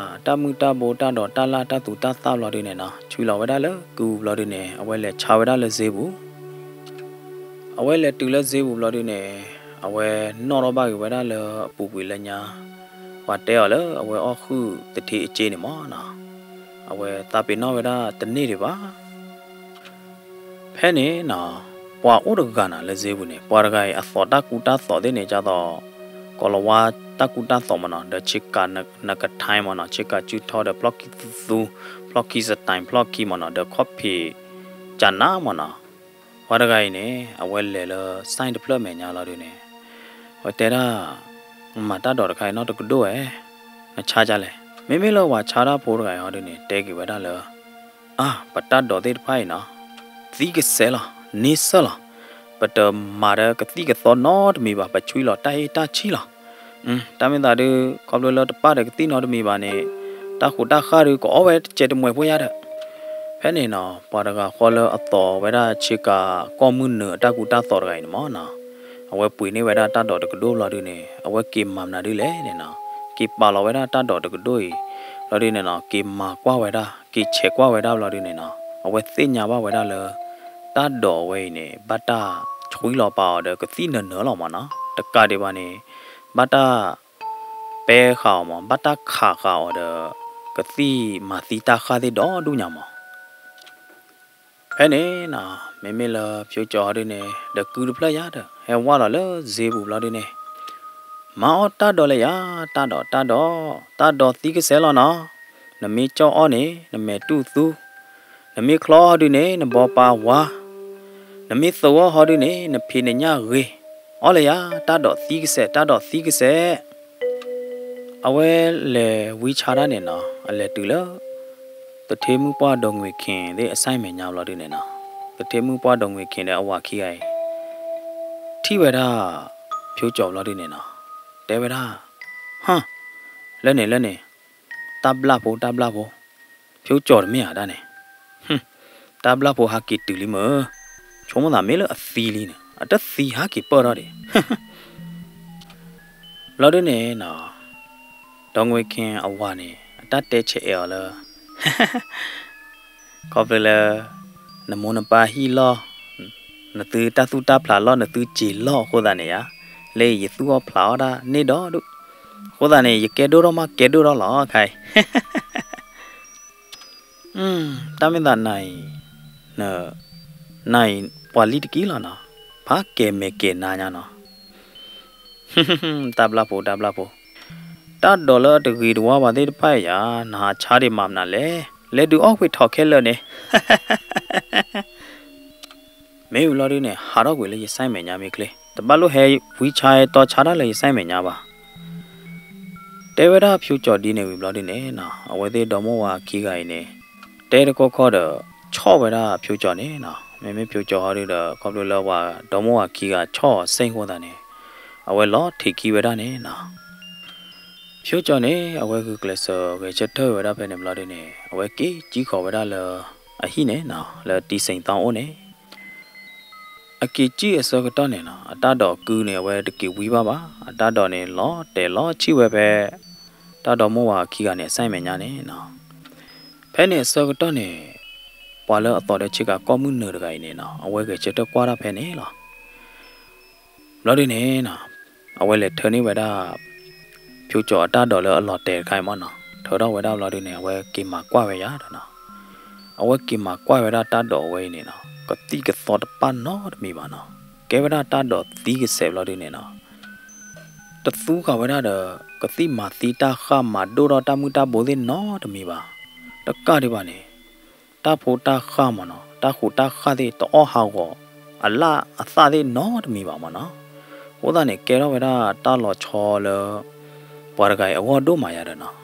တၢ်မုၢ်တၢ်ဘိတၢ်ဒိးတၢ်လၣ်တၢ်သူတၢ်သၣ်ဘျီဒုန့ၣ်နီၤ ဆွံလီၤဝဲဒၣ်လၢကုဘျီဒုန့ၣ် အဝဲလဲၤဆါဝဲဒၣ်လၢစ့ပူၤ, အဝဲလဲၤတုၤလၢစ့ပူၤဘျီဒုန့ၣ် အဝဲနီၣ်ထီၣ်ဘၣ်က့ၤဝဲဒၣ်လၢအပူၤကွံာ်လၢညါ, ပှၤတဲအီၤလၢအဝဲအီၣ်ဃုာ်သထ့အစ့န့ၣ်မ့ၢ်နီၤ, အဝဲသးပ့ၤနီၣ်ဝဲဒၣ်တန့ၢ်ဒံးဘၣ် ဖဲန့ၣ်နီၤ, ပှၤအိၣ်တဂၤနၤလၢစ့ပူၤန့ၣ် ပှၤတဂၤအံၤအသီးတၢ်ကူတၢ်သိးသ့ၣ်န့ၣ် ဒ်သိး ကိလၤဝါတၢ်ကူတၢ်သိးမ့ၢ်နီၤ ဒီးဆ့ကၤနကထါမ့ၢ်နီၤ ဆ့ကၤစုထီဒီးဖျီၣ်ခံသူသူ ဖျီၣ်ခံစတၢ်ဖျီၣ်ခံမ့ၢ်နီၤ ဒီးခီၣ်ဖံးကနါမ့ၢ်နီၤ, ပှၤတဂၤအံၤန့ၣ် အဝဲလဲၤလၢစဲၣ်တဖျၢၣ်မဲာ်ညါလီၤဒုန့ၣ်, အဝဲတဲဒၣ်, မၤတၢ်ဒိးတခါအံၤနီတကဒိၣ်ဧဲ, နဆါဒ်လဲၣ်, မ့မ့ၢ်လၢပှၤဆါတၢ်ဖိတဂၤအံၤဟီဒုန့ၣ် တဲက့ၤဝဲဒၣ်လၢ အါ ပတၢ်ဒိးသ့ၣ်တဖၣ်အံၤနီၤ, သံကစဲးလီၤ, န့ဆၢၣ်လီၤ, ပတမၤဒီးကသံၣ်ကသီနီတမံၤဘၣ်, ပဆွံလီၤတၢ်ဟ့ၣ်တၢ်ဆံၣ်လီၤ. တၢ်မ့ၢ်သးဒုး ခီဖျိလၢတပာ်ဒီးကသံၣ်နီတမံၤဘၣ်န့ၣ်, တၢ်ဃူးတၢ်ဃၢ်ဒုး ကအီၣ်ဝဲတစဲးတမှဲၤဖိယါဒီး, ဖဲန့ၣ်နီၤ ပှၤတဂၤဃီလၢအသီးဝဲဒၣ်ဆ့ကၤကီၢ်မုၢ်နုာ်အတၢ်ကူတၢ်သိးတဂၤအံၤန့ၣ်မ့ၢ်နီၤ, အဝဲပှ့ၤန့ၢ်ဝဲဒၣ်တၢ်ဒိးတကဒိၣ်ဘျီဒုန့ၣ် အဝဲက့ၤမၤမနုၤဒ်လဲၣ်န့ၣ်နီၤ, က့ၤပာ်လီၤဝဲဒၣ်တၢ်ဒိးတကဒိၣ်အံၤ, ဘျီဒုန့ၣ်နီၤ က့ၤမၤကွၢ်ဝဲဒၣ်, က့ၤဆဲးကွၢ်ဝဲဒၣ်ဘျီဒုန့ၣ်နီၤ, အဝဲသ့ၣ်ညါဘၣ်ဝဲဒၣ်လၢ တၢ်ဒိးဝဲအံၤန့ၣ် ဘၣ်တၢ်ဆွံလီၤပာ်အီၤဒီးကသံၣ်နၢၤနၢၤလီၤမ့ၢ်နီၤ, တကးဒံးဘၣ်န့ၣ် ဘၣ်တၢ်ပဲဃာ်အီၤမ့ၢ်, ဘၣ်တၢ်ခးဃာ်အီၤဒီး ကသံၣ်မၤသံတၢ်ဃၢ်သ့ၣ်ဒီဒူၣ်ညါမ့ၢ် ဖဲန့ၣ်နီၤ မ့မ့ၢ်လၢဖျိကၠီဟီဒုန့ၣ် ဒီးကုတဖျၢၣ်ယါဒီး ဟဲဝၢ်လီၤလၢစ့ပူၤဘျီဒုန့ၣ်, မၤအီၣ်တၢ်ဒိးလၢယၤ, တၢ်ဒိး, တၢ်ဒိး, တၢ်ဒိးသံကစဲးလီၤနီၤ, နမ့ၢ်ကၠီၣ်အီၣ်န့ၣ် နမဲာ်တူၢ်သူ, နမ့ၢ်ချီအီၣ်ဟီဒုန့ၣ် နဘီပာ်ဝါ, နမ့ၢ်သူအီၣ်ဟီဒုန့ၣ် နဖံးနညၣ်ဂ့ၤ, အီၣ်လၢယၤ, တၢ်ဒိးသံကစဲး, တၢ်ဒိးသံကစဲး အဝဲလဲၤဝံဆါတၢ်န့ၣ်နီၤ, အလဲၤတုၤလၢ သထ့မုၣ်ပှၢ်ဒီးငွေခ့သ့ၣ်အစဲၣ်မဲာ်ညါဘျီဒုန့ၣ်နီၤ, သထ့မုၣ်ပှၢ်ဒီးငွေခ့ဒီးအဝၤခံဂၤအံၤ ထံၣ်ဝဲဒၣ် ဖျိကၠီဘျီဒုန့ၣ်နီၤ, တဲဝဲဒၣ်, ဟါ, လၢန့ၣ်လၢန့ၣ်, တၢ်ဘျၣ်ဖိတၢ်ဘျၣ်ဖိ, ဖျိကၠီတမ့ၢ်ဧါတၢ်န့ၣ်, တၢ်ဘျၣ်ဖိဟးက့ၤတုၤလံမ့ၢ်, ဆိကမိၣ်သးမ့ၢ်လၢအသံလံန့ၣ် အတသံဟးက့ၤပၢၢ်ထီၣ်ဒံး ဘျီဒုန့ၣ်နီၤ, ဒီးငွေခ့အဝၤန့ၣ် အတၢ်တဲဆဲးအဲၣ်အီၤလၢ ခီဖျိလၢ နမိၢ်နပၢ်ဟံၣ်လီၢ်, နသုတၢ်သူၣ်တၢ်ဖျးလီၢ် နသုစ့ၤလီၢ်အဃိသတးန့ၣ်ယါ, လၢယသူၣ်အီၣ်ဖျးအီၣ်တၢ်န့ၢ်ဒီဒူၣ်, အဃိသတးန့ၣ် ယကဲဒိၣ်ထီၣ်မးကဲဒိၣ်ထီၣ်လီၤခါအံၤ တၢ်မ့ၢ်သးနၤအံၤ, နၤအံၤ ပှၤလံတက့ၢ်လီၤနီၤ, ဖးကဲၤမဲာ်ကဲၤနါညါနီၤ, တၢ်ဘျၣ်ဖိတၢ်ဘျၣ်ဖိ, တၢ်ဒိးလၢအတဂ့ၤတဝါဘၣ်သ့ၣ်တဖၣ်အံၤယါ, နဟးဆါဒံးမၤမနုၤလဲၣ်, လဲၤဒုးအီၣ်ကွံာ်ထီၣ်ခဲလၢာ်န့ၣ် မ့ၢ်ဝံၤလီၤဒုန့ၣ် ဟးထီၣ်ကွံာ်လၢယစဲၣ်မဲာ်ညါမ့ၢ်ချ့, တဘၣ်လိၣ်ဟဲဝံဆါဟဲတီဆါတၢ်လၢယစဲၣ်မဲာ်ညါဘၣ်. တဲဝဲဒၣ်ဖျိကၠီဒ်န့ၣ်ဝံၤဘျီဒုန့ၣ်နီၤ, အဝဲသ့ၣ်ဒီမိၢ်ဝၤခံဂၤအံၤန့ၣ် တဲတခီခီဒီး ဆီၣ်ဝဲဒၣ်ဖျိကၠီန့ၣ်နီၤ, မ့မ့ၢ်ဖျိကၠီဟီဒုဒီး ခီဖျိလၢပှၤဒီမိၢ်ဝၤခံဂၤဆီၣ်အီၤစ့ၢ်အဃိသတးန့ၣ် အဝဲလီၤထံးခံဝဲဒၣ်န့ၣ်နီၤ. ဖျိကၠီန့ၣ် အဝဲဂုာ်ကျဲးစၢးဂဲၤဆၢထၢၣ်ဝဲဒၣ်ဖဲန့ၣ်ဘျီဒုန့ၣ် အဝဲက့ၤကံၣ်ဃီၤဝဲဒၣ်လၢအဟံၣ်န့ၣ်နီၤ, လၢတံၤစ့ၣ်သီအိၣ်န့ၣ် အက့ၤကံၣ်အဆၢကတီၢ်န့ၣ်နီၤ, အတၢ်ဒိးကုန့ၣ် အဝဲတက့ၤဝံဘၣ်ဘၣ်. အတၢ်ဒိးန့ၣ် လီၤတဲာ်လီၤဆံၣ်ဝဲဖဲ တၢ်ဒီမိၢ်ဝၤခံဂၤန့ၣ် အစၢ်မဲာ်ညါန့ၣ်နီၤ. ဖဲန့ၣ်အဆၢကတီၢ်န့ၣ် ပှၤလၢအသီၣ်ဒီးဆ့ကၤကီၢ်မုၢ်နုာ်တဂၤအံၤန့ၣ်နီၤ, အဝဲဂဲၤဆၢထၢၣ်ကွၢ်တၢ်ဖဲန့ၣ်လီၤ. ဘျီဒုန့ၣ်နီၤ, အဝဲလဲၤထၢန့ၢ်ဝဲဒၣ် ဖျိကၠီအတၢ်ဒိးလၢအလီၤတဲာ်တခါအံၤမ့ၢ်နီၤ, ထၢထီၣ်ဝဲဒၣ်ဘျီဒုန့ၣ် အဝဲက့ၤမၤကွၢ်ဝဲယၤဒီးနီၤ. အဝဲက့ၤမၤကွၢ်ဝဲဒၣ်တၢ်ဒိးအဝဲအံၤန့ၣ်နီၤ, ကသံၣ်ကသီတပၣ်နီတမံၤဘၣ်နီၤ. ကဲဝဲဒၣ်တၢ်ဒိးသံကစဲးဘျီဒုန့ၣ်နီၤ, တသူဃာ်ဝဲဒၣ်ဒီး ကသံၣ်မၤသံတၢ်ဃၢ် မၤဒိၣ်ထီၣ်တၢ်မုၢ်တၢ်ဘိသ့ၣ်နီတမံၤဘၣ်. တကးဒံးဘၣ်န့ၣ် တၢ်ဖိတၢ်ဃၢ်မ့ၢ်နီၤ, တၢ်ဃူးတၢ်ဃၢ်သ့ၣ် တအီၣ်ဟးဂီၤအလၣ်အသၣ်သ့ၣ်နီတမံၤဘၣ်မ့ၢ်နီၤ. အဃိသတးန့ၣ် ကဲထီၣ်ဝဲဒၣ်တၢ်လီၤဆီလၢ ပှၤတဂၤအံၤအဂီၢ်ဒိၣ်မးယၤဒီးနီၤ.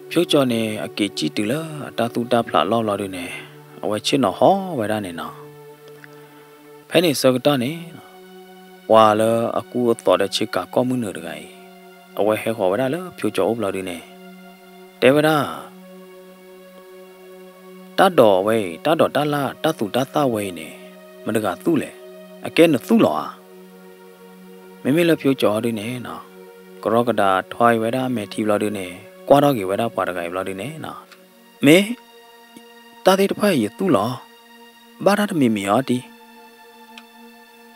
ဖျိကၠီန့ၣ် အက့ၤကံၣ်တုၤလၢအတၢ်သူၣ်တၢ်ဖျးလီၢ်ဘျီဒုန့ၣ် အဝဲဆ့ၣ်နီၤဟီၣ်ဝဲဒၣ်န့ၣ်နီၤ. ဖဲန့ၣ်ဆၢကတီၢ်န့ၣ် ပှၤလၢအကူအသိးဒီးဆ့ကၤကီၢ်မုၢ်နုာ်တဂၤအံၤ အဝဲဟဲဃီၤဝဲဒၣ်လၢဖျိကၠီအိၣ်ဘျီဒုန့ၣ် တဲဝဲဒၣ် တၢ်ဒိးဝဲအံၤ တၢ်ဒိးတၢ်လၢ် တၢ်သူၣ်တၢ်သၣ်ဝဲအံၤန့ၣ် မတၤတဂၤသူၣ်လဲၣ်. အကဲနသူၣ်လီၤဧါ. မ့မ့ၢ်လၢဖျိကၠီဒုန့ၣ်နီၤ, ကရီကဒးထွါအံၤဝဲဒၣ်အမဲာ်ထံဘျီဒုန့ၣ် ကွၢ်ထီၣ်က့ၤဝဲဒၣ်ပှၤတဂၤအံၤဘျီဒုန့ၣ်နီၤ, မ့ၢ် တၢ်သ့ၣ်တဖၣ်အံၤယသူၣ်လီၤ, ဘၣ်တၢ်တမံၤမံၤအီၤတံၢ်.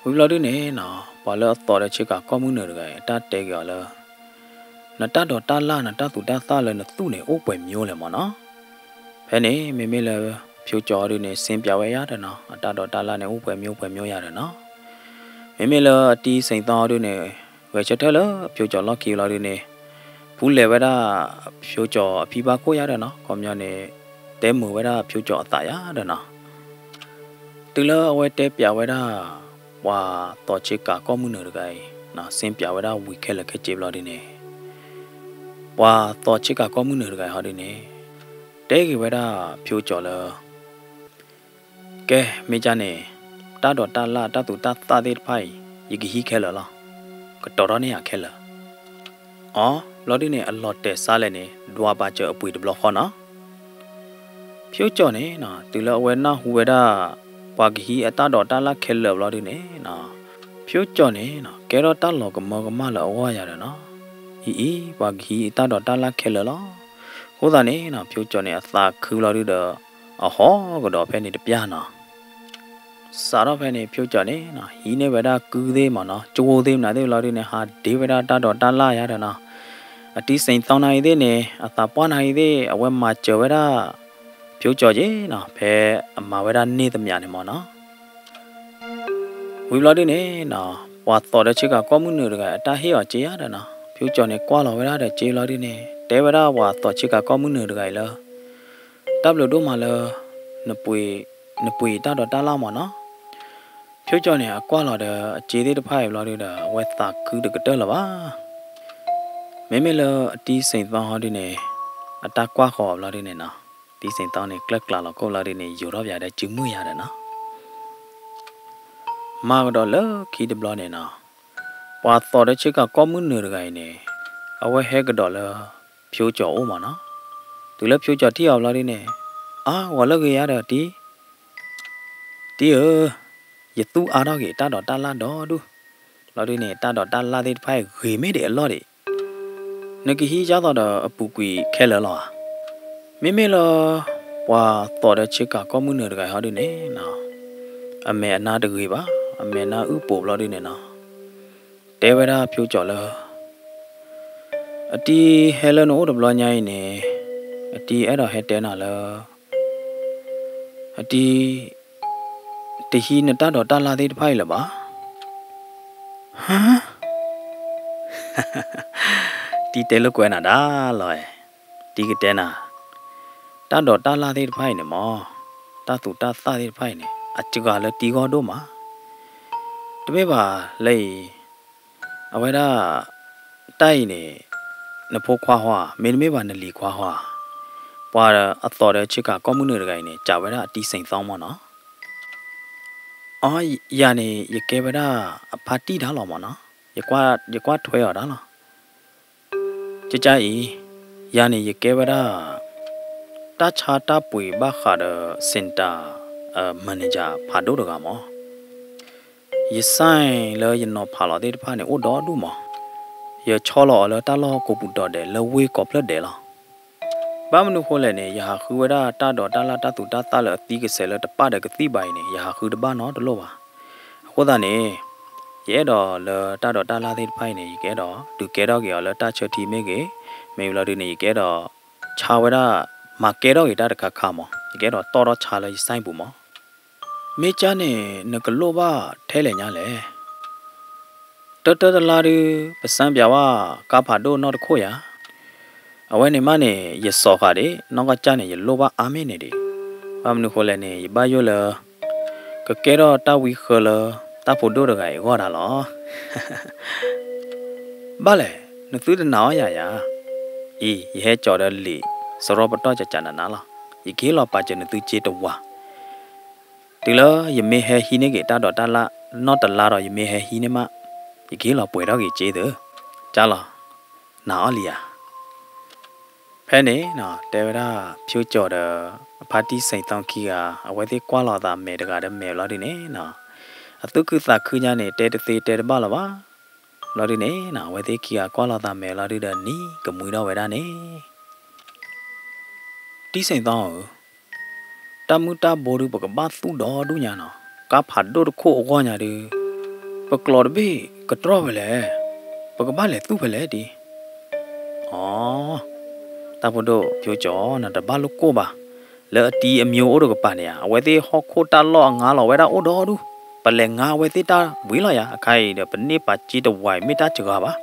ဝံၤဘျီဒုန့ၣ်နီၤ, ပှၤလၢအသိးဒီးဆ့ကၤကီၢ်မုၢ်နုာ်တဂၤအံၤ အတၢ်တဲက့ၤအီၤလၢ နတၢ်ဒိးတၢ်လၢ် နတၢ်သူၣ်တၢ်သၣ်လၢနသူၣ်န့ၣ် အိၣ်ပှဲၤမံၤလဲၣ်မ့ၢ်နီၤ. ဖဲန့ၣ် မ့မ့ၢ်လၢဖျိကၠီဒုန့ၣ် စ့ပၠးဝဲယၤဒီးနီၤ, အတၢ်ဒိးတၢ်လၢ်န့ၣ် အိၣ်ပှဲၤမံၤ အိၣ်ပှဲၤမံၤယၤဒီးနီၤ. မ့မ့ၢ်လၢအတံၤစ့ၣ်သီဒုန့ၣ် ဂဲၤဆၢထၢၣ်လၢဖျိကၠီလီၢ်ခံဘျီဒုန့ၣ် ဖူလဲၤဝဲဒၣ်ဖျိကၠီအဖံဘၣ်ခိၣ်ယၤဒီးနီၤ, ခီပညီန့ၣ် တဲမုာ်ဝဲဒၣ်ဖျိကၠီအသးယၤဒီးနီၤ. တုၤလၢအဝဲတဲပၠးဝဲဒၣ် ပှၤသိးဆ့ကၤကီၢ်မုၢ်နုာ်တဂၤအံၤ စ့ပၠးဝဲဒၣ်ဝံၤခဲလၢာ်ခဲဆ့ဘျီဒုန့ၣ် ပှၤသိးဆ့ကၤကီၢ်မုၢ်နုာ်တဂၤအံၤဟီဒုန့ၣ် တဲက့ၤဝဲဒၣ်ဖျိကၠီလၢ ကဲ မ့ၢ်ကန့ၣ် တၢ်ဒိးတၢ်လၢ် တၢ်သူၣ်တၢ်သၣ်သ့ၣ်တဖၣ်အံၤ ယကဟံးခဲလၢာ်လီၤ. ကတီၤထီၣ်န့ၢ်ယၤခဲလၢာ်. အီ ဘျီဒုန့ၣ် အလီၤတဲာ်စါလဲၣ်န့ၣ် ဒွးပာ်စၢၤအပှ့ၤတဘျီဃီနီၤ. ဖျိကၠီန့ၣ်နီၤ တုၤလၢအဝဲနၢ်ဟူဝဲဒၣ် ပှၤကဟံးအတၢ်ဒိးတၢ်လၢ်ခဲလၢာ်ဘျီဒုန့ၣ်နီၤ, ဖျိကၠီန့ၣ်နီၤ ကဲထီၣ်တၢ်လီၤကမၢကမၣ်လၢအဂီၢ်ယၤဒီးနီၤ. အံၤအံၤ ပှၤကဟံးအတၢ်ဒိးတၢ်လၢ်ခဲလၢာ်လီၤ. အဃိသတးန့ၣ်နီၤ ဖျိကၠီန့ၣ် အသးခုဘျီဒုဒီး အဟီၣ်ကဒီးဖဲန့ၣ်တပျၢ်နီၤ. စးထီၣ်ဖဲန့ၣ် ဖျိကၠီန့ၣ်နီၤ ဟံးန့ၢ်ဝဲဒၣ်ကုသ့ၣ်မ့ၢ်နီၤ, ကၠိသ့ၣ်မနုၤသ့ၣ်ဘျီဒုန့ၣ် ဟးဒ့ဝဲဒၣ်တၢ်ဒိးတၢ်လၢ်ယၤဒီးနီၤ. အတံၤစ့ၣ်သီနၤအံၤသ့ၣ်န့ၣ် အသးပှၢ်နၤအံၤသ့ၣ် အဝဲမၤစၢၤဝဲဒၣ် ဖျိကၠီက့နီၤ, ဖဲအမၤဝဲဒၣ်န့ၢ်သမၠးန့ၣ်မ့ၢ်နီၤ. ဝံၤဘျီဒုန့ၣ်နီၤ ပှၤသိးဒီးဆ့ကၤကီၢ်မုၢ်နုာ်တဂၤ အတၢ်ဟ့ၣ်အီၤစ့ယၤဒီးနီၤ, ဖျိကၠီန့ၣ် ကွၢ်လီၤဝဲဒၣ်ဒီးစ့ဘျီဒုန့ၣ် တဲဝဲဒၣ်ပှၤသိးဆ့ကၤကီၢ်မုၢ်နုာ်တဂၤအံၤလၢ တၢ်ဘျုးဒိၣ်မးလၢ နပှ့ၤ နပှ့ၤတၢ်ဒိးတၢ်လၢ်မ့ၢ်နီၤ. ဖျိကၠီန့ၣ် အကွၢ်လီၤဒီးအစ့သ့ၣ်တဖၣ်အံၤဘျီဒုဒီး အဝဲသးခုတကတၢၢ်လၢၤဘၣ်. မ့မ့ၢ်လၢအတံၤစ့ၣ်သီဟီဒုန့ၣ် အတၢ်ကွၢ်ဃီၤဘျီဒုန့ၣ်နီၤ, တံၤစ့ၣ်သီန့ၣ် ကျၢၢ်ကျးလီၤခိၣ်ဘျီဒုန့ၣ် ယိၤထီၣ်ပယၤဒီးစုမုၢ်ယၤဒီးနီၤ. မၤကဒီးလၢခံတဘျီန့ၣ်နီၤ, ပှၤသိးဒီးဆ့ကၤကီၢ်မုၢ်နုာ်တဂၤအံၤန့ၣ် အဝဲဟဲကဒီးလၢ ဖျိကၠီအိၣ်မ့ၢ်နီၤ. တုၤလၢဖျိကၠီထံၣ်အီၤဘျီဒုန့ၣ် အါ ဂီၤလၢဂ့ၤယၤဒီးတံၤ, တံၤဧၢ, ယသူၣ်အါထီၣ်က့ၤ တၢ်ဒိးတၢ်လၢ်ဒီဒူၣ်, ဘျီဒုန့ၣ် တၢ်ဒိးတၢ်လၢ်သ့ၣ်တဖၣ်အံၤ ဂ့ၤမ့ၢ်ဒံးအလီၢ်ဒံး, နကဟံးကၠီသိးဒီးအပူၤကွံာ်ခဲလၢာ်လီၤဧါ. မ့မ့ၢ်လၢ ပှၤသိးဒီးဆ့ကၤကီၢ်မုၢ်နုာ်တဂၤအံၤဟီဒုန့ၣ်နီၤ, အမဲာ်အနါတဂ့ၤဘၣ်, အမဲာ်နါအုၣ်ပိာ်ဘျီဒုန့ၣ်နီၤ, တဲဝဲဒၣ်ဖျိကၠီလၢ အတံၤဟဲလၢနအိၣ်တဘျီညါအံၤန့ၣ်, အတံၤအဲၣ်ဒိးဟဲတဲနၤလၢ အတံၤ တဟံးနတၢ်ဒိးတၢ်လၢ်သ့ၣ်တဖၣ်အံၤလၢၤဘၣ်. ဟါ, တံၤတဲလိာ်ကွဲနၤဒၣ်လီၤ, တံၤကတဲနၤ, တၢ်ဒိးတၢ်လၢ်သ့ၣ်တဖၣ်အံၤန့ၣ်မ့ၢ်, တၢ်သူၣ်တၢ်သၣ်သ့ၣ်တဖၣ်အံၤန့ၣ် အစှၤလၢတံၤဂီၢ်ဒိၣ်မး, တမ့ၢ်ဘၣ်လၢအံၤ အဝဲဒၣ် တၢ်အံၤန့ၣ် နဖိခွါဟီဧါ, မ့တမ့ၢ်ဘၣ်နလံၤခွါဟီဧါ, ပှၤအသိးဒီးဆ့ကၤကီၢ်မုၢ်နုာ်တဂၤအံၤန့ၣ် စံးဝဲဒၣ်အတံၤစ့ၣ်သီမ့ၢ်နီၤ. အီ ယၤန့ၣ် ယကဲဝဲဒၣ်အဖါတံၢ်တၢ်လီၤမၢ်နီၤ, ယကွၢ်ထွဲအီၤတၢ်လီၤ. ကကါအံၤ ယၤန့ၣ် ယကဲဝဲဒၣ် တၢ်ဆါတၢ်ပှ့ၤဘၣ်ဃးဒီး center manager ဖးဒိၣ်တဂၤမၢ်. ယ sign လၢယနီၤဖးလီၤသ့ၣ်တဖၣ်န့ၣ် အိၣ်ဒီဒူၣ်မၢ်. ယဆီလီၤအီၤလၢတၢ်လီၢ်ကိးပူၤဒီးဒဲး လၢဝ့ၢ်ကိးဖျၢၣ်ဒဲးလီၤ. ဘၣ်မနုၤဃိလဲၣ်န့ၣ် ယဟးဃုဝဲဒၣ်တၢ်ဒိးတၢ်လၣ်တၢ်သူတၢ်သၣ်လၢအသံကစဲးလၢတပၣ်ဒီးကသံၣ်ဘၣ်အံၤန့ၣ် ယဟးဃုတဘၣ်နီတလိၣ်ဘၣ်. အဃိသတးန့ၣ် ယအဲၣ်ဒိးလၢတၢ်ဒိးတၢ်လၣ်သ့ၣ်တဖၣ်အံၤန့ၣ် ယကအဲၣ်ဒိးဒုးကဲထီၣ်က့ၤအီၤလၢတၢ်ဆၢထံမ့ၢ်ဂ့ၤ, မ့ၢ်ဘျီဒုန့ၣ် ယကအဲၣ်ဒိး ဆါဝဲဒၣ် မၤကဲထီၣ်က့ၤတၢ်တခါခါမၢ်, ယကအဲၣ်ဒိးတီၣ်ထီၣ်ဆါလၢယ sign ပူၤမၢ်. မ့ၢ်ကါန့ၣ် နကလိၣ်ဘၣ်ထဲလဲၣ်ညါလဲၣ်. တၢတၢတလါဒုး ပစံးပၠးဝဲ ကါဖးဒိၣ်နီတခိၣ်ယၤ, အဝဲန့ၣ်မးန့ၣ် ယစိာ်ဃာ်ဒံး နီၢ်ကီၢ်ကၢ်န့ၣ် ယလိၣ်ဘၣ်အါမ့ၢ်န့ၣ်ဒံး. ဘၣ်မနုၤဃိလဲၣ်န့ၣ် ယဘၣ်ယိၣ်လၢ ကကဲထီၣ်တၢ်ဝံဃၢလၢ တၢ်ဖိဒိၣ်တဂၤအံၤအဂီၢ်ဒၣ်လီၤ. ဘၣ်လဲၣ်, နသုတနာ်အီၤယၤယၤ. အံၤ ယဟဲကၠီၤဒီးလံာ်စရီပတီၢ်ကကးနးနးလီၤ. ယကဟ့ၣ်လီၤပာ်စၢၤနသုစ့တဝၤ တုၤလၢယမ့ၢ်ဟဲဟံးန့ၢ်က့ၤတၢ်ဒိးတၢ်လၣ် နီၢ်တလါဒီးယမ့ၢ်ဟဲဟံးန့ၢ်မး, ယကဟ့ၣ်လီၤပှဲၤထီၣ်က့ၤစ့သု, ကၢ်လီၤ, နာ်အီၤလံဧါ. ဖဲန့ၣ် တဲဝဲဒၣ် ဖၠိကၠီၤဒီး အဖါတံၢ်စ့ၣ်သီခံဂၤ အဝဲသ့ၣ်ကွၢ်လီၤသးမဲာ်တဂၤဒီးမဲာ်ဘျီဒုန့ၣ်, အသူၣ်ခုသးခုညါန့ၣ် တဲတသ့တဲတဘၣ်လၢၤဘၣ်. ဘျီဒုန့ၣ် အဝဲသ့ၣ်ခံဂၤကွၢ်လီၤသးမဲာ်လီၤဒုဒီးနံၤကမှံထီၣ်ဝဲဒၣ်န့ၣ် တံၢ်စ့ၣ်သီဧၢ, တၢ်မုၢ်တၢ်ဘိဒုး ပကဘၣ်သူၣ်ဒီဒူၣ်ညါနီၤ, ကါဖးဒိၣ်တခိၣ်အဂီၢ်ညါဒုး, ပကျိးတဘ့ၣ်ကတြီၢ်ဝဲလဲၣ်, ပကဘၣ်လဲၤသူၣ်ဖဲလဲၣ်ဒံး. အီ, တၢ်ဖိဒိၣ်ဖၠိကၠီၤ နတဘၣ်လိာ်ကိၢ်ဘၣ်, လၢအတံၤအမံၤအိၣ်တကပၤန့ၣ်ဧါ, အဝဲသ့ၣ်ဟီၣ်ခိၣ်တၢ်လီၢ်အငါလီၤဝဲဒၣ်အိၣ်ဒီဒူၣ်, ပလဲၤငါအဝဲသ့ၣ်တၢ်ဝံၤလီၤယၤ, အခါအံၤဒီး ပန့ၢ်ပာ်စ့တဝၤအံၤ မ့ၢ်တၢ်စှၤဘၣ်.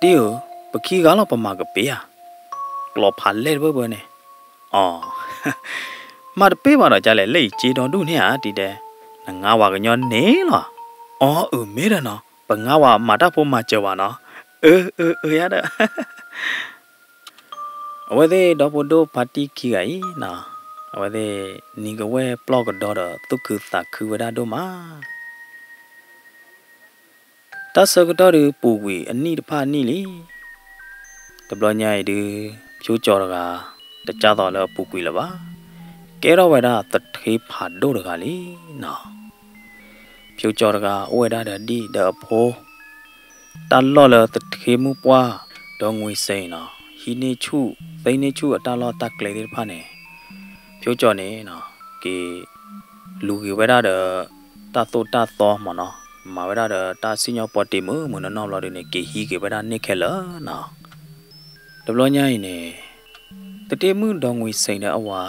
ဒီးတံၢ်ဧၢ, ပခံဂၤလီၤပမၤကပ့ၤဧါ, ကျိးဖးလဲၢ်တဘၢဘၢန့ၣ်. အီ, မၤတပ့ၤဘၣ်ဒီးကလဲၣ်, လၢအံၤစ့ဒီဒူၣ်န့ၣ်ဧါ, တံၢ်တဲ, နငါဝၤကညီန့ၣ်လီၤ. အီ, အၢ မ့ၢ်ဒီးနီၤ, ပငါဝၤမၤတၢ်ဖိမၤစၢၤဘၣ်နီၤ. အၢ အၢ အၢ ယၤဒီး အဝဲသ့ၣ်ဒီဖိဒိၣ်ဖါတံၢ်ခံဂၤအံၤနီၤ, အဝဲသ့ၣ်နံၤကဝဲၢ်ပျီၢ်ကဒီဒီး သူၣ်ခုသးခုဝဲဒၣ်ဒိၣ်မး. တၢ်ဆၢကတီၢ်ဒုးပူၤကွံာ်အနံၣ်တဖၣ်အနံၣ်လံ. တဘျီညါအံၤဒုး ဖၠိကၠီၤတဂၤ တကၢ်သိးလၢအပူၤကွံာ်လၢၤဘၣ်, ကဲထီၣ်ဝဲဒၣ်သထ့ဖးဒိၣ်တဂၤလံနီၤ. ဖၠိကၠီၤတဂၤ အိၣ်ဝဲဒၣ်ဒီးဒံၣ်ဒီးအဖိ, တၢ်လီၢ်လၢသထ့မုၣ်ပှၢ် ဒီးငွံစ့နီၤ, ဟံးန့ၢ်ဆူၣ် သ့န့ၢ်ဆူၣ်အတၢ်လီၢ်တၢ်ကျဲသ့ၣ်တဖၣ်န့ၣ်, ဖၠိကၠီၤန့ၣ် က့ၤလူၤက့ၤဝဲဒၣ်ဒီး တၢ်သိၣ်တၢ်သီမ့ၢ်နီၤ, မၤဝဲဒၣ်ဒီးတၢ်စံၣ်ညီၣ်ပီတ့မုာ်မုာ်နီၢ်နီၢ်ဘျီဒုန့ၣ် က့ၤဟံးက့ၤဝဲဒၣ်န့ၢ်ခဲလၢာ်နီၤ. တဘျီညါအံၤန့ၣ် သထ့မုၣ်ဒီးငွံစ့ဒီးအဝၤ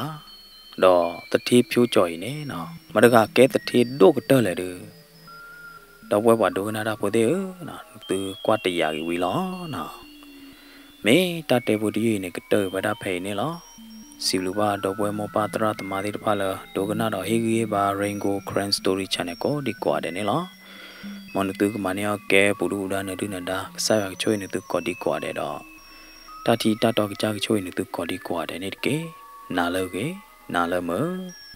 ဒီးသထ့ဖၠိကၠီၤအံၤန့ၣ်နီၤ, မတၤတဂၤကဲသထ့ဒိၣ်ကတၢၢ်လဲၣ်ဒုး ဒီပုၢ်ဝဲၢ်ပှၤဒိကနၣ်တၢ်ဖိသ့ၣ်ဧၢ, နသုကွၢ်တယာ်က့ၤဝံၤလီၤနီၤ. မ့ၢ်တၢ်တဲဖိတယုၢ်အံၤန့ၣ် ကတၢၢ်က့ၤဝဲဒၣ်ဖဲအံၤန့ၣ်လီၤ. စံးဘျုးဘၣ်ဒီပုၢ်ဝဲၢ်မိၢ်ပၢ်သရၣ်သမါသ့ၣ်တဖၣ်လၢ ဒိကနၣ်ဒီးဟ့ၣ်ဂံၢ်ဟ့ၣ်ဘါ Rain Gold Karen Story Channel ကိးဒံကိးဂၤဒဲးန့ၣ်လီၤ. မ်နသုကမၤန့ၢ်အီၣ်ကဲပူၤဒုၣ်ပူၤဒါနၢၤဒုၣ်နၢၤဒါ ကစၢ်ယွၤကဆိၣ်ဂ့ၤနသုကိးဒံကိးဂၤဒဲးဒီး တၢ်ထံတၢ်တီကစၢ်ကဆိၣ်ဂ့ၤနသုကိးဒံကိးဂၤဒဲးန့ၣ်တက့ၢ်. နၤလၢအဂ့ၤ, နၤလၢမုာ်.